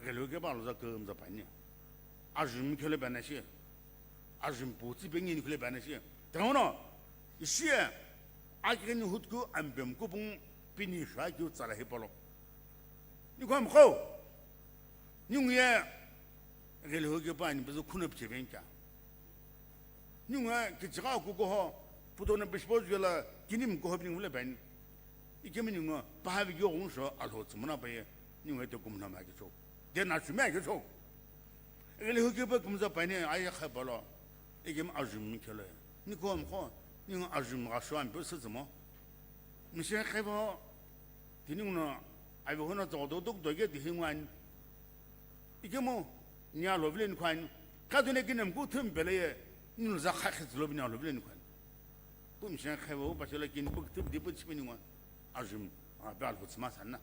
Gelo ke ba lo za kum za pa ne. Ajumi khelo ba na shi. Ajumi pu tsi bengin khelo ba na shi. Tengno. Ishi. Akini hutku ambem kupung pini shwa kyu tsala hipolo. Ni kwa mkho. Ni nguye. Gele hoge pa ni bezo khuna pche benka. Ni nguye kichika ku ko ho. Puto na bispo jela kini mko ho bing le ben. Ikemi ni nguye pa ha bi yo gun so alho tsumuna pa ye. Ni nguye to kumna ma ke cho. De na chu ma ke cho. Gele hoge pa kumza pa ni aye kha balo. Ikemi ajumi khelo. Ni ko mkho. Ni nguye ajumi ga so am pe se tsmo. Mi se khe bo. Tini nguno, avi hono tsogo do duk doge di hingwan. Ikemo, ni alo vilen kwan. Kadune kinem ku thum bele ye, ni za kha khit lo bini alo vilen kwan. Kum shen khevo, pa shela kin buk thum di buk chimini ngwa. Ajum, a, bal hut sma sanna.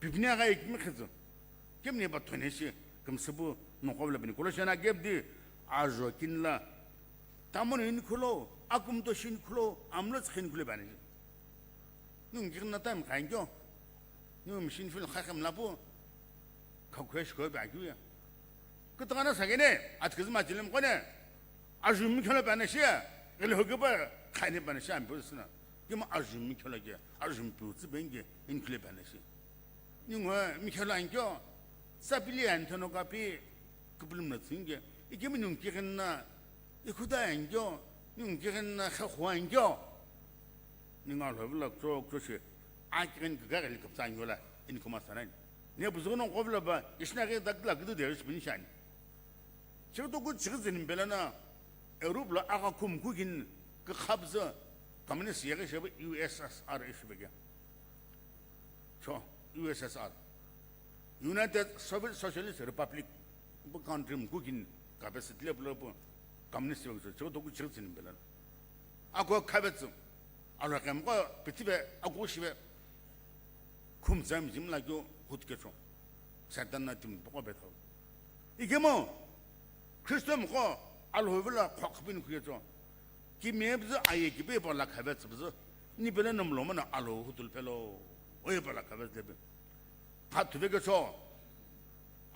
Pipni aga ikmi khit. Kemni ba thone shi, kum sebu, no kovla bini. Kolo shena gep di, ajo kinla. Tamon in khulo, akum to shin khulo, amlo tskhin khule bani. Nung kikna time khain kyo. Nung machine fil kha kham lapu. Kha khuesh kho ba kyu ya. Kutana sagene, atkizma chilim kone. Ajum khela bana shi. Gele hoge ba khani bana shi am busna. Kima ajum khela ge, ajum pu tsi benge in khule bana shi. Nung mi khela an kyo. Sapili an thono kapi. Kupulum na tsinge. Ikimi nung kikna. Ikhuda an kyo. Nung kikna kha khwa an kyo. Ninga lo vlog cho cho shi. A kigen ga ga li kapsa nyola in kuma sanan. Ne buzo no kovla ba ishna ge dak la gidu de rish bin shan. Chigdo ku chigzin belana Europe la aga kum ku gin ka khabza communist yege shebe U S S R ish bege. Cho U S S R. United Soviet Socialist Republic bu country mku gin kapesi dile bu communist yege cho chigdo ku chigzin belana. Ako khabetsu. Alo kemko pitibe ako shibe. Khum zam jim la kyo hut ke cho. Satan na tim poko betho. Ikemo Kristo mko alo vela khok bin khuye cho. Ki me bzu aye ki be bola khabetsu bzu. Ni bele nom lo mana alo hutul pelo. Oye bola khabetsu lebe. Phat tuve ke cho.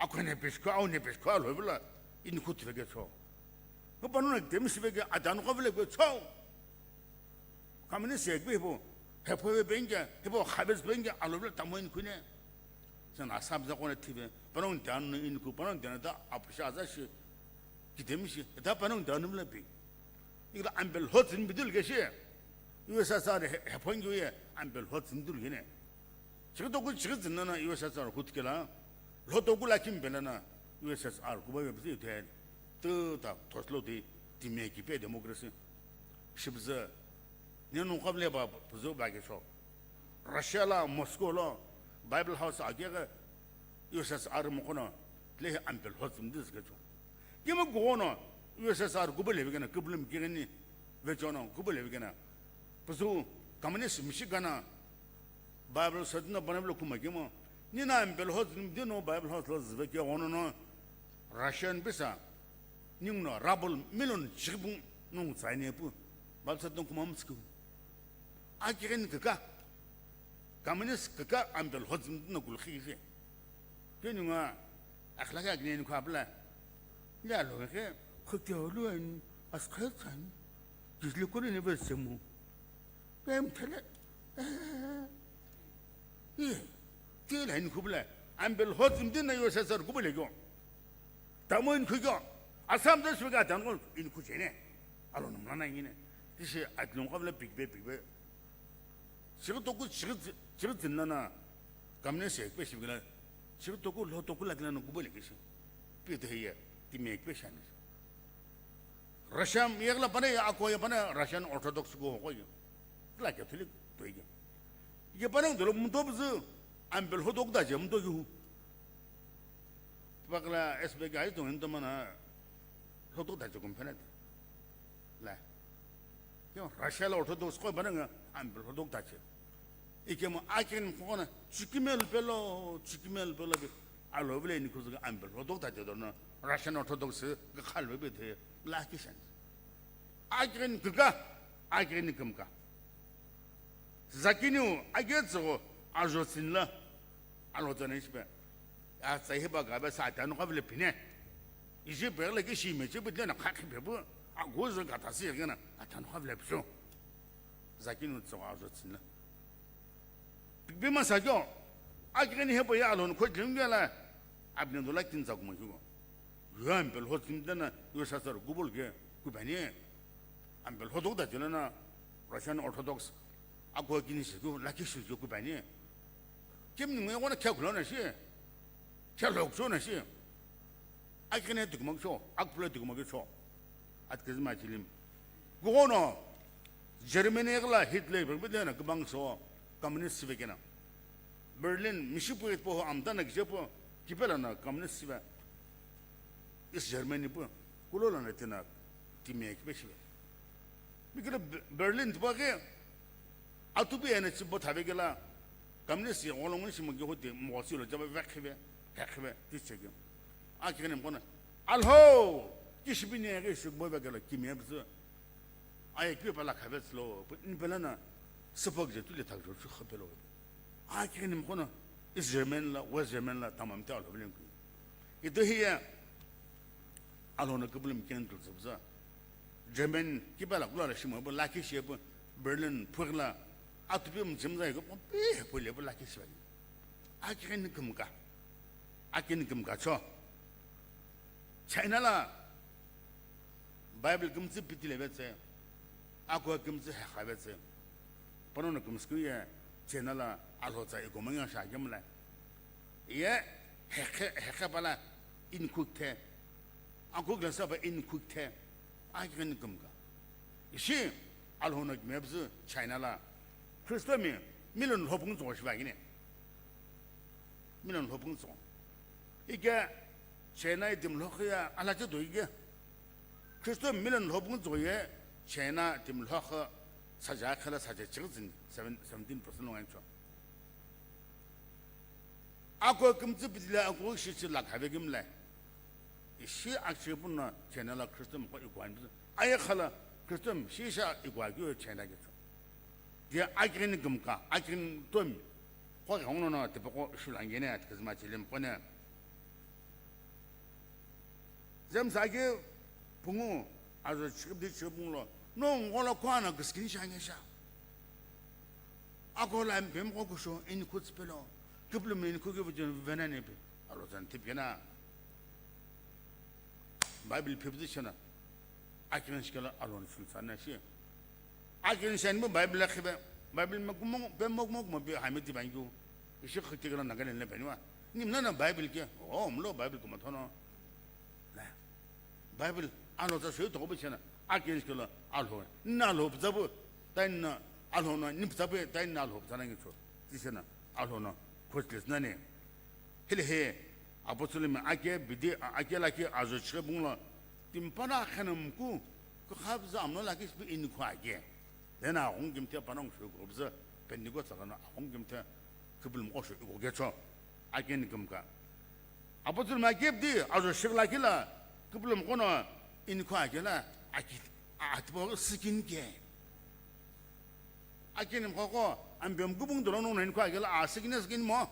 Ako ne peshko au ne peshko alo vela in khut tuve ke cho. Ko panu na dem sibe ke adan ko vele ke cho. Kamini se gbe bo, hepo be benge, hepo habes benge, alo bla tamo in kune. Sena asabza kona thive, panongu tano no inikhu, panongu tano ta apushi aza shi, kitemi shi, ta panongu tano mla pi. Ikla ampel hot zin bidul ke shi, U S S R he, he phongi ye, ampel hot zin dul gene. Chigitoku chigizin na U S S R hut kela, lotoku la kim bela na U S S R kuba ye bzi te, tu ta toslo de, ti me ki pe democracy. Shibza, ne no kable ba, puzo ba ke so. Russia la Moscow lo Bible House ageghe U S S R mo kono le ampel hot zim dis ke cho. Kima gono U S S R kuba le gena kublum kigeni ve chono kuba le gena. Puzu communist Michigan na Bible study na bana lo kuma kima. Ni na ampel hot zim dino Bible House lo zve ke gono no Russian bisa. Ninguno rubble million chibung nung tsaine pu. Bible study no kuma msku. Akirin kaka, communist kaka ampel hot zim na kulkhi khe. Kenu nga akhlaka agnen khwa bla. Ya lo khe, khote olu an askhe tsan. Jisle kone ne ve semu. Em thele. Ye, ti la in khubla. Ampel hot zim na U S S R kubule kyo. Tamo in khukyo. Assam da shwe ga dan ko in khuchene. Alo namla na ingine. Tisi atlong kabla big be, big be. Chigitoku chigizin na na communist ekpe shibigla. Chigitoku lotoku la gila no kubo le kishi. Pi to hiya, ti me ekpe shani. Russian yegla pana ya ako ya pana Russian Orthodox ko ko yo. Kla Catholic to ye. Ye pana dolo muto buzu ampel hot dog da je muto yu. Pakla S B K ai to ento mana hot dog da je kum pena. La. Kyo Russia la Orthodox ko bana nga ampel hot dog tache. Ike mo akin ko na chikimel pelo, chikimel pelo bi alo bile ni kuzu ampel hot dog tache do na Russian Orthodox ga khal be the la kisan. Akin kika, akin kimka. Zakiniu agetso ajo sinla. Alo tsana ishipe. Ya tsa hiba ga ba sa tanu ka vile pine. Ishi pe la ki shi me chi bitle na kha khi pe bu. A go zo ga ta si ga na. A tanu ka vile psho. Zakiniu tsa ajo sinla. Bi ma sa kyo. A ki ni hebo ya alo ko jim ga la. Abne do la kin za kuma kyo. Yo ampel hot zim dana yo sasar gubol ke kubani. Ampel hot dog da jilana Russian Orthodox ako kini shi ku laki shi ku bani. Kim ni ngwe wona kya kulo na shi. Kya lok cho na shi. Akine duk mak cho, ak pula duk mak cho. At kizma chilim. Gono Germany gla Hitler bang bidena kubang so communist sibe kena. Berlin mishi puet po amtana kijepo kipela na communist sibe. Is Germany pu kulo lana tina timi ekpe shibe. Mikilo Be-, Berlin tipaqi atubi ena chibo thabe kela communist ye ngolong ni shimo ki hoti mo si lo jaba vekhibe, hekhibe, tichege. A kene mkona, "Alho, ki shibi ni ege shigbo vekela kimi ebzu." Aye kipe pala khabe tslo, pu in pelana sipok je tule thak jo chu khapelo. A kene mkona, East German la, West German la, tamam te alo bilen ku. Ito hiya, alo na kubulum ken tu zubza. German, kipe la kula la shimo, bu laki she bu, Berlin, purla, atupi mchimza iko, pi, pu le bu laki she. A kene kumka. A kene kumka cho. China la, Bible kümtsü pitile vetse, akua kümtsü hekha vetse. Panono kümsku ye, China la alhotsa iko mangya sha gemla. Ye, hekhe, hekhe pala inkuk the. Akuk la saba inkuk the. Akini kümka. Ishi, alhono kümebzu China la. Kristo mi, million lhopung zo shiva gine. Million lhopung zo. Ike, China itim lhokhe ya, alache do ike. Kristo million lhopung zo ye, China itim lhokhe, saja khela saja chigzin, seven, seventeen percent lo ngancho. Ako kümtsü pitile ako shichi la khabe kimle. Ishi akchi punna China la Kristo mko ikuan. Aye khala Kristo shisha ikua kyo China ke. Dia akini kümka, akini tom. Ko ke hono na te poko shulange ne at kizma chilim kone. James age pungu azo chibdi chibung lo. No ngola kwana kiskin shange sha. Ako la mpem ko kusho in kuts pelo. Küpülümi inikhu keu vecheni venani ipi, Alhou tsüni tipi kena. Bible phipüzü shena, akighini shikelo Alhou no shulu tsüna shi. Akighini shani bu Bible akhipe, Bible me kumo, pe mo kumo kumo pe hami tipi anikeu. Ishi khiti kelo Nagaland le peniwa. Ni mla na Bible ke, o, mlo Bible kumo thono. Na. Bible, Alhou tsa shoi toko bu shena, akighini shikelo Alhou, ni Alhou pütsa pu, ta ni Alhou no, ni pütsa pu, ta ni Alhou pütsa na ngicho. Ti shena, Alhou no, khosile tsüna ni. Hile he, apostle mi ake bidi, ake lakhi ajo chighi pungu lo, timpana khena mku, kukha püzü amlo lakhi shipi inikhu ake. Dena aghungu kimthe panongu shoi ko püzü, Pentecost tsala no aghungu kimthe, küpülümi qo shoi ko kecho, ake ni kümka. Apostle mi ake bidi, ajo chighi lakhi la, küpülümi qo no, inikhu ake la, aki, atibo sikini ke. Akighini mqo qo, Ampemu kupungu dolo nongu no inikhu ake la, a sikini sikini mo.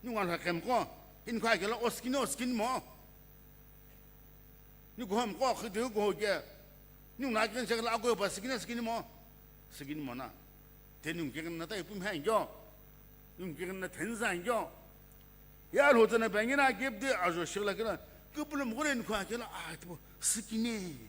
Ningu Alhou kemu qo, inikhu ake la, o sikini, o sikini mo. Ni kuhomu qo, khiti kuho ke. Ningu no akighini shikelo, ako pa sikini, sikini mo. Sikini mo na. Te ningu kighini na ta ipu mhe anikeu. Ningu kighini na tenza anikeu. Ya Alhou tsüni pe ngina ake bidi ajo chighi lakhi la, küpülümi qo no inikhu ake la, a, tibo, sikini.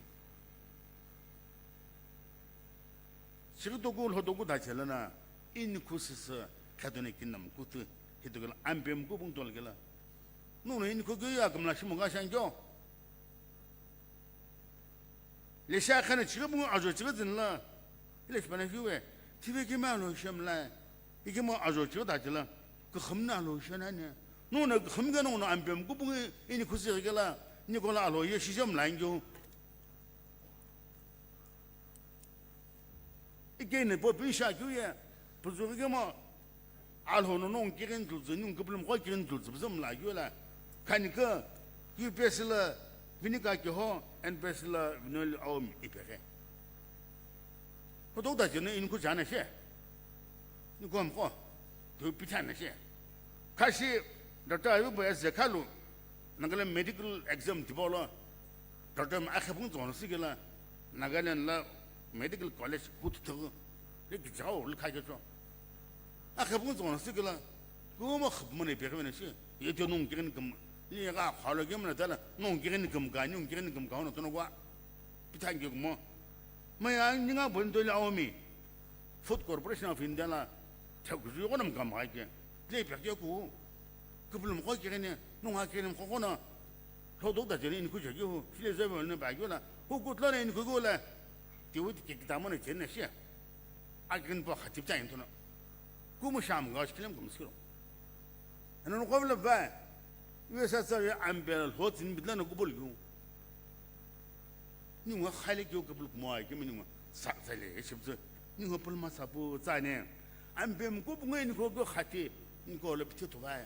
Chighi toku lho toku ta chela na, inikhu sisü, khatone kinam kuthu, hitoku la Ampemu kupungu tolo kela. Nongu no inikhu keu ya kümla shimo ka shankeu. Lesha khana chighi pungu ajo chighi tsüni la, ile shipana shiwe, thive kime Alhou shemla, ikemu ajo chighi ta chela, kükhümna Alhou shenani. Nongu no kükhümi ke nongu no Ampemu kupungu inikhu sisü kela, nikola Alhou ye shishemla anikeu. Ikeni po pin shakeu ye, püzü kemo, Alhou no nongu kighini tultsü, ningu küpülümi qo kighini tultsü, püzü mla keu la, khani ke, U P S la, vini ka keho, N P S la, vini li aomi ipeghi. Hodo da jene inikhu chana she. Ni gom qo, tu pitha na she. Khashi, doctor ayu bo ese khalu, Nagaland medical exam tibo lo, doctor ma akhe pung zon sikela, Nagaland la medical college kuthu thogu, le kichao le khaje cho. Akhe pung zon sikela, kuma khapmane pekhe na she, ye to nung kirin kum, ni ga khalo gem na tala, nung kirin kum ga, nung kirin kum ga, no tono wa. Pithangi kumo. Maya ninga bon doli aomi. Food Corporation of India la thakuju ko nam kam haike. Tle pekhe ku. Kupulum ko kene, nunga kene ko kono. Lho do da jeni in ku jagi hu. Sile zebe ne ba gyola. Hu kutlo ne in ku gola. Tiwit ke kitamo ne jenne shi. Akin po khatip ta in tono. Kumu sham ga shkilem kum skiro. Ano ko vle ba. U S S R ambe lho tin bidla no kubul yu. Ningu khale kyo kubul kumo ai kemi ningu sa sa le shibzu. Ningu pul ma sa pu tsa ne. Ambe mku bu ngai ningu ko khati ningu lo piti to bai.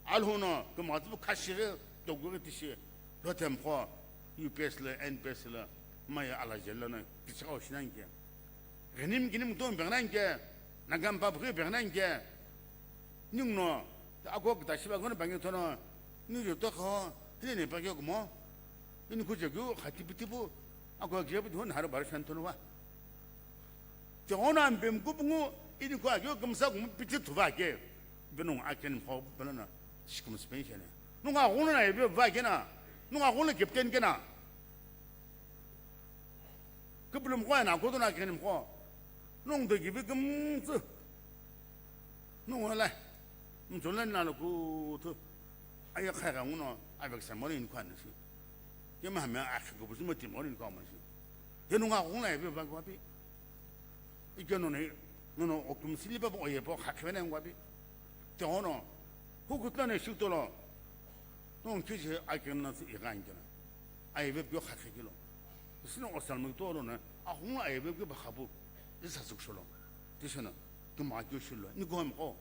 Alhono kema tu kashire to gu ti shi. Lo tem kho U P S le N P S le maya ala jelo na kichao shinan ke. Ghinim ghinim kutomo peghenani ke, Nagampa pughi peghenani ke, ninguno, ako kita shiba kono bangi tono, ningu to kho, hini ne pagyo kumo, ini kuche kyu, khati piti pu, ako kye pu, hon haro bar shan tono wa. Te ono ambe mku pungu, ini ko agyo kumsa kumo piti tuva ke, benung aken kho, benana, shikum spen shane. Nunga gunu na ebe va kena, nunga gunu captain kena. Kupulum ko na ko na kenim ko. Nung de gibi gum tsu. Nung wala. Mtsulan na lo ku tu. Aya kha ga nguno avek sa mori in kwan shi. Ye ma me a khu bu mo ti mori in kwan shi. Ye nunga ko na be ba ko bi. Ike no ne, no no okum sili ba bo ye bo kha khwene ngwa bi. Te ono. Hu kutla ne shi to lo. Nung kiji akin na si igan kena. Aive pyo khakhe kilo. Sino osal mi to lo na. Ahung aive pyo bakhabu. Isa suk sholo. Tisana. Tuma kyo shilo. Ni gom ko.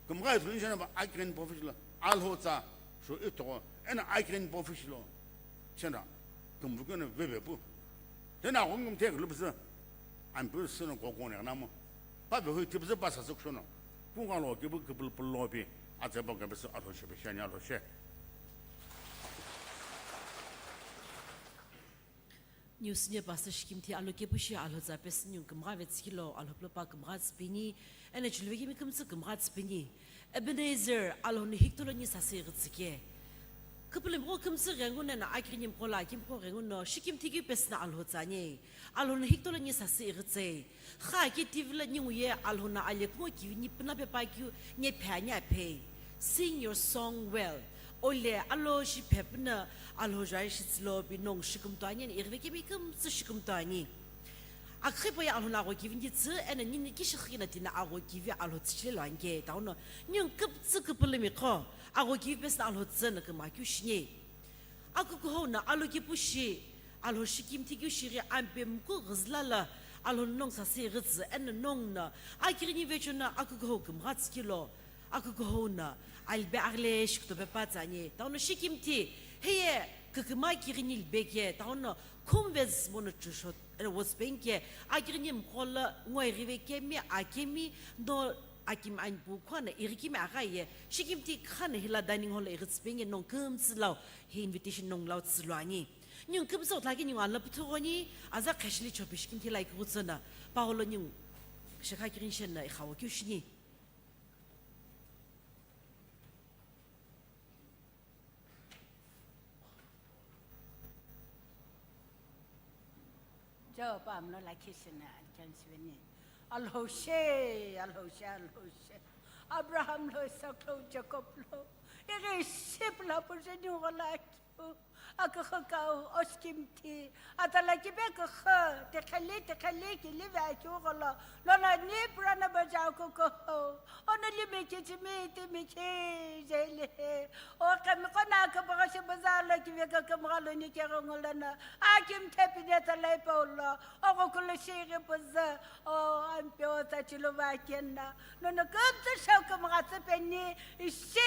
Kum ga tun shana ba akin po fishlo. Alho tsa. So ito. Ena akin po fishlo. Shana. Kum bu kena veve pu. Tena hung kum tek lupsa. Am pu sino ko ko ne na mo. Pa be hui tipse pa sa suk shona. Pu nga lo ke bu ke pul pul lo pi. A tse ba ke be sa a lo she be shani a lo she. New Senior Pastor Shikimthi Alokepushi Alhou tsa pesü ningu kümgha vetsükilo, Alhou plopa kümgha tsüpeni, eno chiluvekemi kümtsü kümgha tsüpeni. Ebenezer, Alhou no hikutolo ni sasü ighitsüke. Küpülümgho kümtsü ghenguno eno akighini mghola akimgho ghenguno Shikimthi keu pesü no Alhou tsa ani. Alhou no hikutolo ni sasü ighitsei. Kha ke T V lo ningu ye Alhou no alekhu ngo kivi ni püna pepa keu ni phe ani aphei. Sing your song well. Ole alo shi phe püna Alhou jari shi tsülo pi nongu shi kümto ani eno ighivekemi kümtsü shi kümto ani. Akhipo ye Alhou no agho kivi ni tsü, eno nini kishi khina tina agho kivi Alhou tsüchile lo anke. Tauno, ningu kümtsü küpülümi kho, agho kivi pesü no Alhou tsü no kümgha keu shini. Akukuhou no Alokepushi, Alhou Shikimthi keu shighi Ampeu mku ghüzüla lo Alhou no nongu sasü ighitsü, eno nongu no akighini vecho no akukuhou kümgha tsükilo, akukuhou no alibe aghile shi kutope pa tsa ani. Tauno Shikimthi, heye küküma kighini libe ke, tauno khumvez mono chusho, eno wospenke, akighini mghola ngo ighivekemi, akemi, no akimi anipu khuano ighikemi agha ye, Shikimthi khano hila dining hall lo ighitsüpeni nongu kümtsü lau, hi invitation nongu lau tsülo ani. Ningu kümtsü othaki ningu ala püthüghoni, aza khashili chopi Shikimthi la ikughutsü no, Paolo ningu shikha kighini sheno ighawo keu shini. Job amlo lakhi shina alkhan shiveni. Alhou she, Alhou she, Alhou she. Abraham lo, Isaac lo, Jacob lo. Ighi ship la pujeni wala kyu. Akakha kau, o Shikimthi. Atala kibe kakha, tekheli, tekheli, kili ve akyu wala. Lola ni purana baja kuko ho. Ono limi kichimi, timi ki, jeli he. O kemi kona ka baga shi baza lo kive ka kemi galo ni kero ngolana. Akim tepi ne talai paulo. O kokolo shiri baza. O Ampeu tsa chiluva kena. Nono kümtsü shau kümgha tsüpeni. Ishi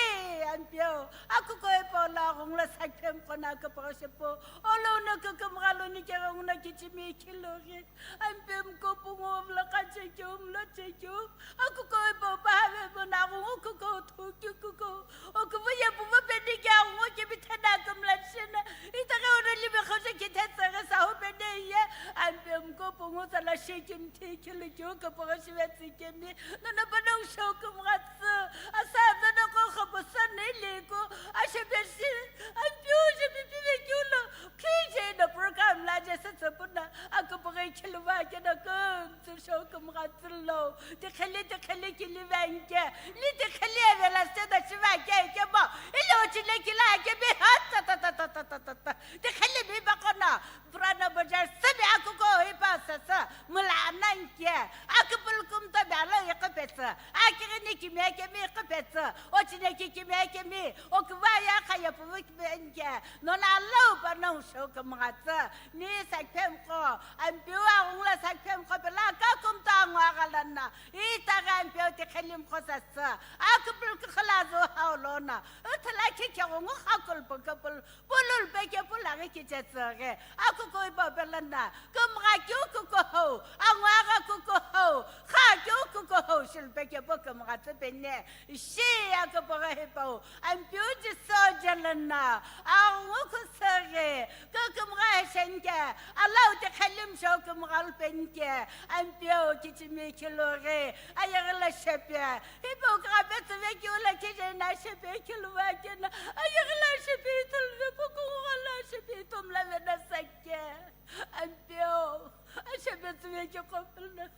Ampeu. Akuko e paulo aghungla sakphem kona ka baga shi po. Olo no ka kemi galo ni kero ngona kichimi kilori. Ampeu mko pungu mla kache kyo, mla che kyo. Akuko e bo bahave bo na aghungu kuko thuki kuko. Okuvu ye puvu peni ke aghungu ke bithena kümla shena. Itaghe ono limi khoshe ke thetseghe sahu peni ye. Ampeu mko pungu tsala Shikimthi kilo kyo ka baga shive tsikemi. Nono bana usho kümgha tsü. Asa zana ko khabosa ne le ko. Ashe besi. Ampeu je bibi ve kyo lo. Khije na program la je se tsapuna. Akapaghi khiluva kena kümtsü shou kümgha tsülo. Tikheli, tikheli kilive anke. Li tikheli evela se da shiva ke kemo. Ili uchile kila ke bi ha ta ta ta. Tikheli mi bakona. Purana bajar sebi akuko hipa sasa. Mula ananke. Akupul kumta balo iqipetsa. Akighini kimi akemi iqipetsa. Ochine ki kimi akemi. Okuvaya khaya puvu kimi anke. Nona lau pa nau shou kümgha tsü. Ni sakphem ko, Ampeu aghungla sakphem ko pela ka kumta ngwa ghalana. Itaghe Ampeu tikhelim ko sasü. Akupul kukhala zo haolona. Uthala kikhe ghungu khakul pukapul. Pulul peke pulaghi kichetsüghe. Akuko ipa pelana. Kümgha keu kuko ho. Angwa gha kuko ho. Kha keu kuko ho. Shil peke po kümgha tsüpene. Ishi akapaghi hipau, Ampeu Jisü jalana, aghungu kusüghi, kükümgha heshenke, alau tikhelim shou kümgha lupenke, Ampeu kichimi kiloghi, ayaghila shepe, hipau kaghape tsüve kiula kijena shepe kiluva kena, ayaghila shepe itulve kukughala shepe itumla vena sake. Ampeu, ashepe tsüve kikopulna,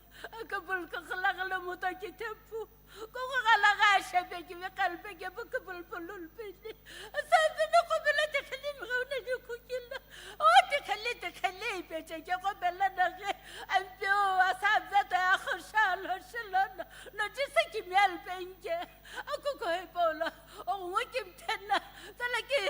akapul kakhala khala muta kithepu. Koko kala ka shepe ki ve kalpe ke bu ke bul bulul pini. Asa pini ko bela te khali mi gauna ni kukila. O te khali, te khali pe che ke ko bela na ke. Ampeu asa za ta ya khosha lo shilo no. No jisa ki mial pe inke. Aku ko he pola. O ngo kim tena. Tala ki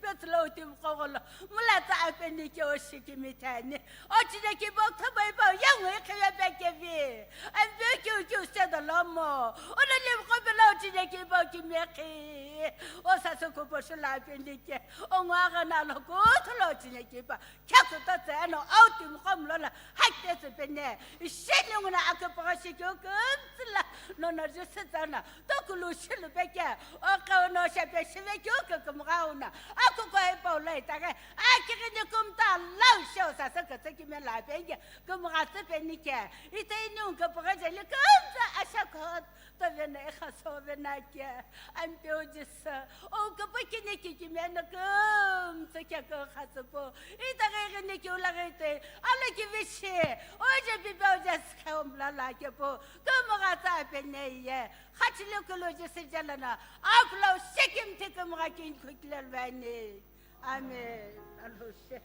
pe tlo tim ko golo. Mula ta apeni ke o shiki mitani. Ochine ki bok thabai ba yang e khaya ba kevi. Ampeu kiu kiu se da lomo. Ono lim ko belo Chineke pau kimekhi, o sasü kupo shula penike, o ngwa gana lo kuthulo Chineke pa, kyaku to tseno, au timqo mlo la, hakte tse pene, shini nguna akapaka shikyo kuntsila, no no jisitsana, tokulu shilu peke, o kau no shepe shive kyo ke kumgauna, aku ko e pau lai tage, akigini kumta lau sheo sasü kutse kime la penge, kumga tse penike, ite inu kapaka jeli kunta ashakot, Tovena ekhaso vena ke, ampeu Jisü, o kapakine kikimena kumtsa kya ko khasapo, ita ghe gene ke ula ghe te, ala ki vishi, o je bibeu Jisü khe omla la ke po, kumga tsa pene ye, khachile kulo Jisü jalana, akulo shekim te kumga kin khuklel vani. Amen. Alo she.